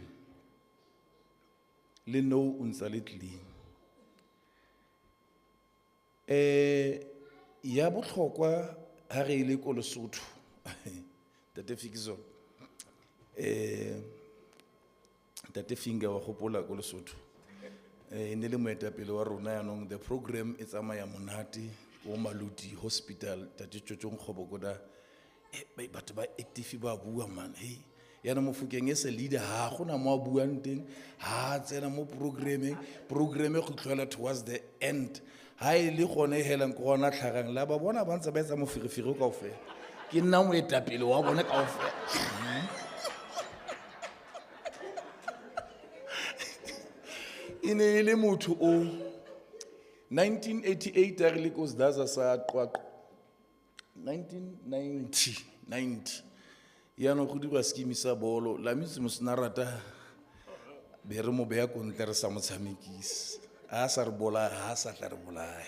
Le nou o ntse a le clean. Ya botlhokwa ha re ile ko Lesotho. Ntate Fikizolo. Ntate Finger wa gopola ko Lesotho. E ne le moetapele wa rona yanong, the program e tsamaya monate ko Maluti Hospital, Ntate Tjotjo Nkgobokoda. Batho ba active ba bua man, hey. Yana Mofokeng e se leader, ha gona mo a buang teng, ha a tsena mo programmeng, programme go tlhoela towards the end. Ha e le gone helang ko gona tlhagang la ba bona ba ntse ba etsa moferefere kaofela. Ke nna moetapele wa bone kaofela. E ne e le motho o 1988 a re le ko Sdaza sa Qwaqwa. 1990, ninety. Yaanong go dirwa scheme sa bolo, la metsi mo sena rata, be re mo beya ko ntle re sa mo tshamekise. Ha a sa re bolaya, ha a sa tla re bolaya.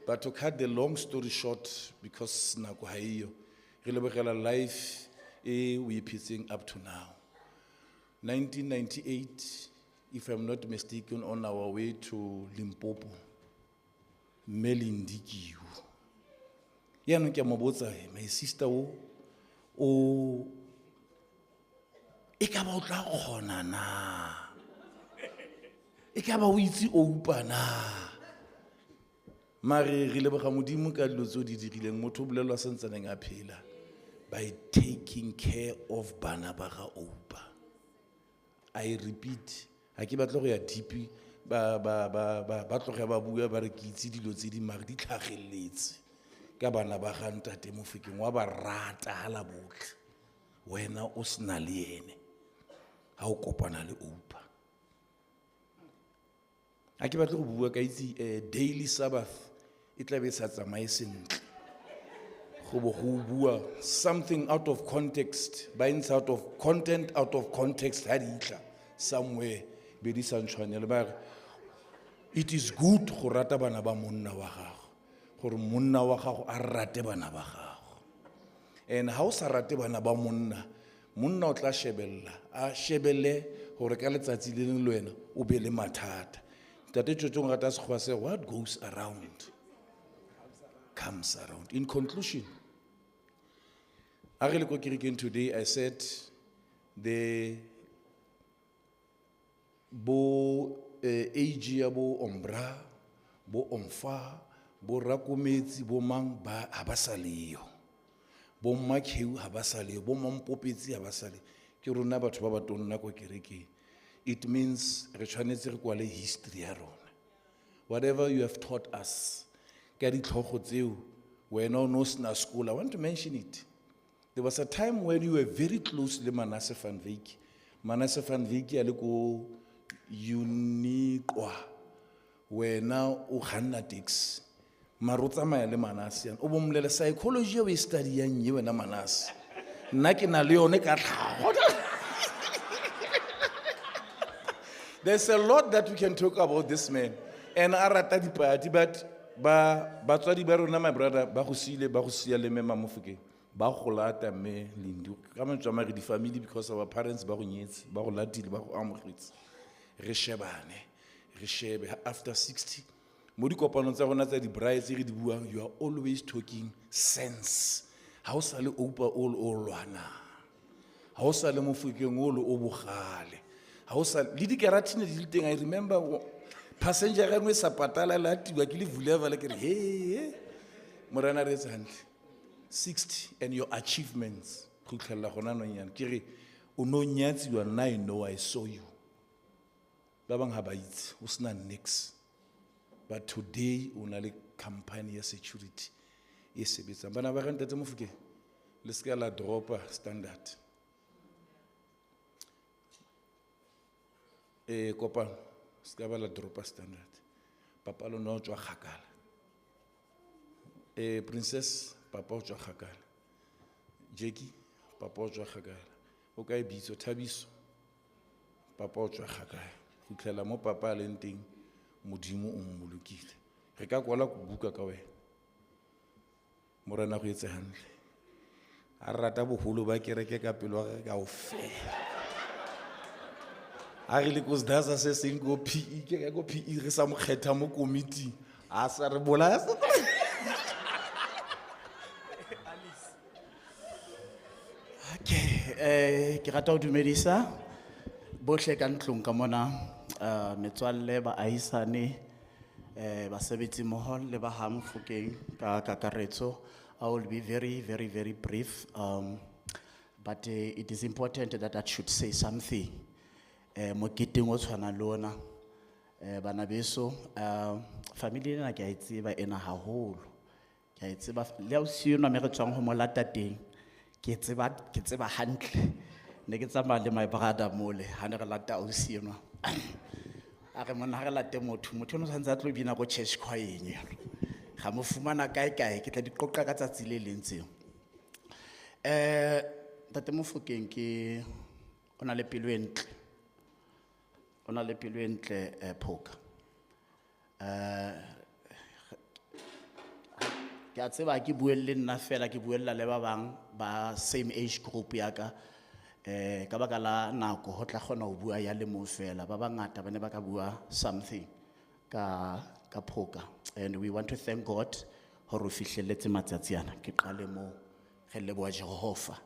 But to cut the long story short, because nako ha eyo, re lebogela life e o e phetseng up to now. 1998, if I'm not mistaken, on our way to Limpopo, Melindikiu. Yaanong ke a mo botsa, my sister o, o, e ka ba o tla kgona na? E ka ba o itse oupa na? Mare re leboga Modimo ka dilo tse o di dirileng, motho o bolelwa santsaneng a phela by taking care of bana ba ga oupa. I repeat, ha ke batle go ya deep, ba tloge ba bua ba re ke itse dilo tse di mare di tlhagelletse ka bana ba ga ntate Mofokeng, wa ba rata hala botlhe. Wena o sena le ene ha o kopana le oupa. Ha ke batle go bua ka itse, daily Sabbath e tla be e sa tsamaye sentle. Go bo go bua something out of context, ba ntsha out of content, out of context ha di tla somewhere be di sa ntshwanele. Ba re it is good go rata bana ba monna wa gago, gore monna wa gago a rate bana ba gago. And ha o sa rate bana ba monna, monna o tla shebella, a shebelle gore ka letsatsi le leng le wena o be le mathata. Ntate Tjotjo o rata sekgowa se, what goes around comes around. In conclusion, a re le ko kerekeng today, I said the bo age ya bo Ombra, bo Omfa, bo Rakometsi, bo mang ba ha ba sa leyo. Bo Mmakheu ha ba sa leyo, bo Mampopetsi ha ba sa leyo. Ke rona batho ba ba tonna ko kerekeng. It means re tshwanetse re kwale history ya rona. Whatever you have taught us, ka ditlhogo tseo, wena o no sena sekolo, I want to mention it. There was a time when you were very close le Manasseh van Wyk. Manasseh van Wyk a le ko Uniqua. Wena o kganna taxi. Mara o tsamaya le Manasseh yana. O bo mmolela psychology eo o e study-ang ye wena Manasseh. Nna ke na le yone ka tlhago. There's a lot that we can talk about this man. And a rata dipati, but ba batswadi ba rona, my brother, ba go siile, ba go sia le mme Mamofokeng. Ba go lata mme Lindy. Ka mantswe a mare di-family, because our parents ba go nyetse, ba go latile, ba go amogetse. Re shebane, re shebe. After 60, mo dikopanong tsa rona tsa di-braai tse re di buang, you are always talking sense. Ha o sa le oupa o le o lwanang. Ha o sa le Mofokeng o le o bogale. Ha o sa le di-keratin di le teng, I remember passenger e nngwe e sa patala, e latiwa ke le Vuleva le ke re, he, he. Morena re etse hantle. 60 and your achievements. Go tlhella gona nong yana. Ke re, o no nyatsiwa, nna I know I saw you. Ba bang ha ba itse, o sena niks. But today, o na le company ya security e sebetsang. Bana ba ka ntate Mofokeng, le seka la dropa standard. Kopano, seka ba la dropa standard. Papa lona o tswa kgakala. Princess, papa o tswa kgakala. Jackie, papa o tswa kgakala. O kae bitso, Thabiso, papa o tswa kgakala. Go fitlhela mo papa a leng teng, Modimo o mmolokile. Re ka kwala buka ka wena. Morena go etse hantle. A re rata boholo ba kereke ka pelo ya gagwe kaofela. A re le ko Sdasa se seng ko PE, ke ka ko PE re sa mo kgetha mo committee. A sa re bolaya sa. Okay, ke rata ho dumedisa bohle ka ntlong ka mona, metswalle, baahisane, basebetsi mmoho le ba ha Mofokeng ka kakaretso. I will be very, very, very brief, but it is important that I should say something. Moketeng o tshwanang le ona, bana beso, family ena ke a e tseba ena haholo. Ke a e tseba, le ausi enwa me re tswang ho mo lata teng, ke tseba hantle. Ne ke tsamaya le my brother mole, ha ne re lata ausi enwa. A re monna ha re late motho, motho enwa o tshwanetse a tlo bina ko church choir-eng eno. Ga mo fumana kae kae, ke tla di qoqa ka tsatsi le leng tseo. Ntate Mofokeng ke, o na le pelo e ntle. O na le pelo e ntle, Phoka. Ke a tseba ha ke bue le nna fela, ke buella le ba bang ba same age group ya ka. Ka baka la nako ho tla kgona ho bua ya le mong fela. Ba bangata ba ne ba ka bua something ka Phoka. And we want to thank God hore o fihlelletse matsatsi ana. Ke qale moo, re leboha Jehova.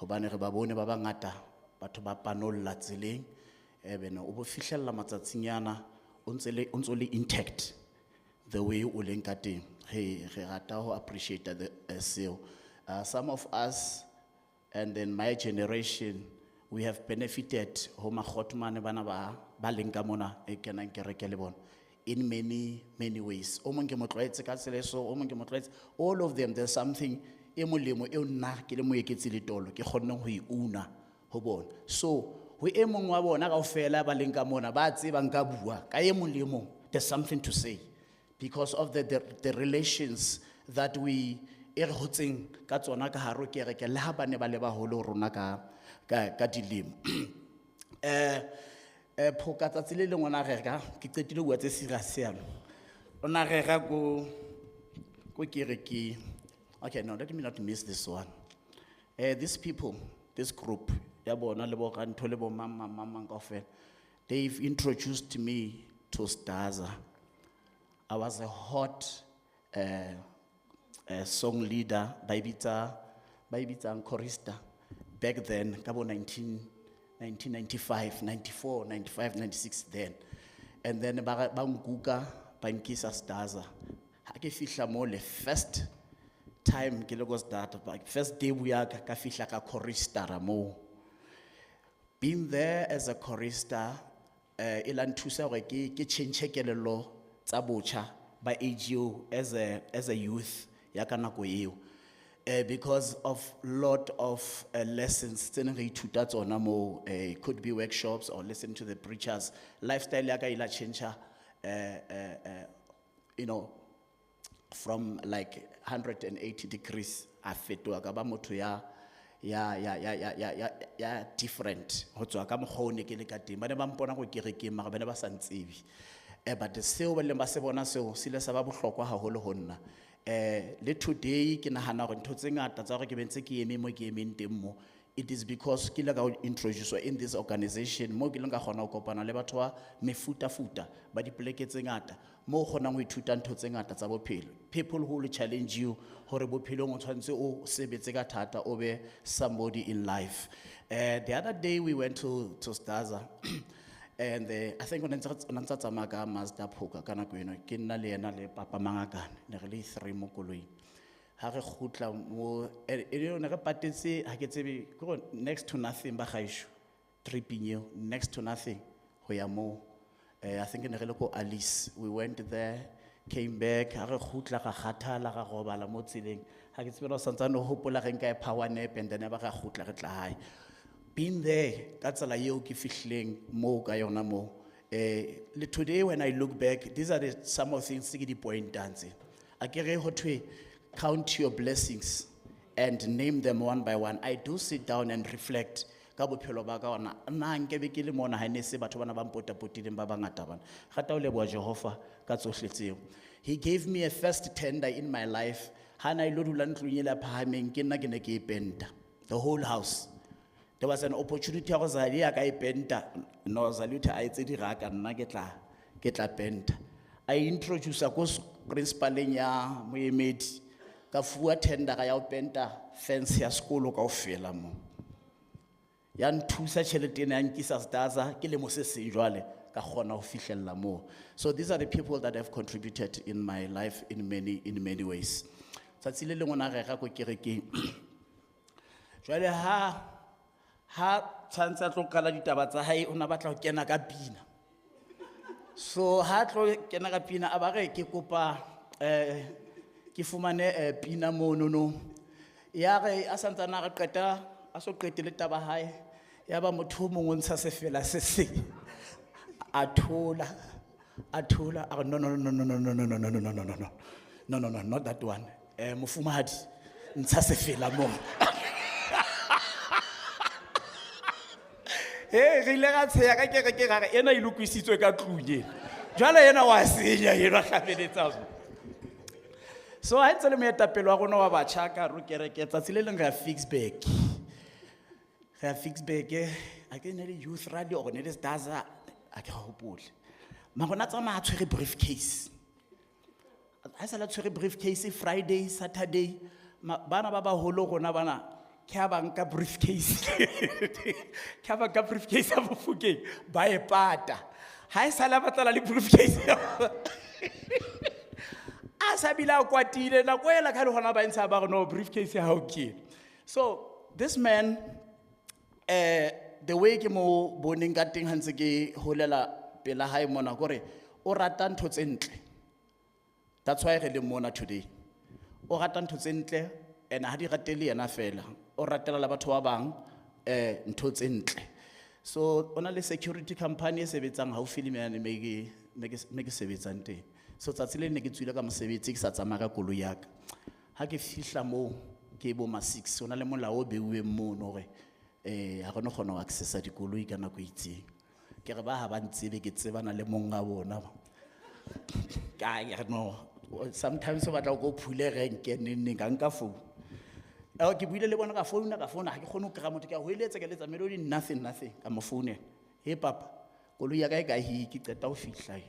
Hobane re ba bone ba bangata, batho ba panolla tseleng. Bene o bo fihlella matsatsing ana, o ntse le, o ntso le intact the way o leng ka teng. Re rata ho appreciate the seo. Some of us, and then my generation, we have benefited ho makgotmane bana ba leng ka mona e kenang kereke le bona in many, many ways. O mong ke mo tlwaetse ka tsela e so, o mong ke mo tlwaetse. All of them, there's something e molemo eo nna ke le moeketsi letolo, ke kgonne ho e una ho bona. So, ho e mong wa bona kaofela ba leng ka mona, ba tseba nka bua, ka e mong le e mong, there's something to say. Because of the relations that we e re hotseng ka tsona ka hare ho kereke, le ha ba ne ba le baholo ho rona ka dilemo. Phoka tsatsi le leng o na reka, ke qetile ho bua tse serious yana. O na reka ko kerekeng. Okay, no, let me not miss this one. These people, this group, ya bona le bo Rantho le bo mang, mang, mang, mang kaofela, they've introduced me to Staza. I was a hot song leader ba e bitsa, ba e bitsang chorister back then ka bo 1995, 94, 95, 96 then. And then ba nkuka, ba nkisa Sdaza. Ha ke fihla mo le first time ke le ko Sdaza, ba, first day ya ka fihla ka choristera mo. Being there as a chorister, e la nthusa hore ke change kelello tsa botjha ba age eo as a youth ya ka nako eo. Because of lot of lessons tse neng re ithuta tsona mo, it could be workshops or listen to the preachers. Lifestyle ya ka e la change, from like 180 degrees a fetoha ka ba motho ya different. Ho tswa ka mokgwa o ne ke le ka teng. Ba ne ba mpona ko kerekeng, mara ba ne ba sa ntsebe. But seo ba ileng ba se bona seo, se ile sa ba bohlokwa haholo ho nna. Le today ke nahana hore ntho tse ngata tsa hore ke be ntse ke eme mo ke emeng teng mo, it is because ke ile ka introduce in this organization mo ke ileng ka kgona ho kopana le batho ba mefutafuta ba dipoleke tse ngata, mo o kgonang ho ithuta ntho tse ngata tsa bophelo. People who will challenge you hore bophelong o tshwanetse o sebetse ka thata, o be somebody in life. The other day we went to Sdaza and I think o ne ntse o ne ntse a tsamaya ka Mazda Phoka ka nako eno, ke nna le yena le Papa Mangakane, ne re le 3 mo koloing. Ha re kgutla mo, e ne re patetse, ha ke tsebe, ke gore next to nothing ba gaesho, tripping eo, next to nothing ho ya moo. I think ne re le ko Alice, we went there, came back, ha re kgutla ra kgathala, ra robala mo tseleng. Ha ke tsebe na o santsane o hopola re nka e power nap and then ba ra kgutla re tla hae. Been there, ka tsela eo ke fihlileng moo ka yona moo. Le today when I look back, these are the some of things tse ke di pointang tse. A ke re ho thwe, count your blessings and name them one by one. I do sit down and reflect ka bophelo ba ka ona. Nna nke be ke le mona ha ne se batho bana ba mpotapotileng ba bangata bana. Rata ho leboha Jehova ka tsohle tseo. He gave me a first tender in my life. Ha na ilo dula ntlong e la phahameng, ke nna ke ne ke e penta. The whole house. There was an opportunity ya hore Zali a ka e penta. No, Zali o the a etse diraka, nna ke tla penta. I introduce ko principaleng ya moemedi. Ka fuwa tender ya ho penta fence ya sekolo kaofela mo. Ya nthusa tjhelete ena ya nkisa Sdaza, ke lemo se seng jwale, ka kgona ho fihlella moo. So these are the people that have contributed in my life in many ways. Tsatsi le lengwe na rera ko kerekeng. Jwale ha tshwantse a tlo qala ditaba tsa hae, o na batla ho kena ka pina. So ha tlo kena ka pina, a ba re ke kopa, ke fumane pina monono. Ya re a santsane a re qeta, a so qete le taba hae, ya ba motho o mong o ntsha sefela se seng. A thola, a thola, a re no, no, no, no, no, no, no, no, no, no, no, no, no, no. No, no, no, not that one. Mofumahadi, ntsha sefela moo. Hey, re ile ra tsheha ka kereke ra re, ena e lokisitswe ka tlung ena. Jwale ena wa senya, enwa hlabeletsa so. So ha ntse le moetapele wa rona wa batjha ka hare ho kereke, tsatsi le leng re ya Ficksburg. Re ya Ficksburg, a ke ne le youth rally or ne le Sdaza, a ke hopole. Mara o na tsamaya a tshwere briefcase. Ha sa la tshwere briefcase Friday, Saturday, bana ba baholo rona bana, ke ha ba nka briefcase. Ke ha ba nka briefcase ya Mofokeng, ba e pata. Ha e sale a batlana le briefcase ya A sa bile a kwatile, nako ela ka le hona ba ntsha ba re, no, briefcase ya hao ke ena. So, this man, the way ke mo boneng ka teng ha ntse ke holela pela hae mona, kore o rata ntho tse ntle. That's why re le mona today. O rata ntho tse ntle, and ha di rate le yena fela. O ratela le batho ba bang, ntho tse ntle. So, o na le security company e sebetsang haufi le mane me ke sebetsang teng. So, tsatsi le ne ke tswile ka mosebetsi, ke sa tsamaya ka koloi ya ka. Ha ke fihla moo, ke bo ma 6, o na le molao o beuweng mono hore, ha re no kgona ho accessa dikoloi ka nako e itseng. Ke re ba ha ba ntsebe, ke tsebana le monga bona. Ka re no, sometimes o batla o ko phule renke neng neng, ka nka phone. Ke buile le bona ka founa, ka founa, ha ke kgone ho kry-a motho, ke a hoeletsa, ke letsa melody, nothing, nothing. Ka mo founela. He papa, koloi ya ka e ka hi, ke qeta ho fihla e.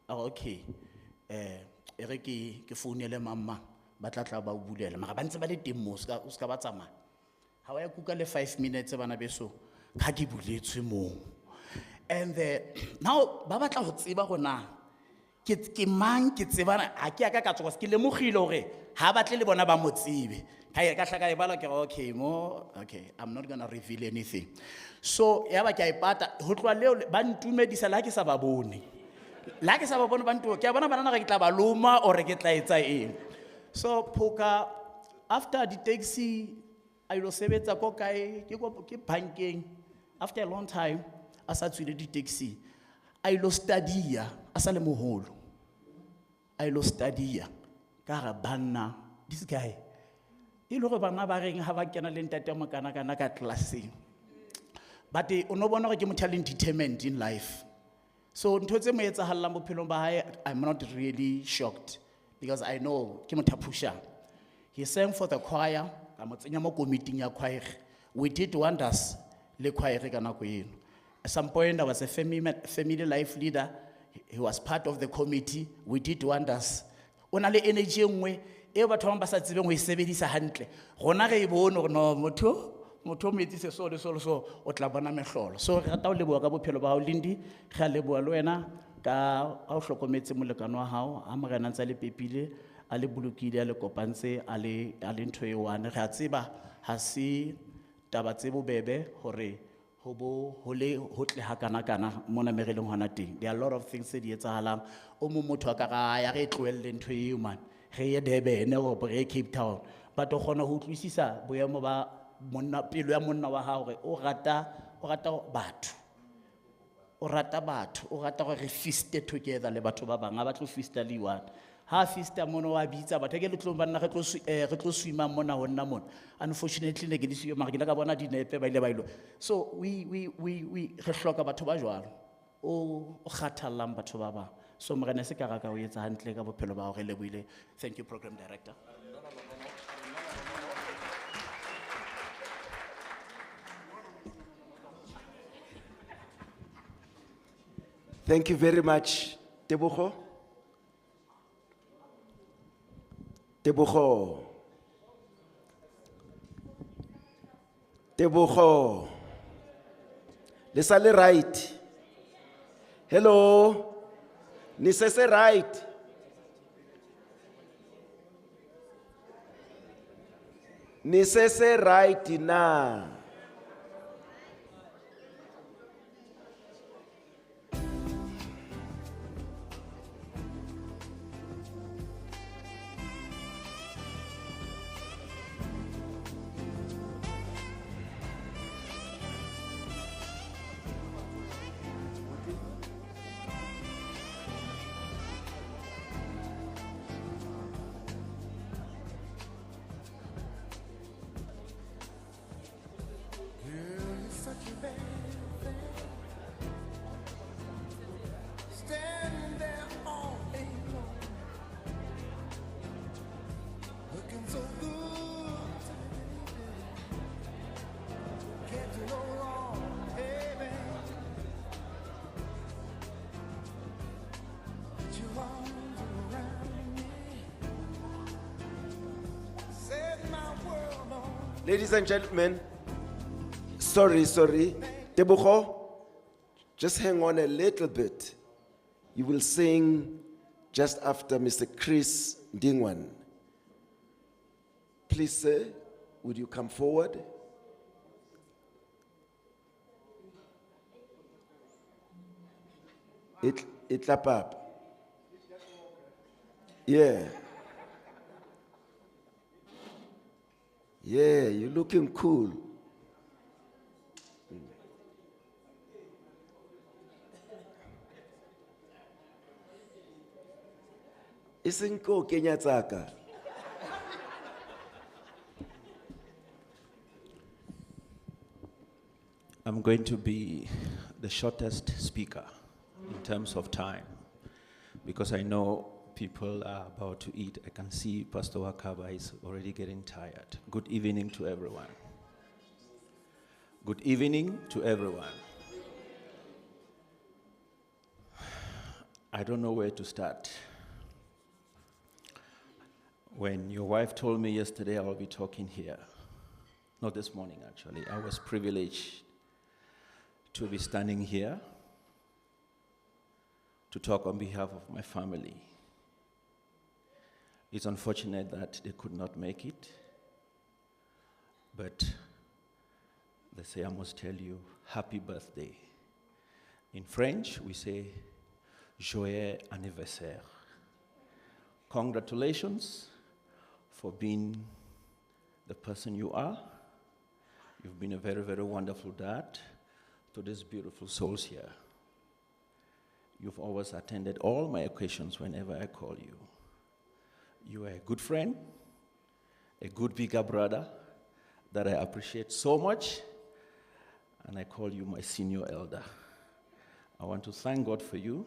A re, okay, e re ke founele mang mang, Ba tla tla ba o bulela. Mara ba ntse ba le teng moo, o ska ba tsamaya. Ha wa ya kuka le 5 minutes bana beso, ka ke buletswe moo. And now ba batla ho tseba hore na ke mang, ke tsebana, ha ke a ka ka tswa, ke lemogile hore ha batle le bona ba mo tsebe. Ka ye ka hla ka e bala, ke re, okay, mo, okay, I'm not going to reveal anything. So, ya ba ke a e pata, ho tloha leo, ba ntumedisa le ha ke sa ba bone. Le ha ke sa ba bone, ba ntu-, ke a bona banana re ke tla ba loma or ke tla etsa eng. So, Phoka, after the taxi, a ilo sebetsa ko kae, ke ko, ke bankeng, after a long time, a sa tswile di-taxi, a ilo study-a, a sa le moholo. A ilo study-a, ka hara banna, this guy, e le hore bana ba reng ha ba kena le ntate wa mokanakana ka classeng. But o no bona hore ke motho a leng determined in life. So ntho tse mo etsahallang bophelong ba hae, I'm not really shocked because I know ke motho a pushang. He sang for the choir, ka mo tsenya mo committee ya choir. We did wonders le choir ka nako eno. At some point I was a family life leader. He was part of the committee. We did wonders. O na le energy e nngwe eo batho ba bang ba sa tsebeng ho e sebedisa hantle. Rona re e bone hore no, motho o mo etsitse so le so le so, o tla bona mehlolo. So re rata ho leboha ka bophelo ba hao, Lindy. Re a leboha le wena ka ha o hlokometse molekane wa hao, ha morena a ntse a le pepile, a le bolokile, a le kopantse, a le ntho e one. Re a tseba ha se taba tse bobebe hore ho bo ho le hotle hakanakana mona me re leng hona teng. There are a lot of things tse di etsahalang. O mong motho a ka ra ya re tlohelle ntho eo man. Re ye Durban or re ye Cape Town. But o kgona ho utlwisisa boemo ba monna, pelo ya monna wa hao hore o rata batho. O rata batho, o rata hore re feast together le batho ba bang, ha ba tlo feasta le one. Ha feasta mono wa bitsa batho, ke le tlo banna re tlo re tlo swima mona ho nna mona. Unfortunately ne ke le siyo, mara ke ile ka bona dinepe ba ile ba ilo. So we re hloka batho ba jwalo. O kgathallang batho ba bang. So morena se ka ra ka o etsa hantle ka bophelo ba hao, re lebohile. Thank you, Program Director. Thank you very much, Tebogo. Tebogo. Tebogo. Le sa le right. Hello. Ni se se right. Ni se se right na. Ladies and gentlemen, sorry, sorry. Tebogo, just hang on a little bit. You will sing just after Mr. Chris Dingwan. Please, sir, would you come forward? It lap up. Yeah. Yeah, you're looking cool. Isn't ko Kenya tsaka? I'm going to be the shortest speaker in terms of time because I know people are about to eat. I can see Pastor Wakaba is already getting tired. Good evening to everyone. Good evening to everyone. I don't know where to start. When your wife told me yesterday I will be talking here, not this morning actually, I was privileged to be standing here to talk on behalf of my family. It's unfortunate that they could not make it, but they say I must tell you, happy birthday. In French, we say, joyeux anniversaire. Congratulations for being the person you are. You've been a very, very wonderful dad to these beautiful souls here. You've always attended all my occasions whenever I call you. You are a good friend, a good bigger brother that I appreciate so much, and I call you my senior elder. I want to thank God for you,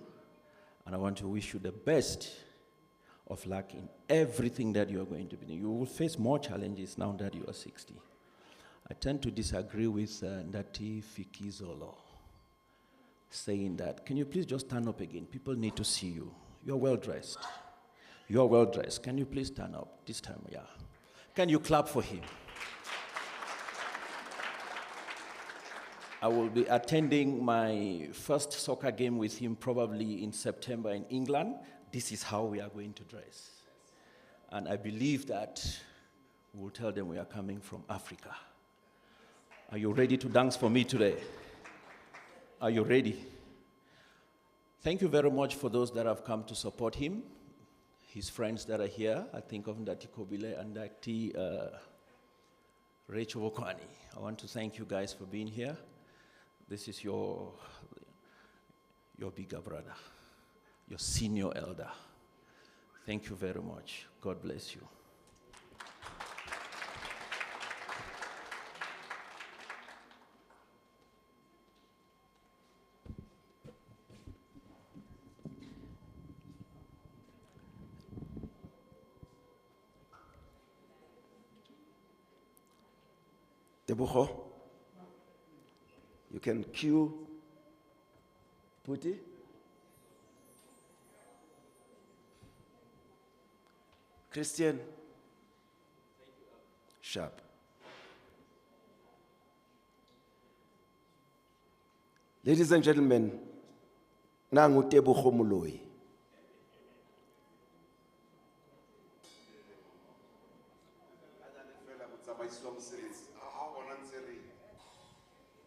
and I want to wish you the best of luck in everything that you are going to be doing. You will face more challenges now that you are 60. I tend to disagree with Ndati Fikizolo, saying that, can you please just stand up again? People need to see you. You're well dressed. You're well dressed. Can you please stand up this time? Yeah. Can you clap for him? I will be attending my first soccer game with him probably in September in England. This is how we are going to dress. And I believe that we'll tell them we are coming from Africa. Are you ready to dance for me today? Are you ready? Thank you very much for those that have come to support him, his friends that are here. I think of Ndati Kobile and Ndati Rachel Okwani. I want to thank you guys for being here. This is your bigger brother, your senior elder. Thank you very much. God bless you. Tebogo, you can cue Puti. Christian. Sharp. Ladies and gentlemen, nangu Tebogo Moloi.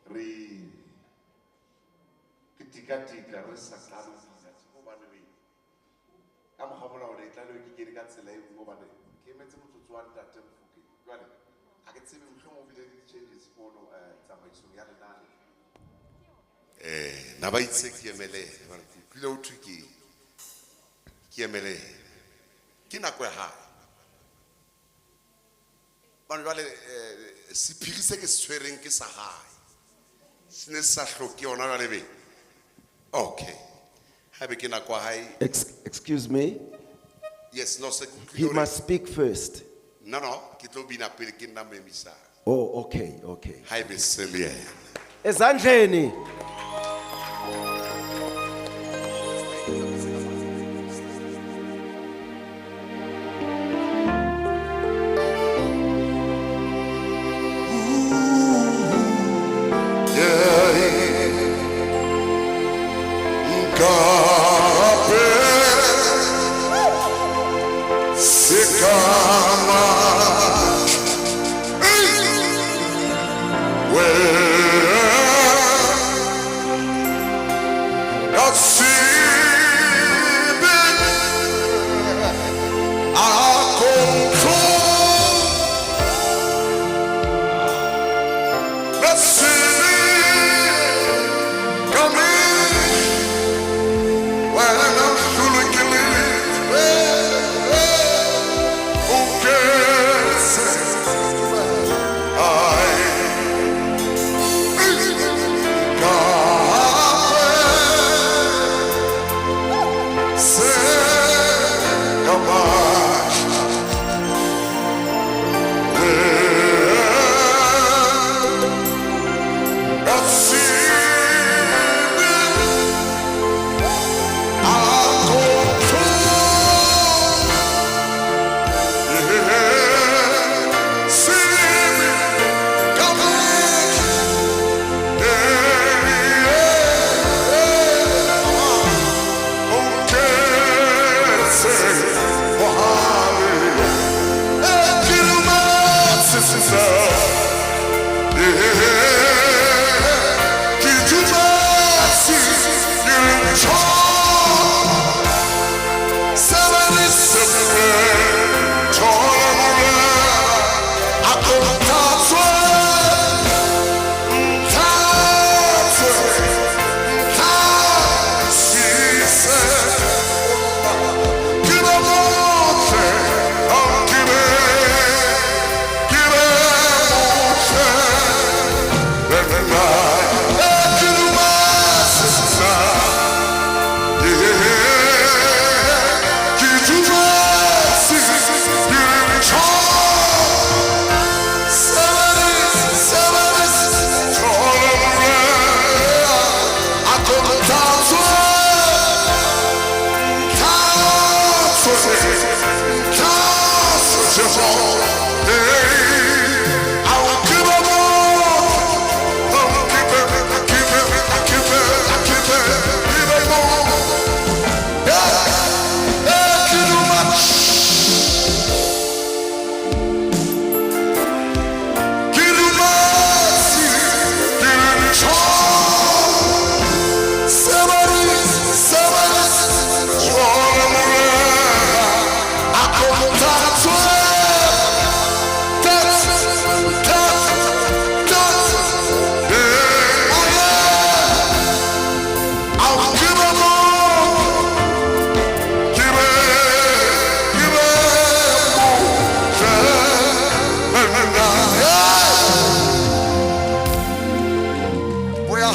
Re ke tika-tika re sa qale ho bina hobane re ka mokgwa molao re tla be ke kene ka tsela e nngwe hobane ke emetse motsotso wa ntate Mofokeng. Jwale ha ke tsebe mohlomong o bile le di-changes mono tsamaisong ya lenane. Na ba itse ke emele, hobane ke utlwile ho thwe ke emele. Ke nako ya hae. Hobane jwale sephiri se ke se tshwereng ke sa hae. Se ne se sa hloke yona jwale be. Okay. Haebe ke nako ya hae. Excuse me? Yes, no, se ke utlwile He hore must speak first. No, no, ke tlo bina pele ke nna mo emisang. Oh, okay, okay. Haebe se le yena. Ezandleni. Well,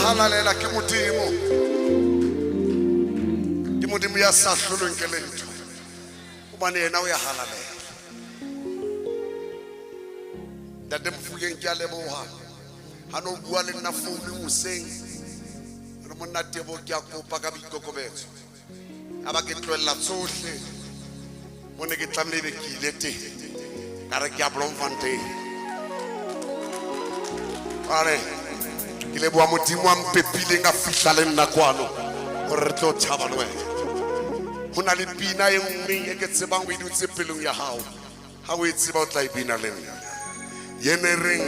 Halalela ke Modimo. Ke Modimo ya sa hlolweng ke letho. Hobane yena o ya halalela. Ntate Mofokeng ke a leboha. Ha no bua le nna founung hoseng. Re monna Tebo ke a kopa ka boikokobetso. A ba ke tlohella tsohle. Mo ne ke tlamehile ebe ke ile teng. Ka re ke ya Bloemfontein. Jwale ke leboha Modimo a mpepileng a fihla le nna kwano hore re tlo thaba le wena. Ho na le pina e nngwe e ke tsebang o e dutse pelong ya hao. Ha o e tseba o tla e bina le nna. Yene e reng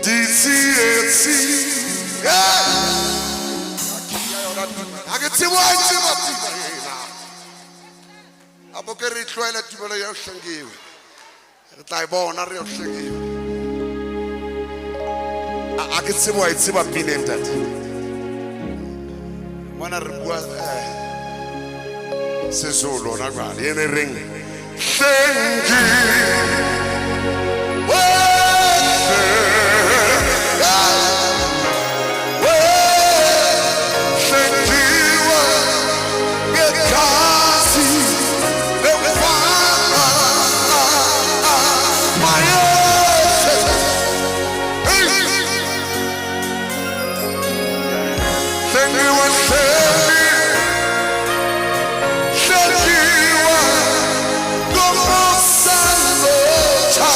ditsietsi. Ha ke tsebe wa e tseba pina ena. A bo ke re tlwaele tumelo ya ho hlengiwe. Re tla e bona re yo hlengiwe. A ke tsebe wa e tseba pina e, ntate. Mona re bua Sezulu hona jwale. Yena e reng hlengiwe. Hlengiwe ngegazi lemvana. Mayehle. Hey! Hlengiwe, hlengiwe ngomusa nothando.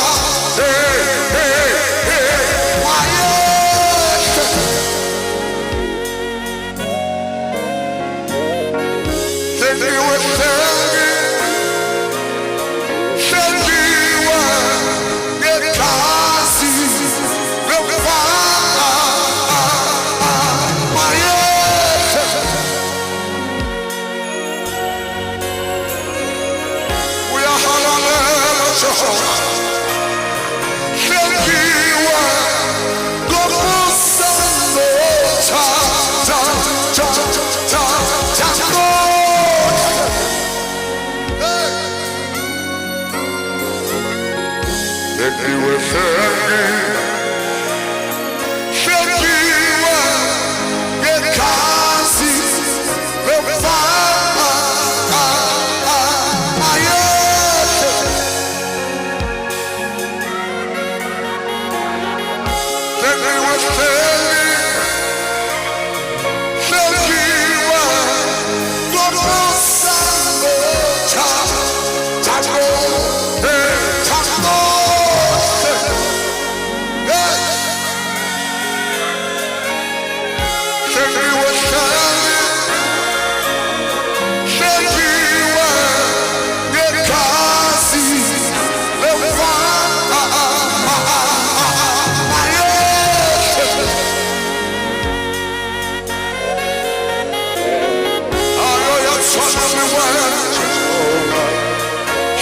Hey, hey, hey. Mayehle. Hlengiwe, hlengiwe ngegazi lemvana. Mayehle. Uyahalalela Jehova. Hlengiwe ngomusa nothando. Hlengiwe, hlengiwe ngegazi lemvana. Mayehle. Hlengiwe, hlengiwe ngomusa nothando. Thando. Hey. Hlengiwe, hlengiwe ngegazi lemvana. Mayehle.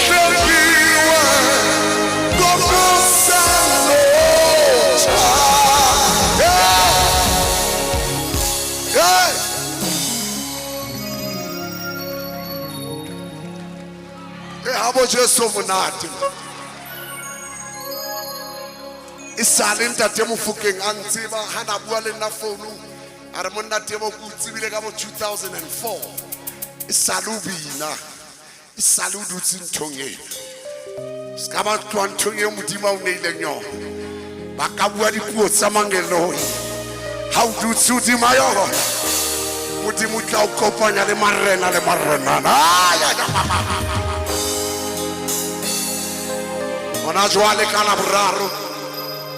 Hlengiwe ngomusa nothando. Hey! E habo Jesu monate. E sale ntate Mofokeng a ntseba ha na bua le nna founung a re monna Tebo ke o tsebile ka bo 2004. E sale o bina, e sale o dutse nthong ena. Se ka ba tloha nthong eo Modimo a o neileng yona. Ba ka bua dipuo tsa mangeloi. Ha o dutse hodima yona, Modimo o tla o kopanya le marena le marenana. Ay, ay, ay, ay, ay. Hona jwale ka Laboraro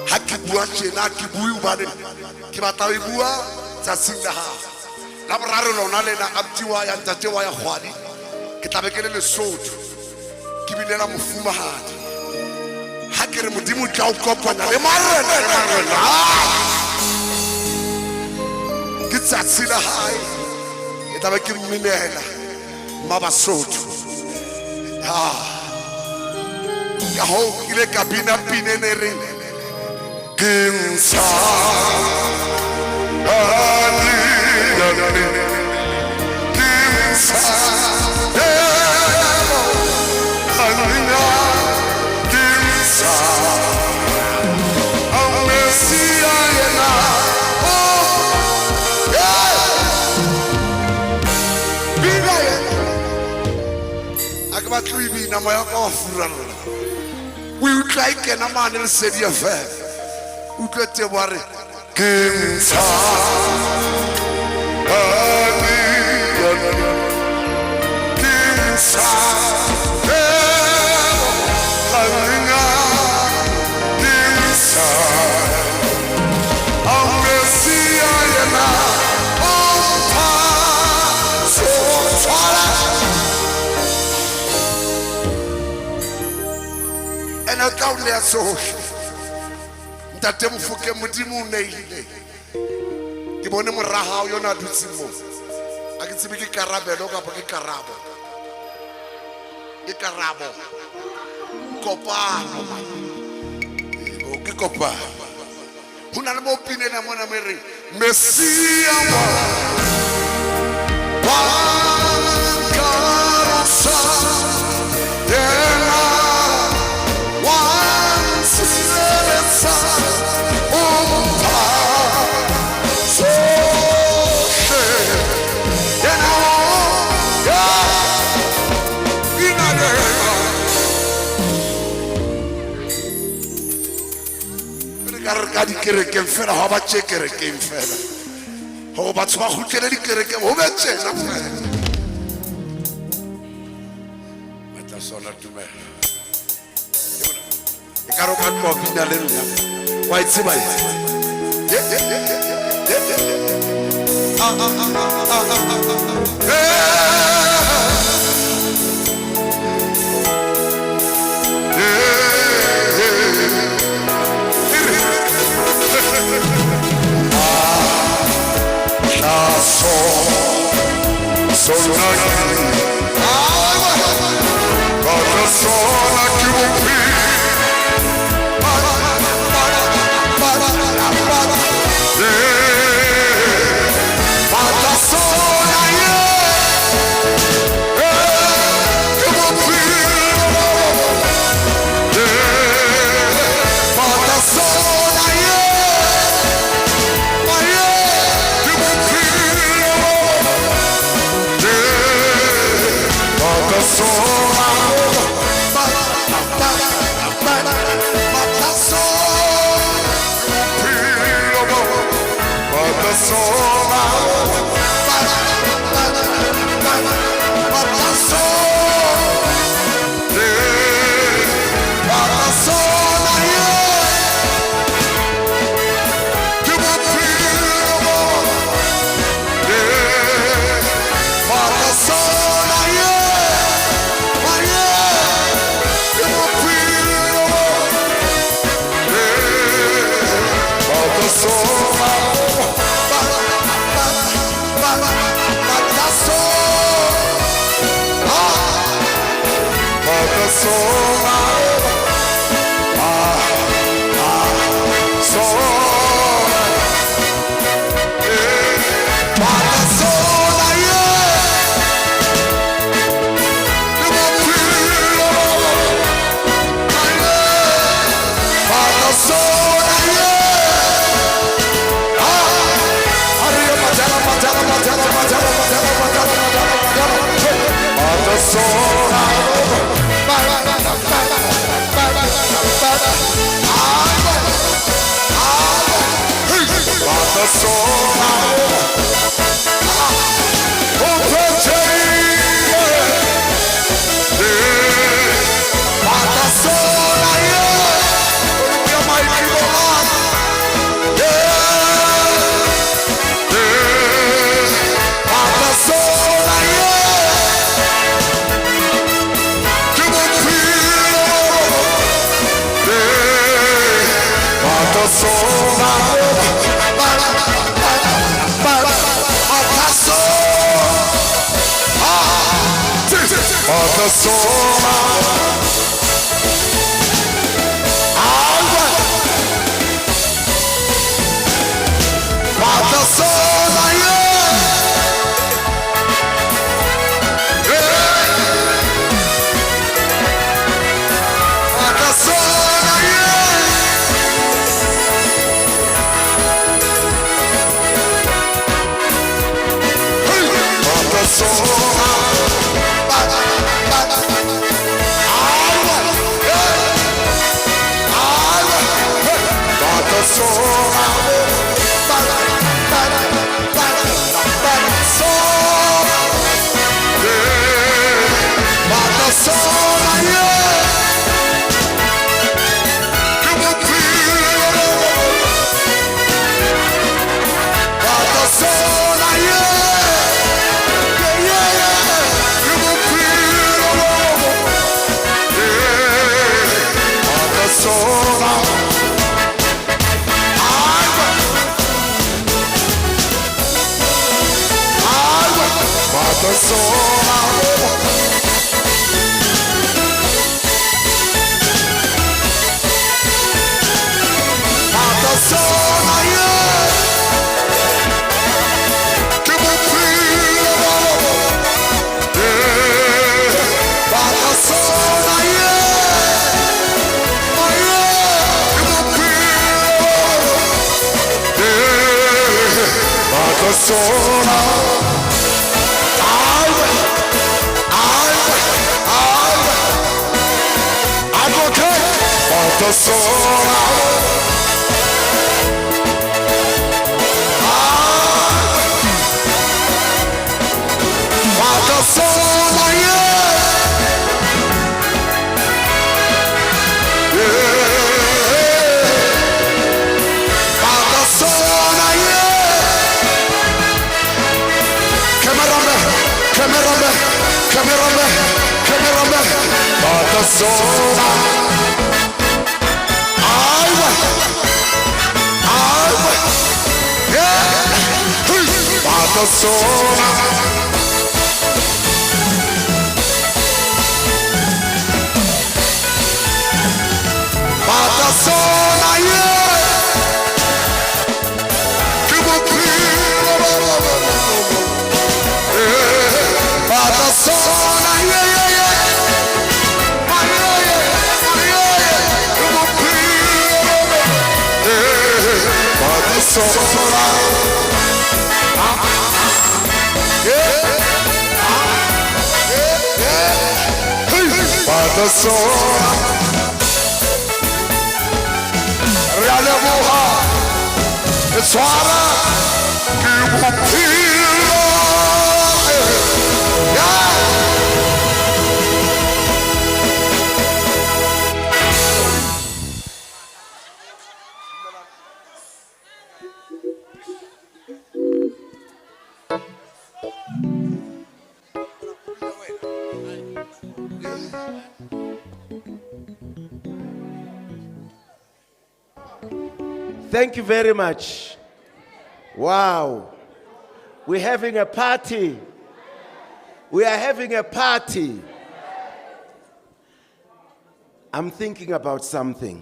ha ke bua tjena ke bue hobane ke batla ho e bua tsatsing la hao. Laboraro lona lena abuti wa ya ntate wa ya Kgwadi ke tla be ke le Lesotho ke binela mofumahadi. Ha ke re Modimo o tla o kopanya le marena le marena. Ke tsatsi la hae ke tla be ke mminela Mabasotho. Ka hoo ke ile ka bina pina e ne reng ke ntsha ke ntsha ke ntsha Messia yena. Oh, Ke batlo e bina moya ka wa furalla. O e utlwa e kena mane Lesedi FM. Utlwe Teboho a re ke ntsha ke ntsha ene o tla o nea sohle. Ntate Mofokeng, Modimo o neile. Ke bone mora hao yona a dutseng moo. Ha ke tsebe ke karabelo kapa ke karabo. Ke karabo. Kopano. O ke kopano. Ho na le mo pina ena mona mo e reng, Messia wa nkarosa, yena wa ntshireletsa, o mpha tsohle. Yena wa ina yena. Re ka re ka dikerekeng fela, ha ba tje kerekeng fela. Hore batho ba kgutlele dikerekeng, ho be tjena fela. Batla sona tumelo. E ka re o ka tloha bina le nna. Wa e tseba e? Ye, ye, ye, ye, ye, ye, ye. Ah, ah, ah, ah, ah, ah, ah. Eh. Thank you very much. Wow. We're having a party. We are having a party. I'm thinking about something.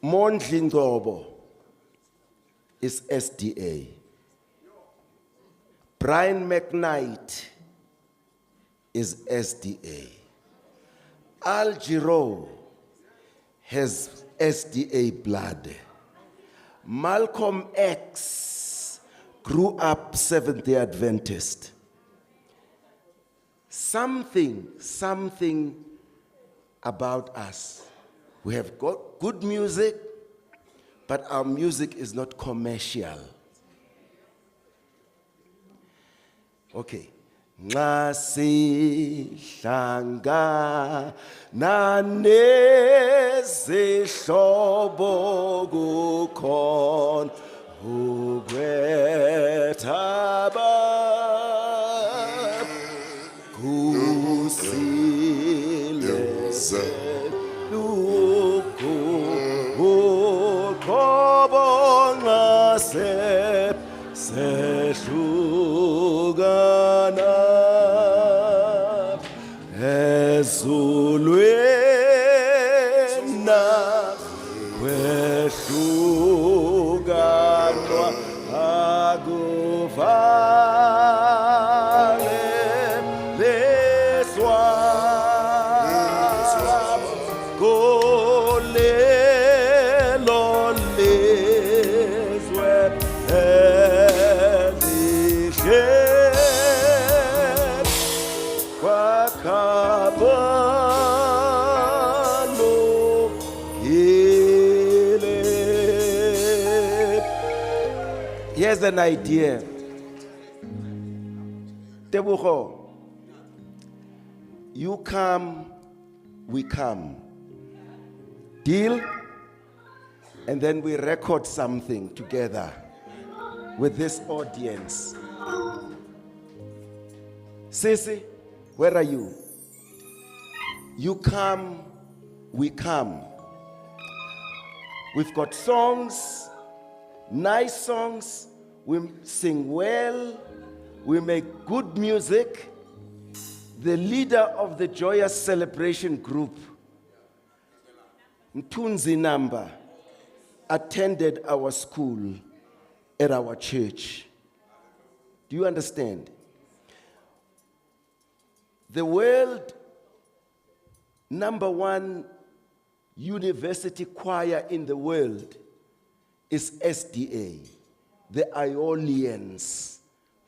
Mondli Ngcobo is SDA. Brian McKnight is SDA. Al Giro has SDA blood. Malcolm X grew up Seventh-day Adventist. Something about us. We have got good music, but our music is not commercial. Okay. Nxa sihlangana nezihlobo kukhona ukwethaba kusile uqobo nxa sehlukana ezulwini kwehlukanwa akuvaleliswa kulelo lizwe elihle kwakhabo. Here's an idea. Tebogo, you come, we come. Deal? And then we record something together with this audience. Sisi, where are you? You come, we come. We've got songs, nice songs. We sing well. We make good music. The leader of the Joyous Celebration Group, Mthunzi Namba, attended our school at our church. Do you understand? The world number one university choir in the world is SDA, the Aeolians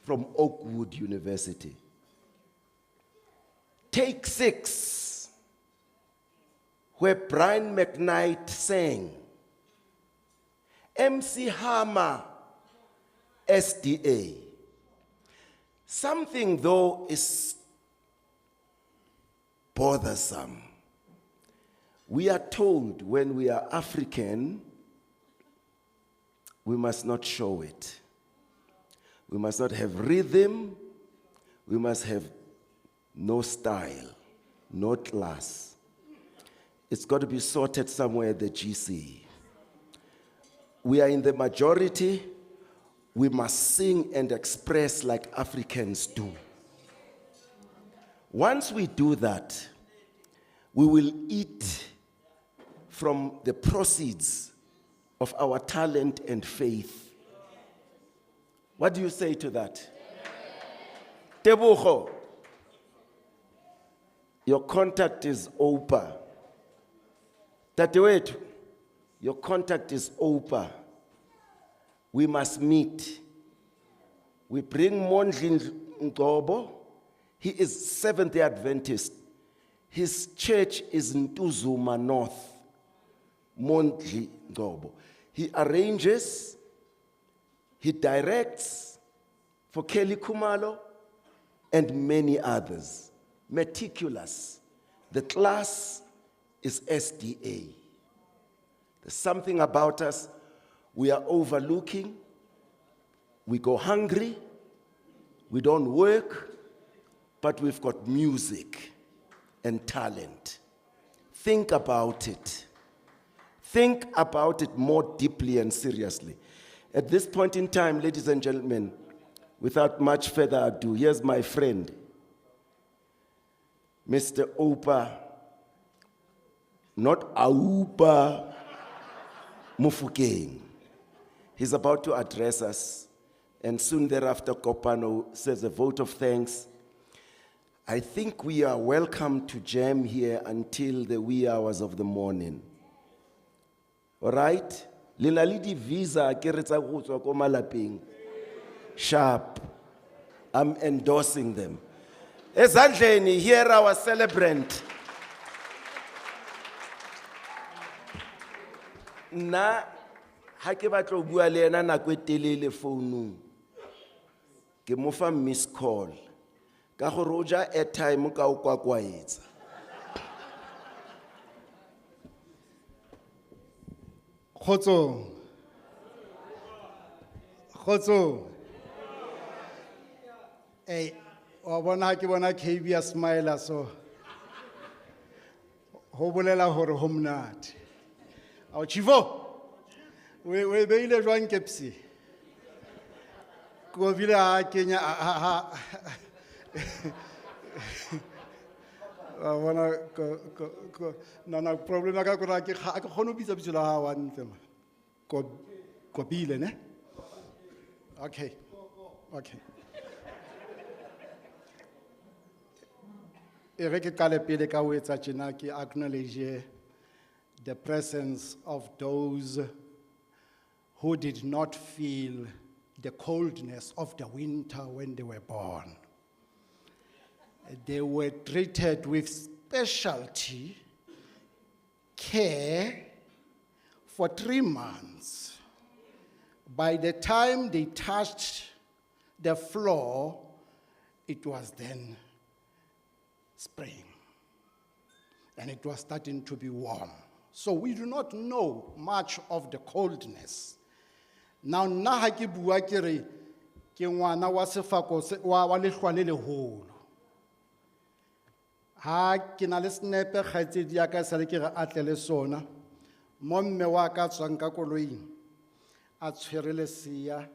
from Oakwood University. Take 6, where Brian McKnight sang. MC Hammer, SDA. Something, though, is bothersome. We are told when we are African, we must not show it. We must not have rhythm. We must have no style, no class. It's got to be sorted somewhere at the GC. We are in the majority. We must sing and express like Africans do. Once we do that, we will eat from the proceeds of our talent and faith. What do you say to that? Tebogo, your contact is open. Tatewethu, your contact is open. We must meet. We bring Mondli Ngcobo. He is Seventh-day Adventist. His church is in Ntuzuma North. Mondli Ngcobo. He arranges, he directs for Kelly Khumalo and many others. Meticulous. The class is SDA. There's something about us we are overlooking. We go hungry. We don't work. But we've got music and talent. Think about it. Think about it more deeply and seriously. At this point in time, ladies and gentlemen, without much further ado, here's my friend, Mr. Oupa, not Aupa Mofokeng. He's about to address us, and soon thereafter, Kopano says a vote of thanks. I think we are welcome to jam here until the wee hours of the morning. All right? Le na le di-visa ke re tsa go tswa ko malapeng. Sharp. I'm endorsing them. Ezandleni, here our celebrant. Nna ha ke batla ho bua le yena nako e telele founung, ke mo fa miss call. Ka gore o ja airtime ka o kwakwaetsa. Kgotsong. Kgotsong. Hey, wa bona ha ke bona KB a smile so. Ho bolela hore ho monate. Ao Chivo. We beile jwang kepsi? Ko bile ha kenya ha. Wa bona ko na problem ya ka ko ra ke ga ke kgone ho bitsa bitso la hao hantle ma. Ko bile ne? Okay. Okay. E re ke qale pele ka ho etsa tjena, ke acknowledge the presence of those who did not feel the coldness of the winter when they were born. They were treated with specialty care for 3 months By the time they touched the floor, it was then spring. And it was starting to be warm. So we do not know much of the coldness. Now, nna ha ke bua ke re, ke ngwana wa sefako se, wa lehlwa le leholo. Ha ke na le senepe kgaitsedi ya ka e sale ke re a tle le sona, mo mme wa ka tswang ka koloing, a tshwere lesea,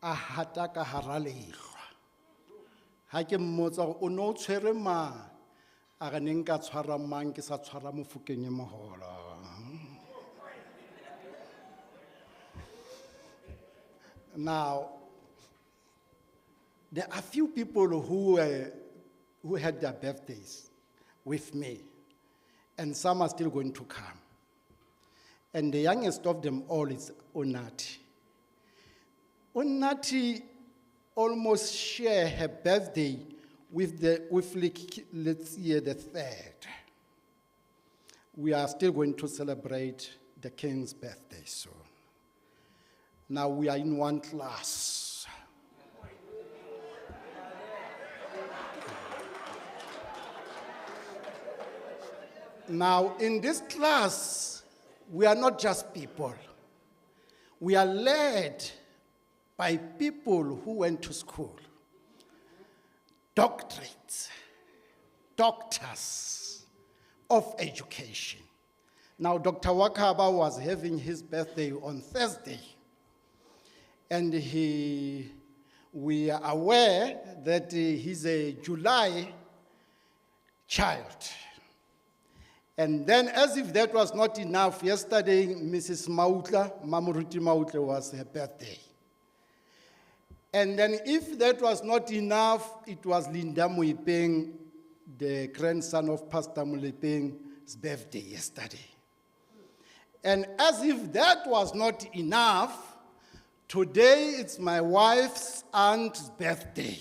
a hata ka hara lehlwa. Ha ke mmotsa hore o no tshwere mang, a re ne nka tshwara mang ke sa tshwara Mofokeng e moholo. Now, there are few people who had their birthdays with me, and some are still going to come. And the youngest of them all is Onati. Onati almost share her birthday with Letsie the third. We are still going to celebrate the king's birthday soon. Now we are in one class. Now in this class, we are not just people. We are led by people who went to school. Doctorates, doctors of education. Now, Dr. Wakaba was having his birthday on Thursday, and we are aware that he's a July child. And then, as if that was not enough, yesterday, Mrs. Mautla, Mamuruti Mautla, was her birthday. And then if that was not enough, it was Linda Moipeng, the grandson of Pastor Moipeng's birthday yesterday. And as if that was not enough, today it's my wife's aunt's birthday.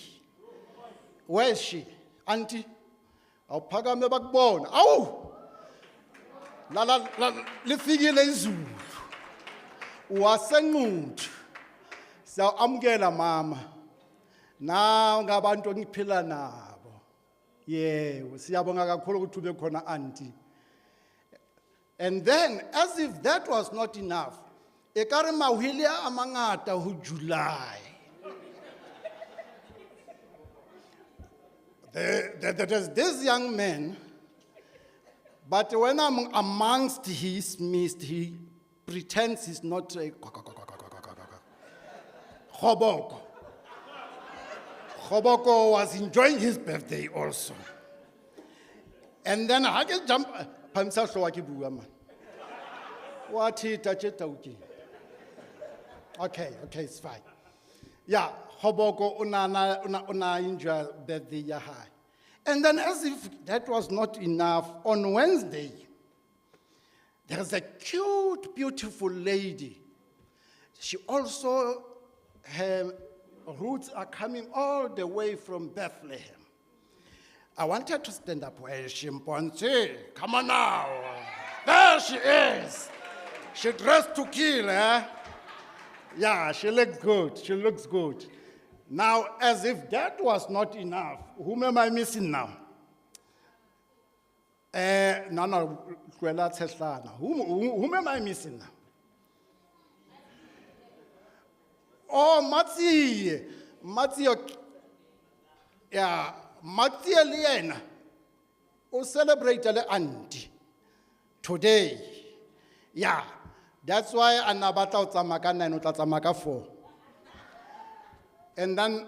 Where is she? Auntie? Awuphakame bakubone. Awu! La la la lifikile izulu. Wasenquthu. Siyawamukela mama. Nawu ngabantu engiphila nabo. Yebo, siyabonga kakhulu ukuthi ube khona auntie. And then, as if that was not enough, ekare mahwele a mangata ho July. There's this young man, but when I'm amongst his midst, he pretends he's not a Khoboko. Khoboko was enjoying his birthday also. And then I can jump. Phamisa hlooho ke bua man. Wa theta tje tau ke. Okay, okay, it's fine. Yeah, Khoboko o na na, o na, o na enjoy birthday ya hae. And then as if that was not enough, on Wednesday, there is a cute, beautiful lady. She also, her roots are coming all the way from Bethlehem. I wanted to stand up. Where is she, Mponsi? Come on now. There she is. She dressed to kill, eh? Yeah, she looks good. She looks good. Now, as if that was not enough, whom am I missing now? No, no, Kwela Tshehlana. Whom am I missing now? Oh, Matsi. Matsi, yeah, Matsi le yena o celebrate le auntie today. Yeah, that's why a na batla ho tsamaya ka 9, o tla tsamaya ka 4. And then,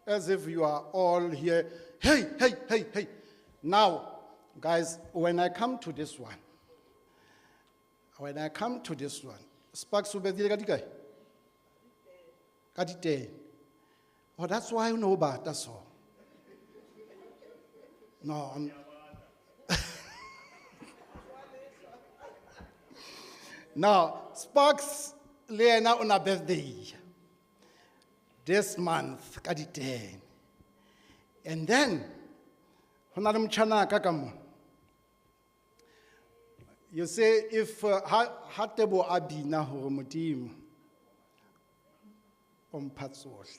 as if you are all here, hey, hey, hey, hey. Now, guys, when I come to this one, when I come to this one, Sparks o bedile ka dikae? Ka di 10. Oh, that's why you know about that's all. No, I'm Now, Sparks le yena o na birthday this month, ka di 10. And then, ho na le motjhana ka mo. You say, if ha Tebo a bina hore Modimo, O mpha tsohle.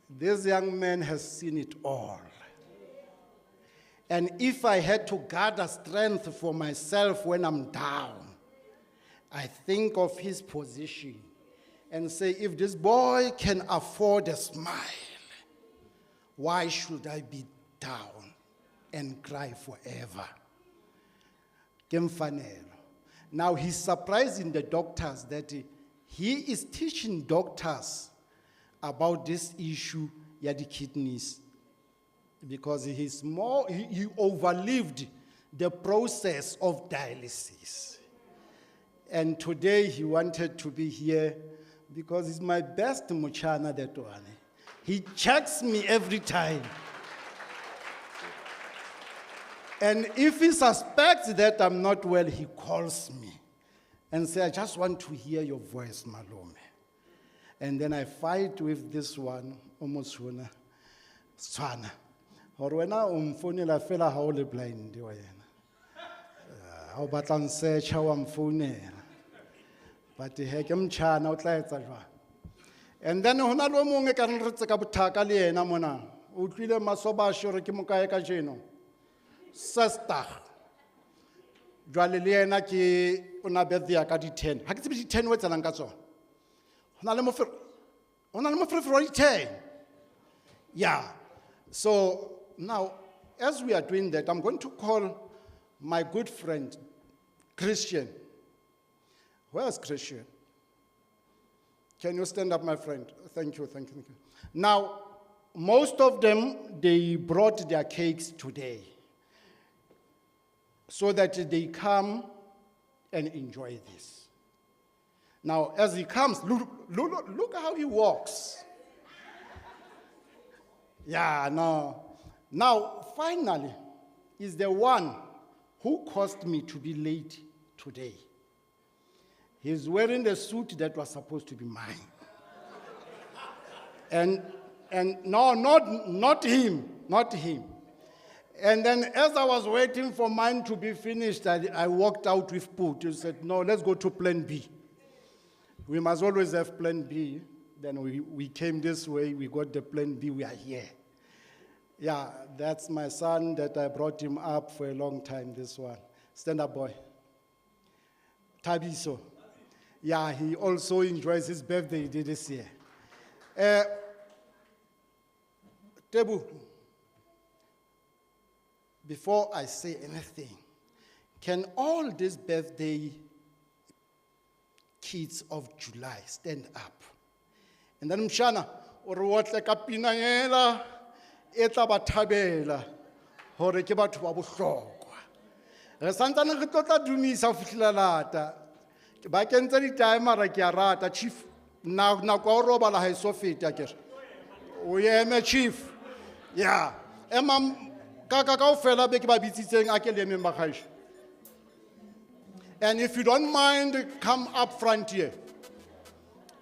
This young man has seen it all. And if I had to gather strength for myself when I'm down, I think of his position and say, if this boy can afford a smile, why should I be down and cry forever? Ke mfanelo. Now he's surprising the doctors that he is teaching doctors about this issue ya the kidneys, because he overlived the process of dialysis. And today he wanted to be here because he's my best muchana, that one. He checks me every time. And if he suspects that I'm not well, he calls me and says, I just want to hear your voice, Malome. And then I fight with this one, Omosuna, Tswana. Hore wena o mfounela fela ha o le blind wena. Ha o batla ho nsearch-a wa mfounela. But he ke motjhana o tla etsa jwang? And then ho na le o mong e ka reng re tse ka bothaka le yena mona. O utlwile Masobashe hore ke mokae kajeno? Sister. Jwale le yena ke o na birthday ya ka di 10. Ha ke tsebe di 10 o etsalang ka tsona. Ho na le ho na le moferefere wa di 10. Yeah. So now, as we are doing that, I'm going to call my good friend, Christian. Where is Christian? Can you stand up, my friend? Thank you, thank you, thank you. Now, most of them, they brought their cakes today so that they come and enjoy this. Now, as he comes, look, look, look, look how he walks. Yeah, no. Now, finally, is the one who caused me to be late today. He's wearing the suit that was supposed to be mine. And no, not him, not him. And then as I was waiting for mine to be finished, I walked out with Put. He said, no, let's go to plan B. We must always have plan B. Then we came this way, we got the plan B, we are here. Yeah, that's my son that I brought him up for a long time, this one. Stand up, boy. Tabiso. Yeah, he also enjoys his birthday this year. Tebu, before I say anything, can all these birthday kids of July stand up? And then Mshana, o re otle ka pina ela, e tla ba thabela hore ke batho ba bohlokwa. Re santsane re tlo tla dumisa ho fihlela lata. Ke ba kentse di-timer-a, ke a rata, Chief. Nako ya ho robala ha e so fete, akere. O eme, Chief. Yeah. Emang, ka kaofela be ke ba bitsitseng, a ke le emeng bakgaisho. And if you don't mind, come up front here.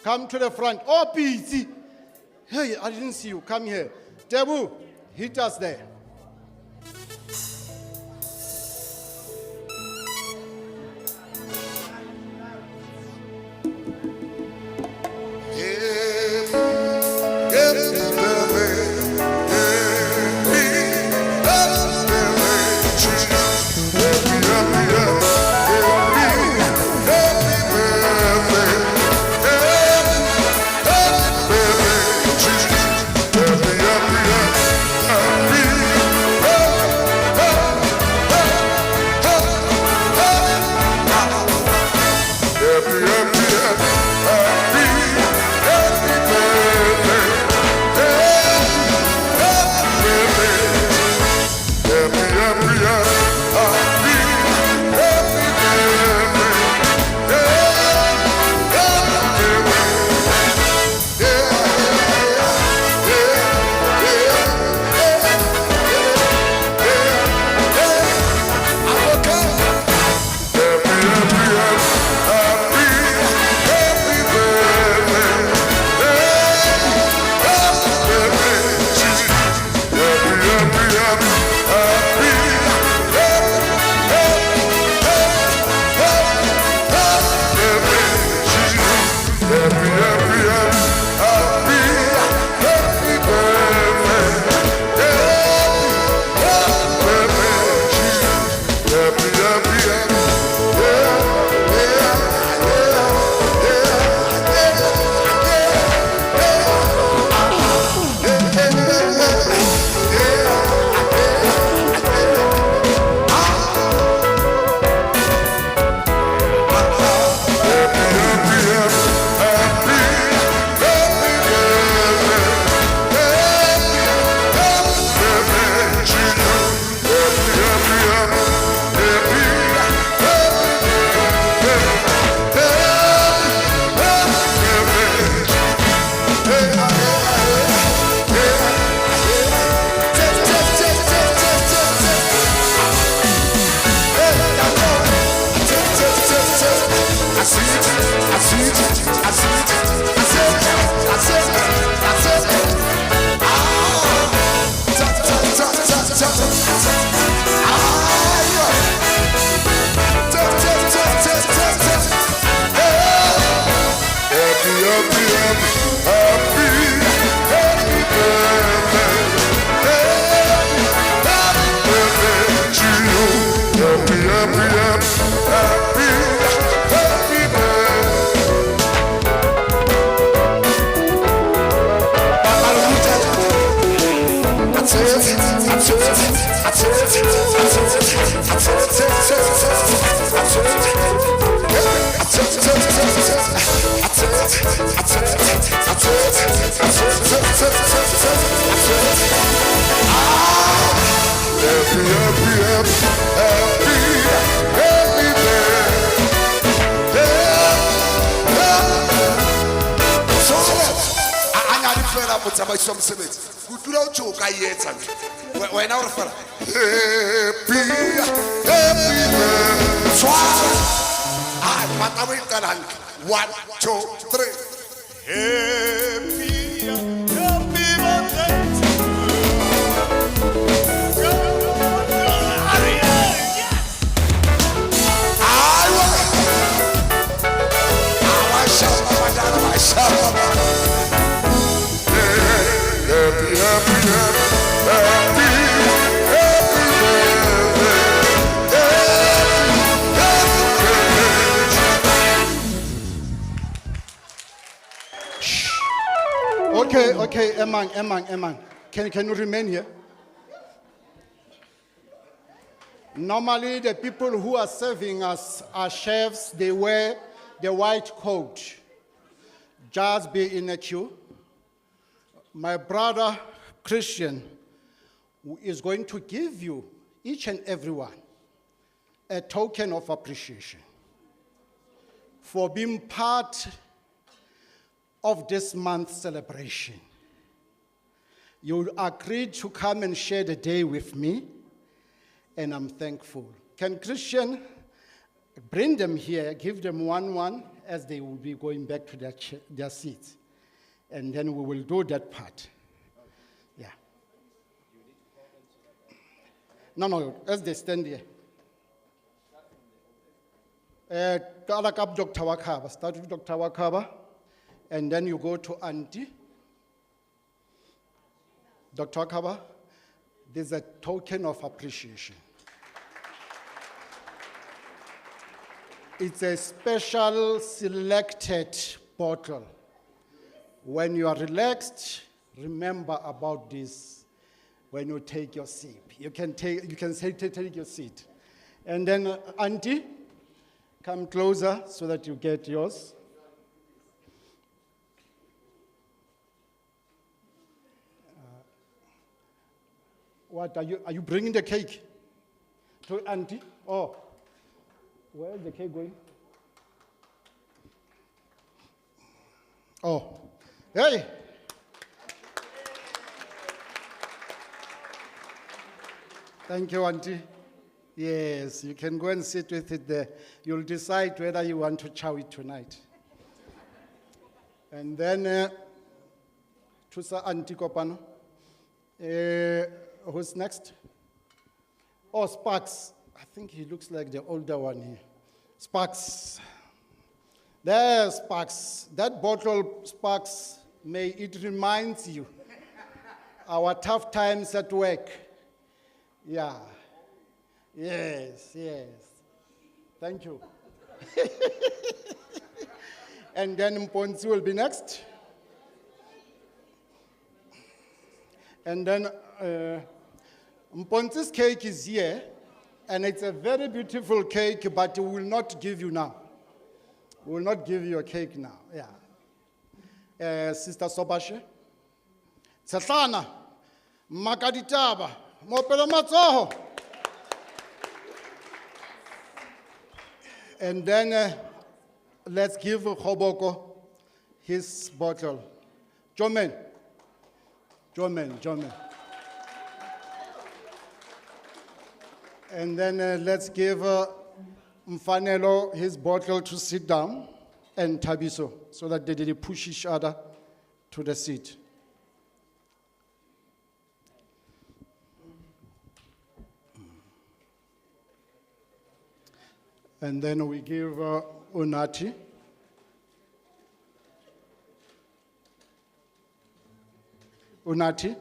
Come to the front. Oh, Pitsi. Hey, I didn't see you. Come here. Tebu, hit us there. Happy Happy, happy, happy, happy, happy birthday. So, a fela motsamaiso wa mosebetsi o dula o tjho o ka e etsa ntho. Wena o re fela happy, happy birthday. Tshwara. Ah, batla o e qala hantle. 1, 2, 3. Happy, happy birthday to you. Happy, happy, happy, happy birthday. Happy, happy birthday. Okay, okay, Emang, Emang, Emang. Can you remain here? Normally, the people who are serving us are chefs. They wear the white coat. Just be in a queue. My brother, Christian, is going to give you, each and every one, a token of appreciation for being part of this month's celebration. You agreed to come and share the day with me, and I'm thankful. Can Christian bring them here, give them one as they will be going back to their seats. And then we will do that part. Yeah. No, as they stand here. Dr. Wakaba. Start with Dr. Wakaba, and then you go to Auntie. Dr. Wakaba, there's a token of appreciation. It's a special selected bottle. When you are relaxed, remember about this when you take your sip. You can take your seat. And then, Auntie, come closer so that you get yours. What are you bringing the cake to Auntie? Oh, where is the cake going? Oh, hey. Thank you, Auntie. Yes, you can go and sit with it there. You'll decide whether you want to chow it tonight. And then, Thusa Auntie Kopano. Who's next? Oh, Sparks. I think he looks like the older one here. Sparks. There, Sparks. That bottle, Sparks, may it reminds you our tough times at work. Yeah. Yes, yes. Thank you. And then Mponsi will be next. And then Mponsi's cake is here, and it's a very beautiful cake, but we will not give you now. We will not give you a cake now, yeah. Sister Sobashe. Tsetlana, Makaditaba, Mopelo Matsoho. And then let's give Khoboko his bottle. Jomen. Jomen, Jomen. And then let's give Mfanelo his bottle to sit down, and Thabiso, so that they didn't push each other to the seat. And then we give Unati. Unati,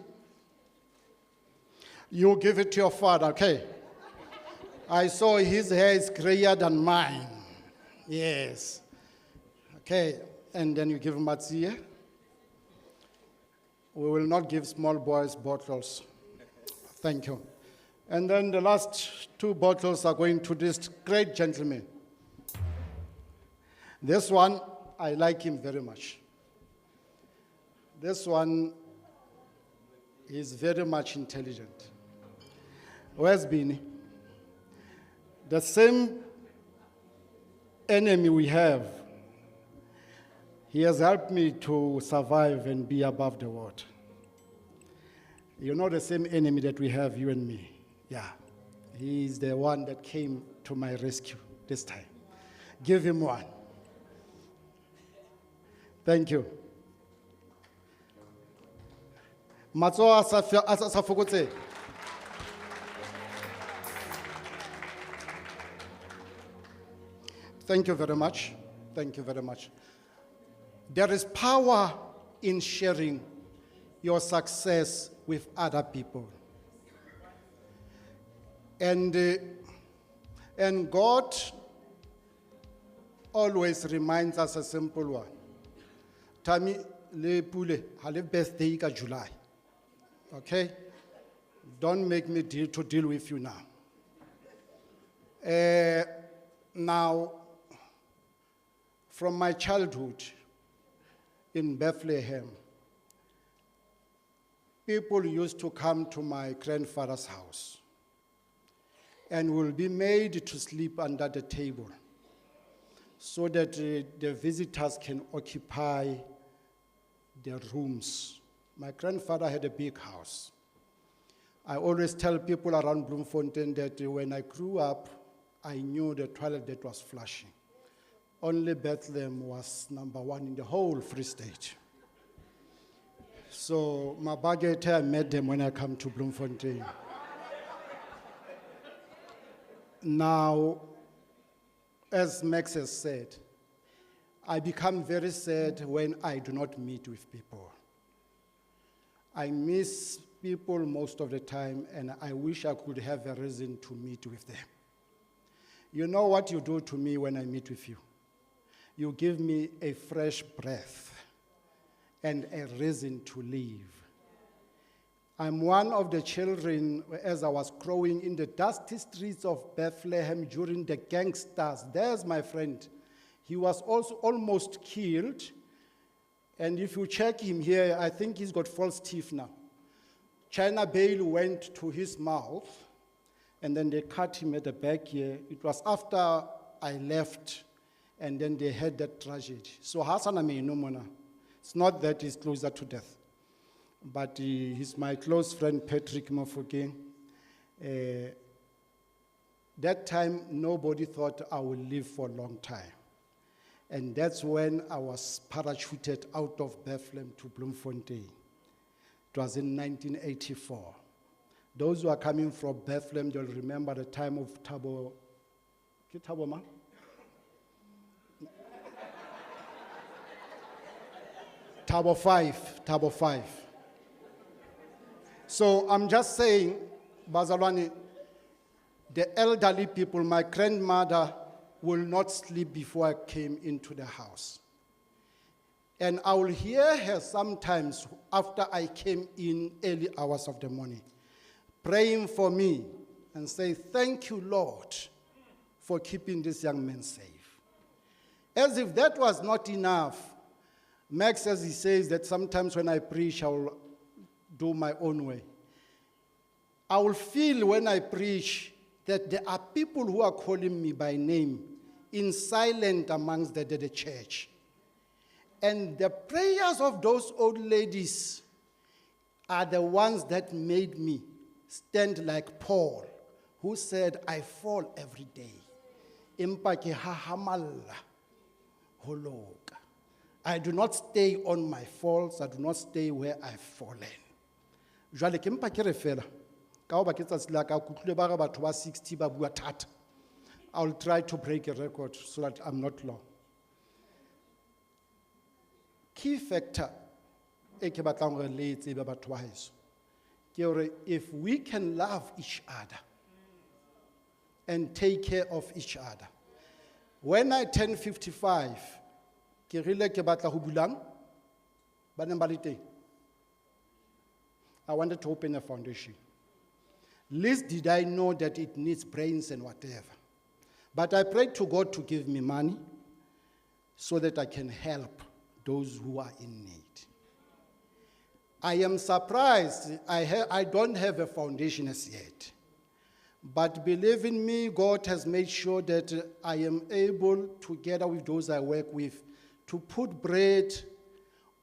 you give it to your father, okay? I saw his hair is grayer than mine. Yes. Okay, and then you give Matsie. We will not give small boys bottles. Thank you. And then the last two bottles are going to this great gentleman. This one, I like him very much. This one is very much intelligent. Where's Bini? The same enemy we have, he has helped me to survive and be above the water. You know the same enemy that we have, you and me. Yeah. He is the one that came to my rescue this time. Give him one. Thank you. Matsoho a sa a sa fokotsehe. Thank you very much. Thank you very much. There is power in sharing your success with other people. And God always reminds us a simple one. Tami le Pule, ha le birthday ka July. Okay? Don't make me deal to deal with you now. Now, from my childhood in Bethlehem, people used to come to my grandfather's house and will be made to sleep under the table so that the visitors can occupy the rooms. My grandfather had a big house. I always tell people around Bloemfontein that when I grew up, I knew the toilet that was flushing. Only Bethlehem was number one in the whole Free State. So my baguette, I met them when I come to Bloemfontein. Now, as Max has said, I become very sad when I do not meet with people. I miss people most of the time, and I wish I could have a reason to meet with them. You know what you do to me when I meet with you? You give me a fresh breath and a reason to live. I'm one of the children, as I was growing in the dusty streets of Bethlehem during the gangsters. There's my friend. He was also almost killed. And if you check him here, I think he's got false teeth now. China Bail went to his mouth, and then they cut him at the back here. It was after I left, and then they had that tragedy. So Hassan Aminu Mona, it's not that he's closer to death, but he's my close friend, Patrick Mofokeng. That time, nobody thought I would live for a long time. And that's when I was parachuted out of Bethlehem to Bloemfontein. It was in 1984. Those who are coming from Bethlehem, they'll remember the time of Thabo. Ke Thabo ma? Thabo 5, Thabo 5. So I'm just saying, Bazalwane, the elderly people, my grandmother will not sleep before I came into the house. And I will hear her sometimes after I came in early hours of the morning, praying for me and say, thank you, Lord, for keeping this young man safe. As if that was not enough, Max, as he says, that sometimes when I preach, I will do my own way. I will feel when I preach that there are people who are calling me by name in silence amongst the church. And the prayers of those old ladies are the ones that made me stand like Paul, who said, I fall every day. Empa ke hahamalla ho loka. I do not stay on my faults. I do not stay where I've fallen. Jwale ke mpa ke re fela, ka hoba ke tsatsi la ka, ke utlwile ba re batho ba 60 ba bua thata. I'll try to break a record so that I'm not long. Key factor e ke batlang hore le e tsebe batho ba heso, ke hore if we can love each other and take care of each other. When I turn 55, ke rile ke batla ho bulang, ba neng ba le teng. I wanted to open a foundation. Least did I know that it needs brains and whatever. But I prayed to God to give me money so that I can help those who are in need. I am surprised. I don't have a foundation as yet. But believe in me, God has made sure that I am able, together with those I work with, to put bread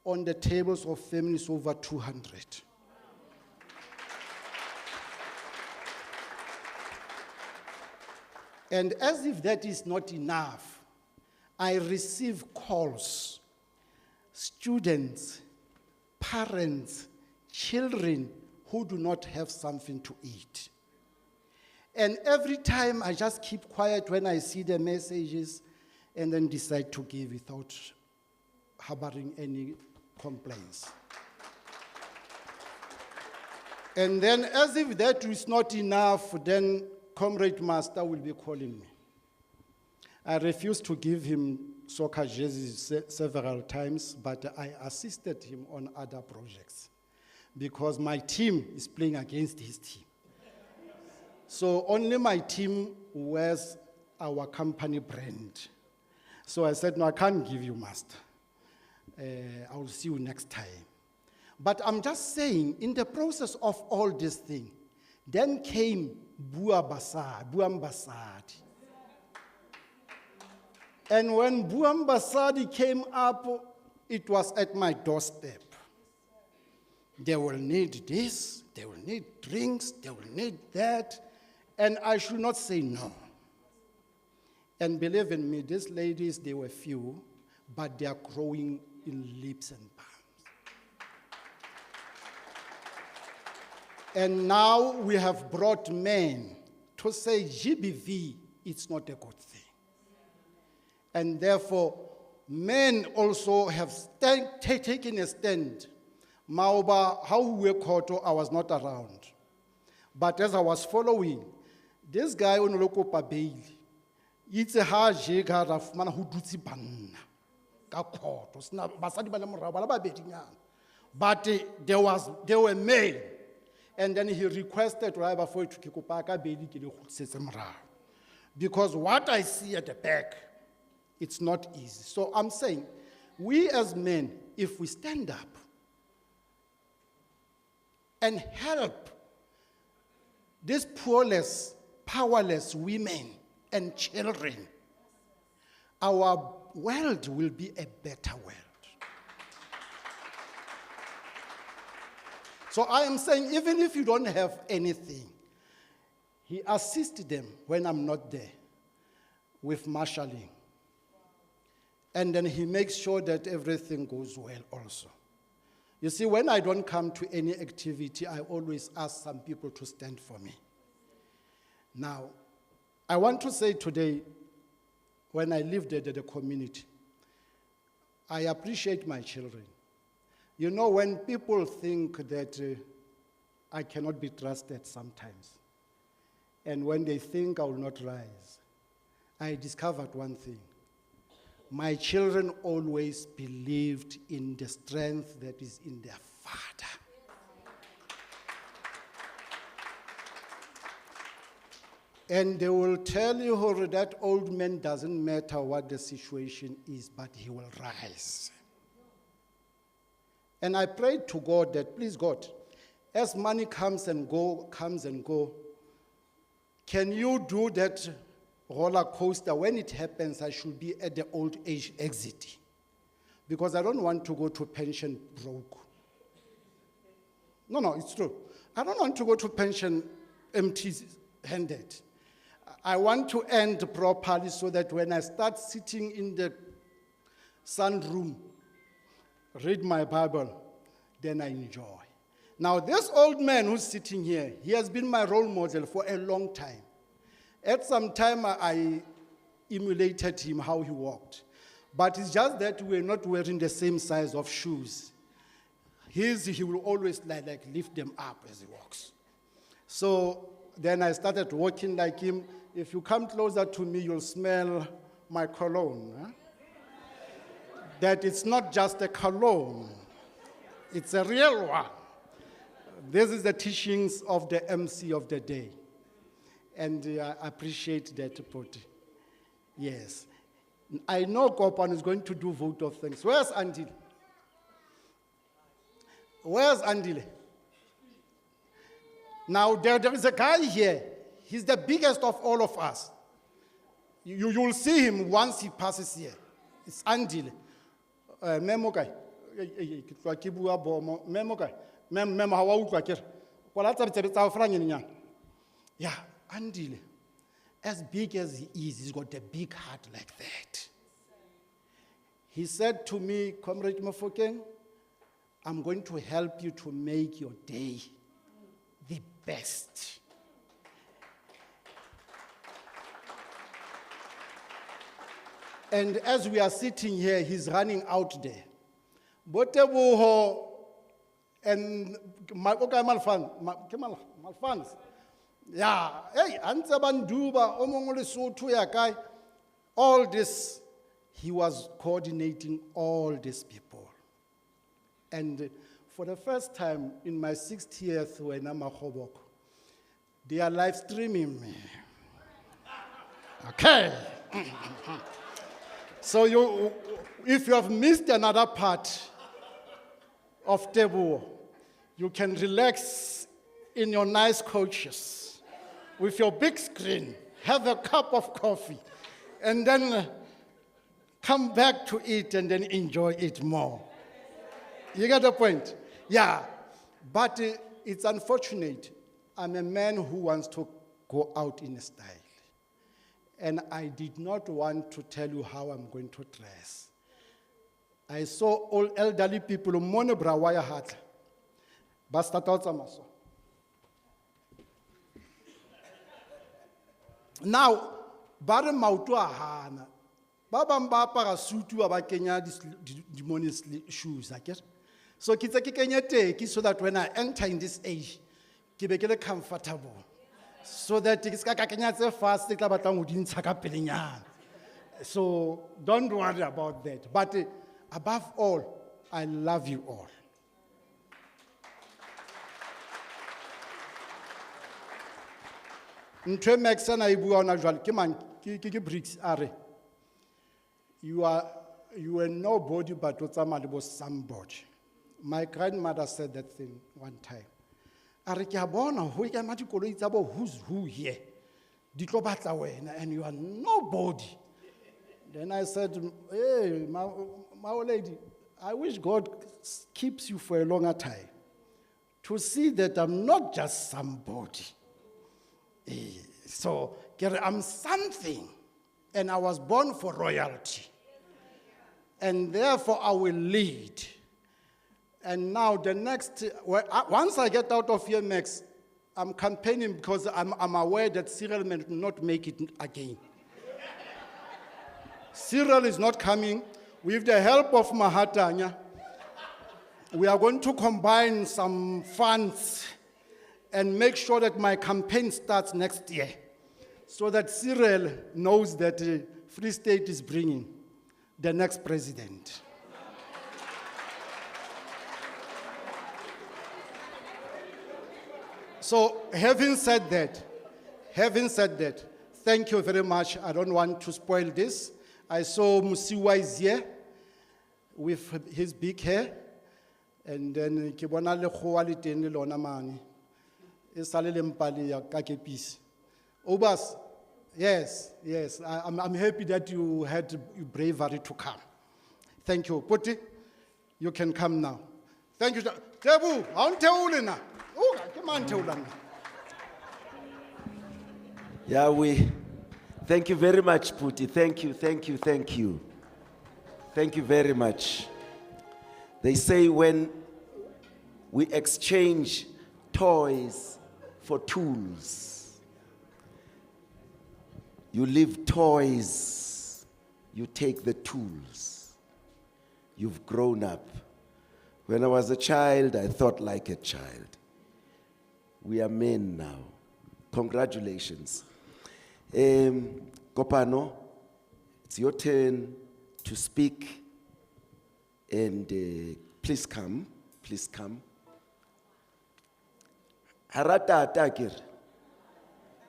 on the tables of families over 200. And as if that is not enough, I receive calls, students, parents, children who do not have something to eat. And every time I just keep quiet when I see the messages and then decide to give without harboring any complaints. And then as if that is not enough, then Comrade Master will be calling me. I refused to give him soccer jerseys several times, but I assisted him on other projects because my team is playing against his team. So only my team wears our company brand. So I said, no, I can't give you, Master. I will see you next time. But I'm just saying, in the process of all this thing, then came Bua Basadi. And when Buang Basadi came up, it was at my doorstep. They will need this, they will need drinks, they will need that, and I should not say no. And believe in me, these ladies, they were few, but they are growing in leaps and bounds. And now we have brought men to say GBV, it's not a good thing. And therefore, men also have taken a stand. Maoba, how we were caught, I was not around. But as I was following, this guy on lokopa bail, itse ha je ka ra fumana ho dutse banna ka court. Ho sena basadi ba le morao, ba le babedinyana. But there were men. And then he requested right before to ke kopa ka bail ke le kgutlisetse morao. Because what I see at the back, it's not easy. So I'm saying, we as men, if we stand up and help these poorless, powerless women and children, our world will be a better world. So I am saying, even if you don't have anything, he assists them when I'm not there with marshalling. And then he makes sure that everything goes well also. You see, when I don't come to any activity, I always ask some people to stand for me. Now, I want to say today, when I lived at the community, I appreciate my children. You know, when people think that I cannot be trusted sometimes, and when they think I will not rise, I discovered one thing. My children always believed in the strength that is in their father. And they will tell you, Hore, that old man doesn't matter what the situation is, but he will rise. And I prayed to God that, please God, as money comes and go, comes and go, can you do that roller coaster? When it happens, I should be at the old age exit. Because I don't want to go to pension broke. No, no, it's true. I don't want to go to pension empty-handed. I want to end properly so that when I start sitting in the sunroom, read my Bible, then I enjoy. Now, this old man who's sitting here, he has been my role model for a long time. At some time, I emulated him, how he walked. But it's just that we're not wearing the same size of shoes. His, he will always like lift them up as he walks. So then I started walking like him. If you come closer to me, you'll smell my cologne. Huh? That it's not just a cologne, it's a real one. This is the teachings of the MC of the day. And I appreciate that, Poti. Yes. I know Kopan is going to do vote of thanks. Where's Andy? Where's Andile? Now, there is a guy here. He's the biggest of all of us. You'll see him once he passes here. It's Andile. Memo kae? Ke tloha ke bua bomo. Memo kae? Memo, ha wa utlwa ke re. Kwala tsa ditsebe tsa hao fela nyenyane. Yeah, Andile. As big as he is, he's got a big heart like that. He said to me, Comrade Mofokeng, I'm going to help you to make your day the best. And as we are sitting here, he's running out there. Boteboho and okay, Malfan, ke Malfans. Yeah, hey, antse ba nduba, o mongwe Lesotho ya kae. All this, he was coordinating all these people. And for the first time in my 60th, when I'm a Khoboko, they are live streaming me. Okay. So if you have missed another part of Teboho, you can relax in your nice couches with your big screen, have a cup of coffee, and then come back to it and then enjoy it more. You get the point? Yeah. But it's unfortunate. I'm a man who wants to go out in style. And I did not want to tell you how I'm going to dress. I saw all elderly people, mone bra wa ya hatla. Ba start out tsamaya so. Now, ba re maoto a hana. Ba bang ba apara sutu ba ba kenya di morning shoes, akere? So ke tse ke kenye teki so that when I enter in this age, ke be ke le comfortable. So that ke ska ka kenya tse fast, ke tla batlang ho di ntsha ka pelenyana. So don't worry about that. But above all, I love you all. Ntho e Max ana e bua hona jwale, ke mang? Ke Briggs a re, you are nobody but o tsamaya le bo somebody. My grandmother said that thing one time. A re, ke a bona ho ema dikoloi tsa bo who's who here. Di tlo batla wena and you are nobody. Then I said, hey, my old lady, I wish God keeps you for a longer time to see that I'm not just somebody. So, I'm something, and I was born for royalty. And therefore, I will lead. And now the next, well, I, once I get out of here, Max, I'm campaigning because I'm aware that Cyril may not make it again. Cyril is not coming. With the help of Mahatanya, we are going to combine some funds and make sure that my campaign starts next year, so that Cyril knows that Free State is bringing the next president. So having said that, thank you very much. I don't want to spoil this. I saw Musiwa is here with his big hair. And then ke bona lekgowa le teng le lona mane. E sale le mpa le ya ka kepisi. Obas, yes, yes. I'm happy that you had bravery to come. Thank you. Puti, you can come now. Thank you. Tebu, ha o ntheole na? O ka, ke mang ntheolang na? Yeah, we thank you very much, Puti. Thank you, thank you, thank you. Thank you very much. They say when we exchange toys for tools, you leave toys, you take the tools. You've grown up. When I was a child, I thought like a child. We are men now. Congratulations. Kopano, it's your turn to speak. And please come, please come. Harata atakir,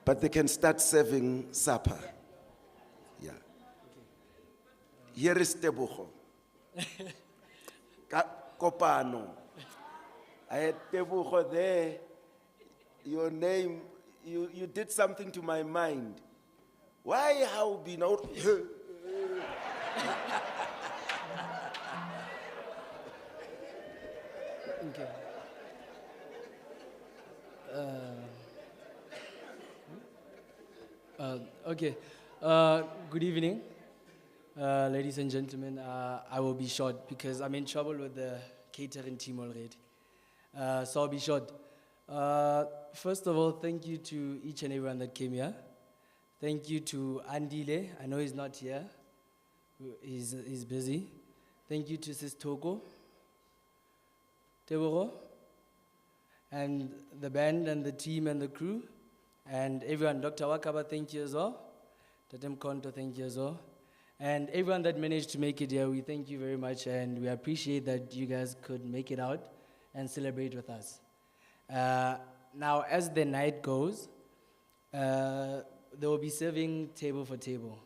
but they can start serving supper. Yeah. Here is Tebogo. Kopano. I had Tebogo there. Your name, you did something to my mind. Why how be now? Okay. Okay. Good evening, ladies and gentlemen. I will be short because I'm in trouble with the catering team already. So I'll be short. First of all, thank you to each and everyone that came here. Thank you to Andile. I know he's not here. He's busy. Thank you to Sis Toko, Tebogo, and the band and the team and the crew, and everyone. Dr. Wakaba, thank you as well. Tatem Konto, thank you as well. And everyone that managed to make it here, we thank you very much, and we appreciate that you guys could make it out and celebrate with us. Now, as the night goes, they will be serving table for table.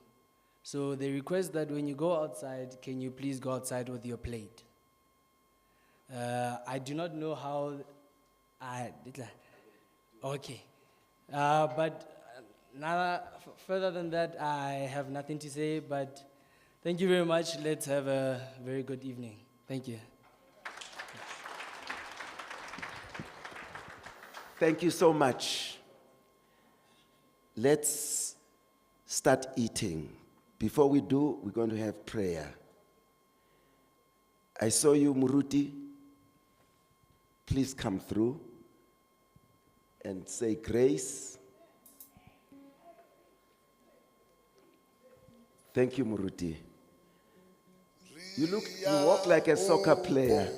So they request that when you go outside, can you please go outside with your plate? I do not know how... Okay. But now, further than that, I have nothing to say, but thank you very much. Let's have a very good evening. Thank you. Thank you so much. Let's start eating. Before we do, we're going to have prayer. I saw you, Muruti. Please come through and say grace. Thank you, Muruti. You walk like a soccer player.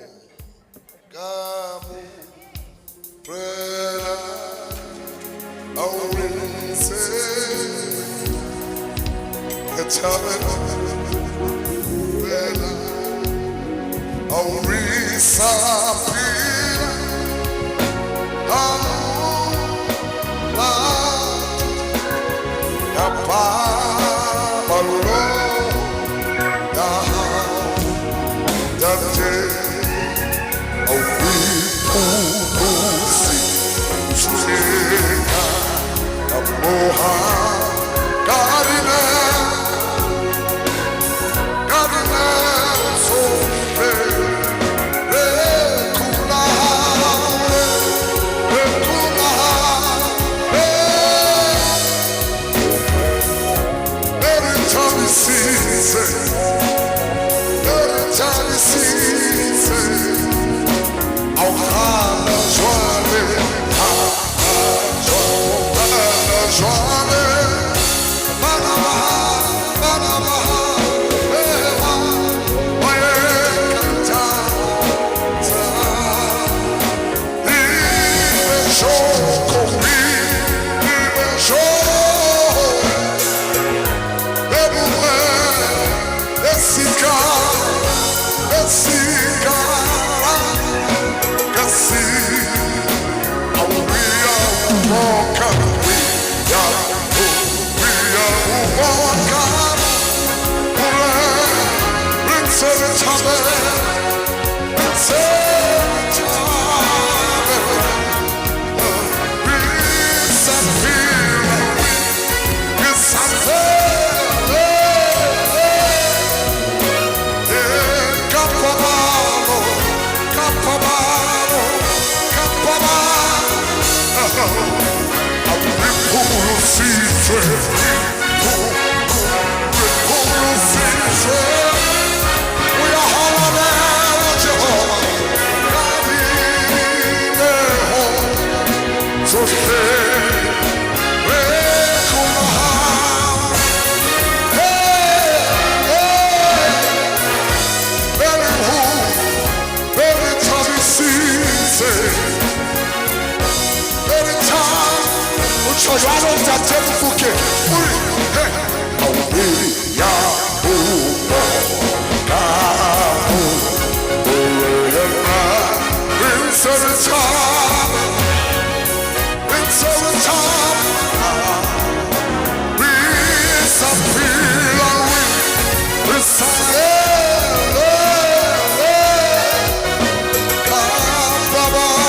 Baba.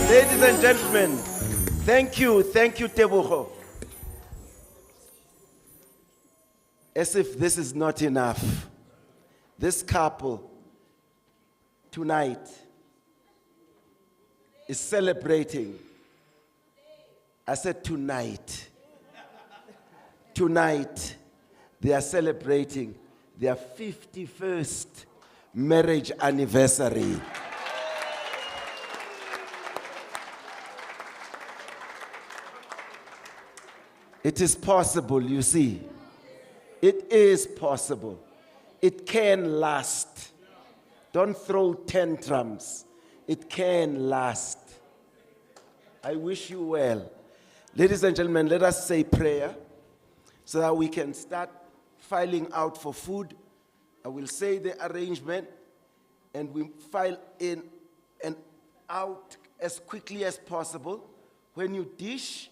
Ladies and gentlemen, thank you, Tebogo. As if this is not enough, this couple tonight is celebrating. I said tonight. Tonight, they are celebrating their 51st marriage anniversary. It is possible, you see. It is possible. It can last. Don't throw tantrums. It can last. I wish you well. Ladies and gentlemen, let us say prayer so that we can start filing out for food. I will say the arrangement and we file in and out as quickly as possible. When you dish,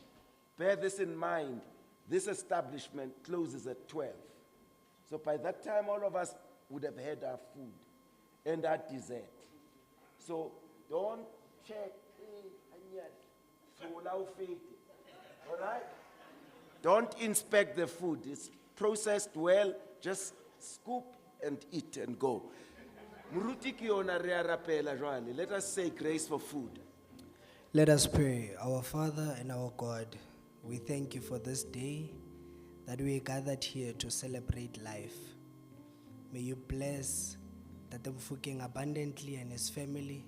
bear this in mind. This establishment closes at 12. So by that time, all of us would have had our food and our dessert. So don't check. All right? Don't inspect the food. It's processed well. Just scoop and eat and go. Moruti ke yona re a rapela jwale. Let us say grace for food. Let us pray. Our Father and our God, we thank you for this day that we gathered here to celebrate life. May you bless Ntate Mofokeng abundantly and his family.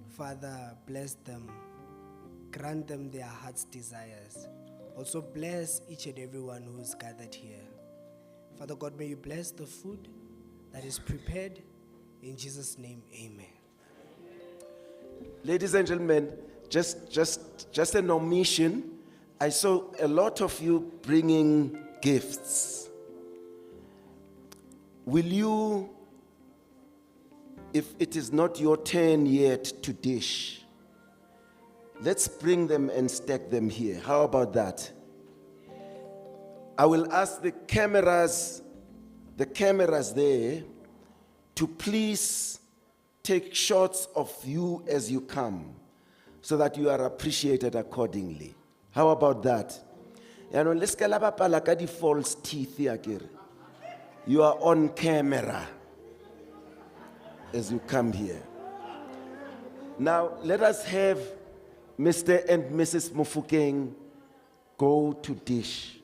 Father, bless them. Grant them their heart's desires. Also bless each and everyone who is gathered here. Father God, may you bless the food that is prepared. In Jesus' name, amen. Ladies and gentlemen, just an omission. I saw a lot of you bringing gifts. Will you, if it is not your turn yet to dish, let's bring them and stack them here. How about that? I will ask the cameras there, to please take shots of you as you come, so that you are appreciated accordingly. How about that? Let's get la false teeth here. You are on camera as you come here. Now, let us have Mr. and Mrs. Mofokeng go to dish.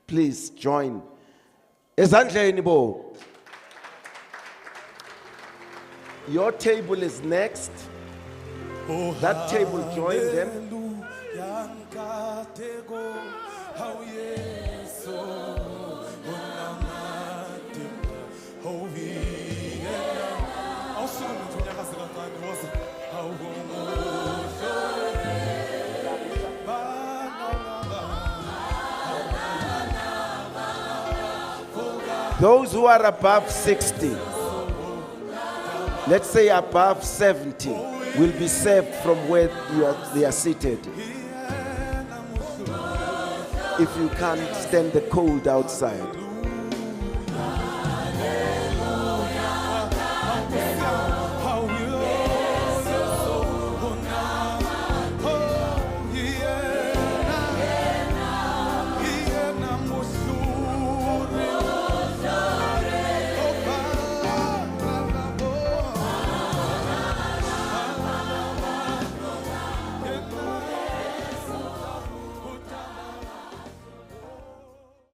Please join. Ezandleni bo. Your table is next. That table, join them. Those who are above 60, let's say above 70, will be served from where they are seated. If you can't stand the cold outside.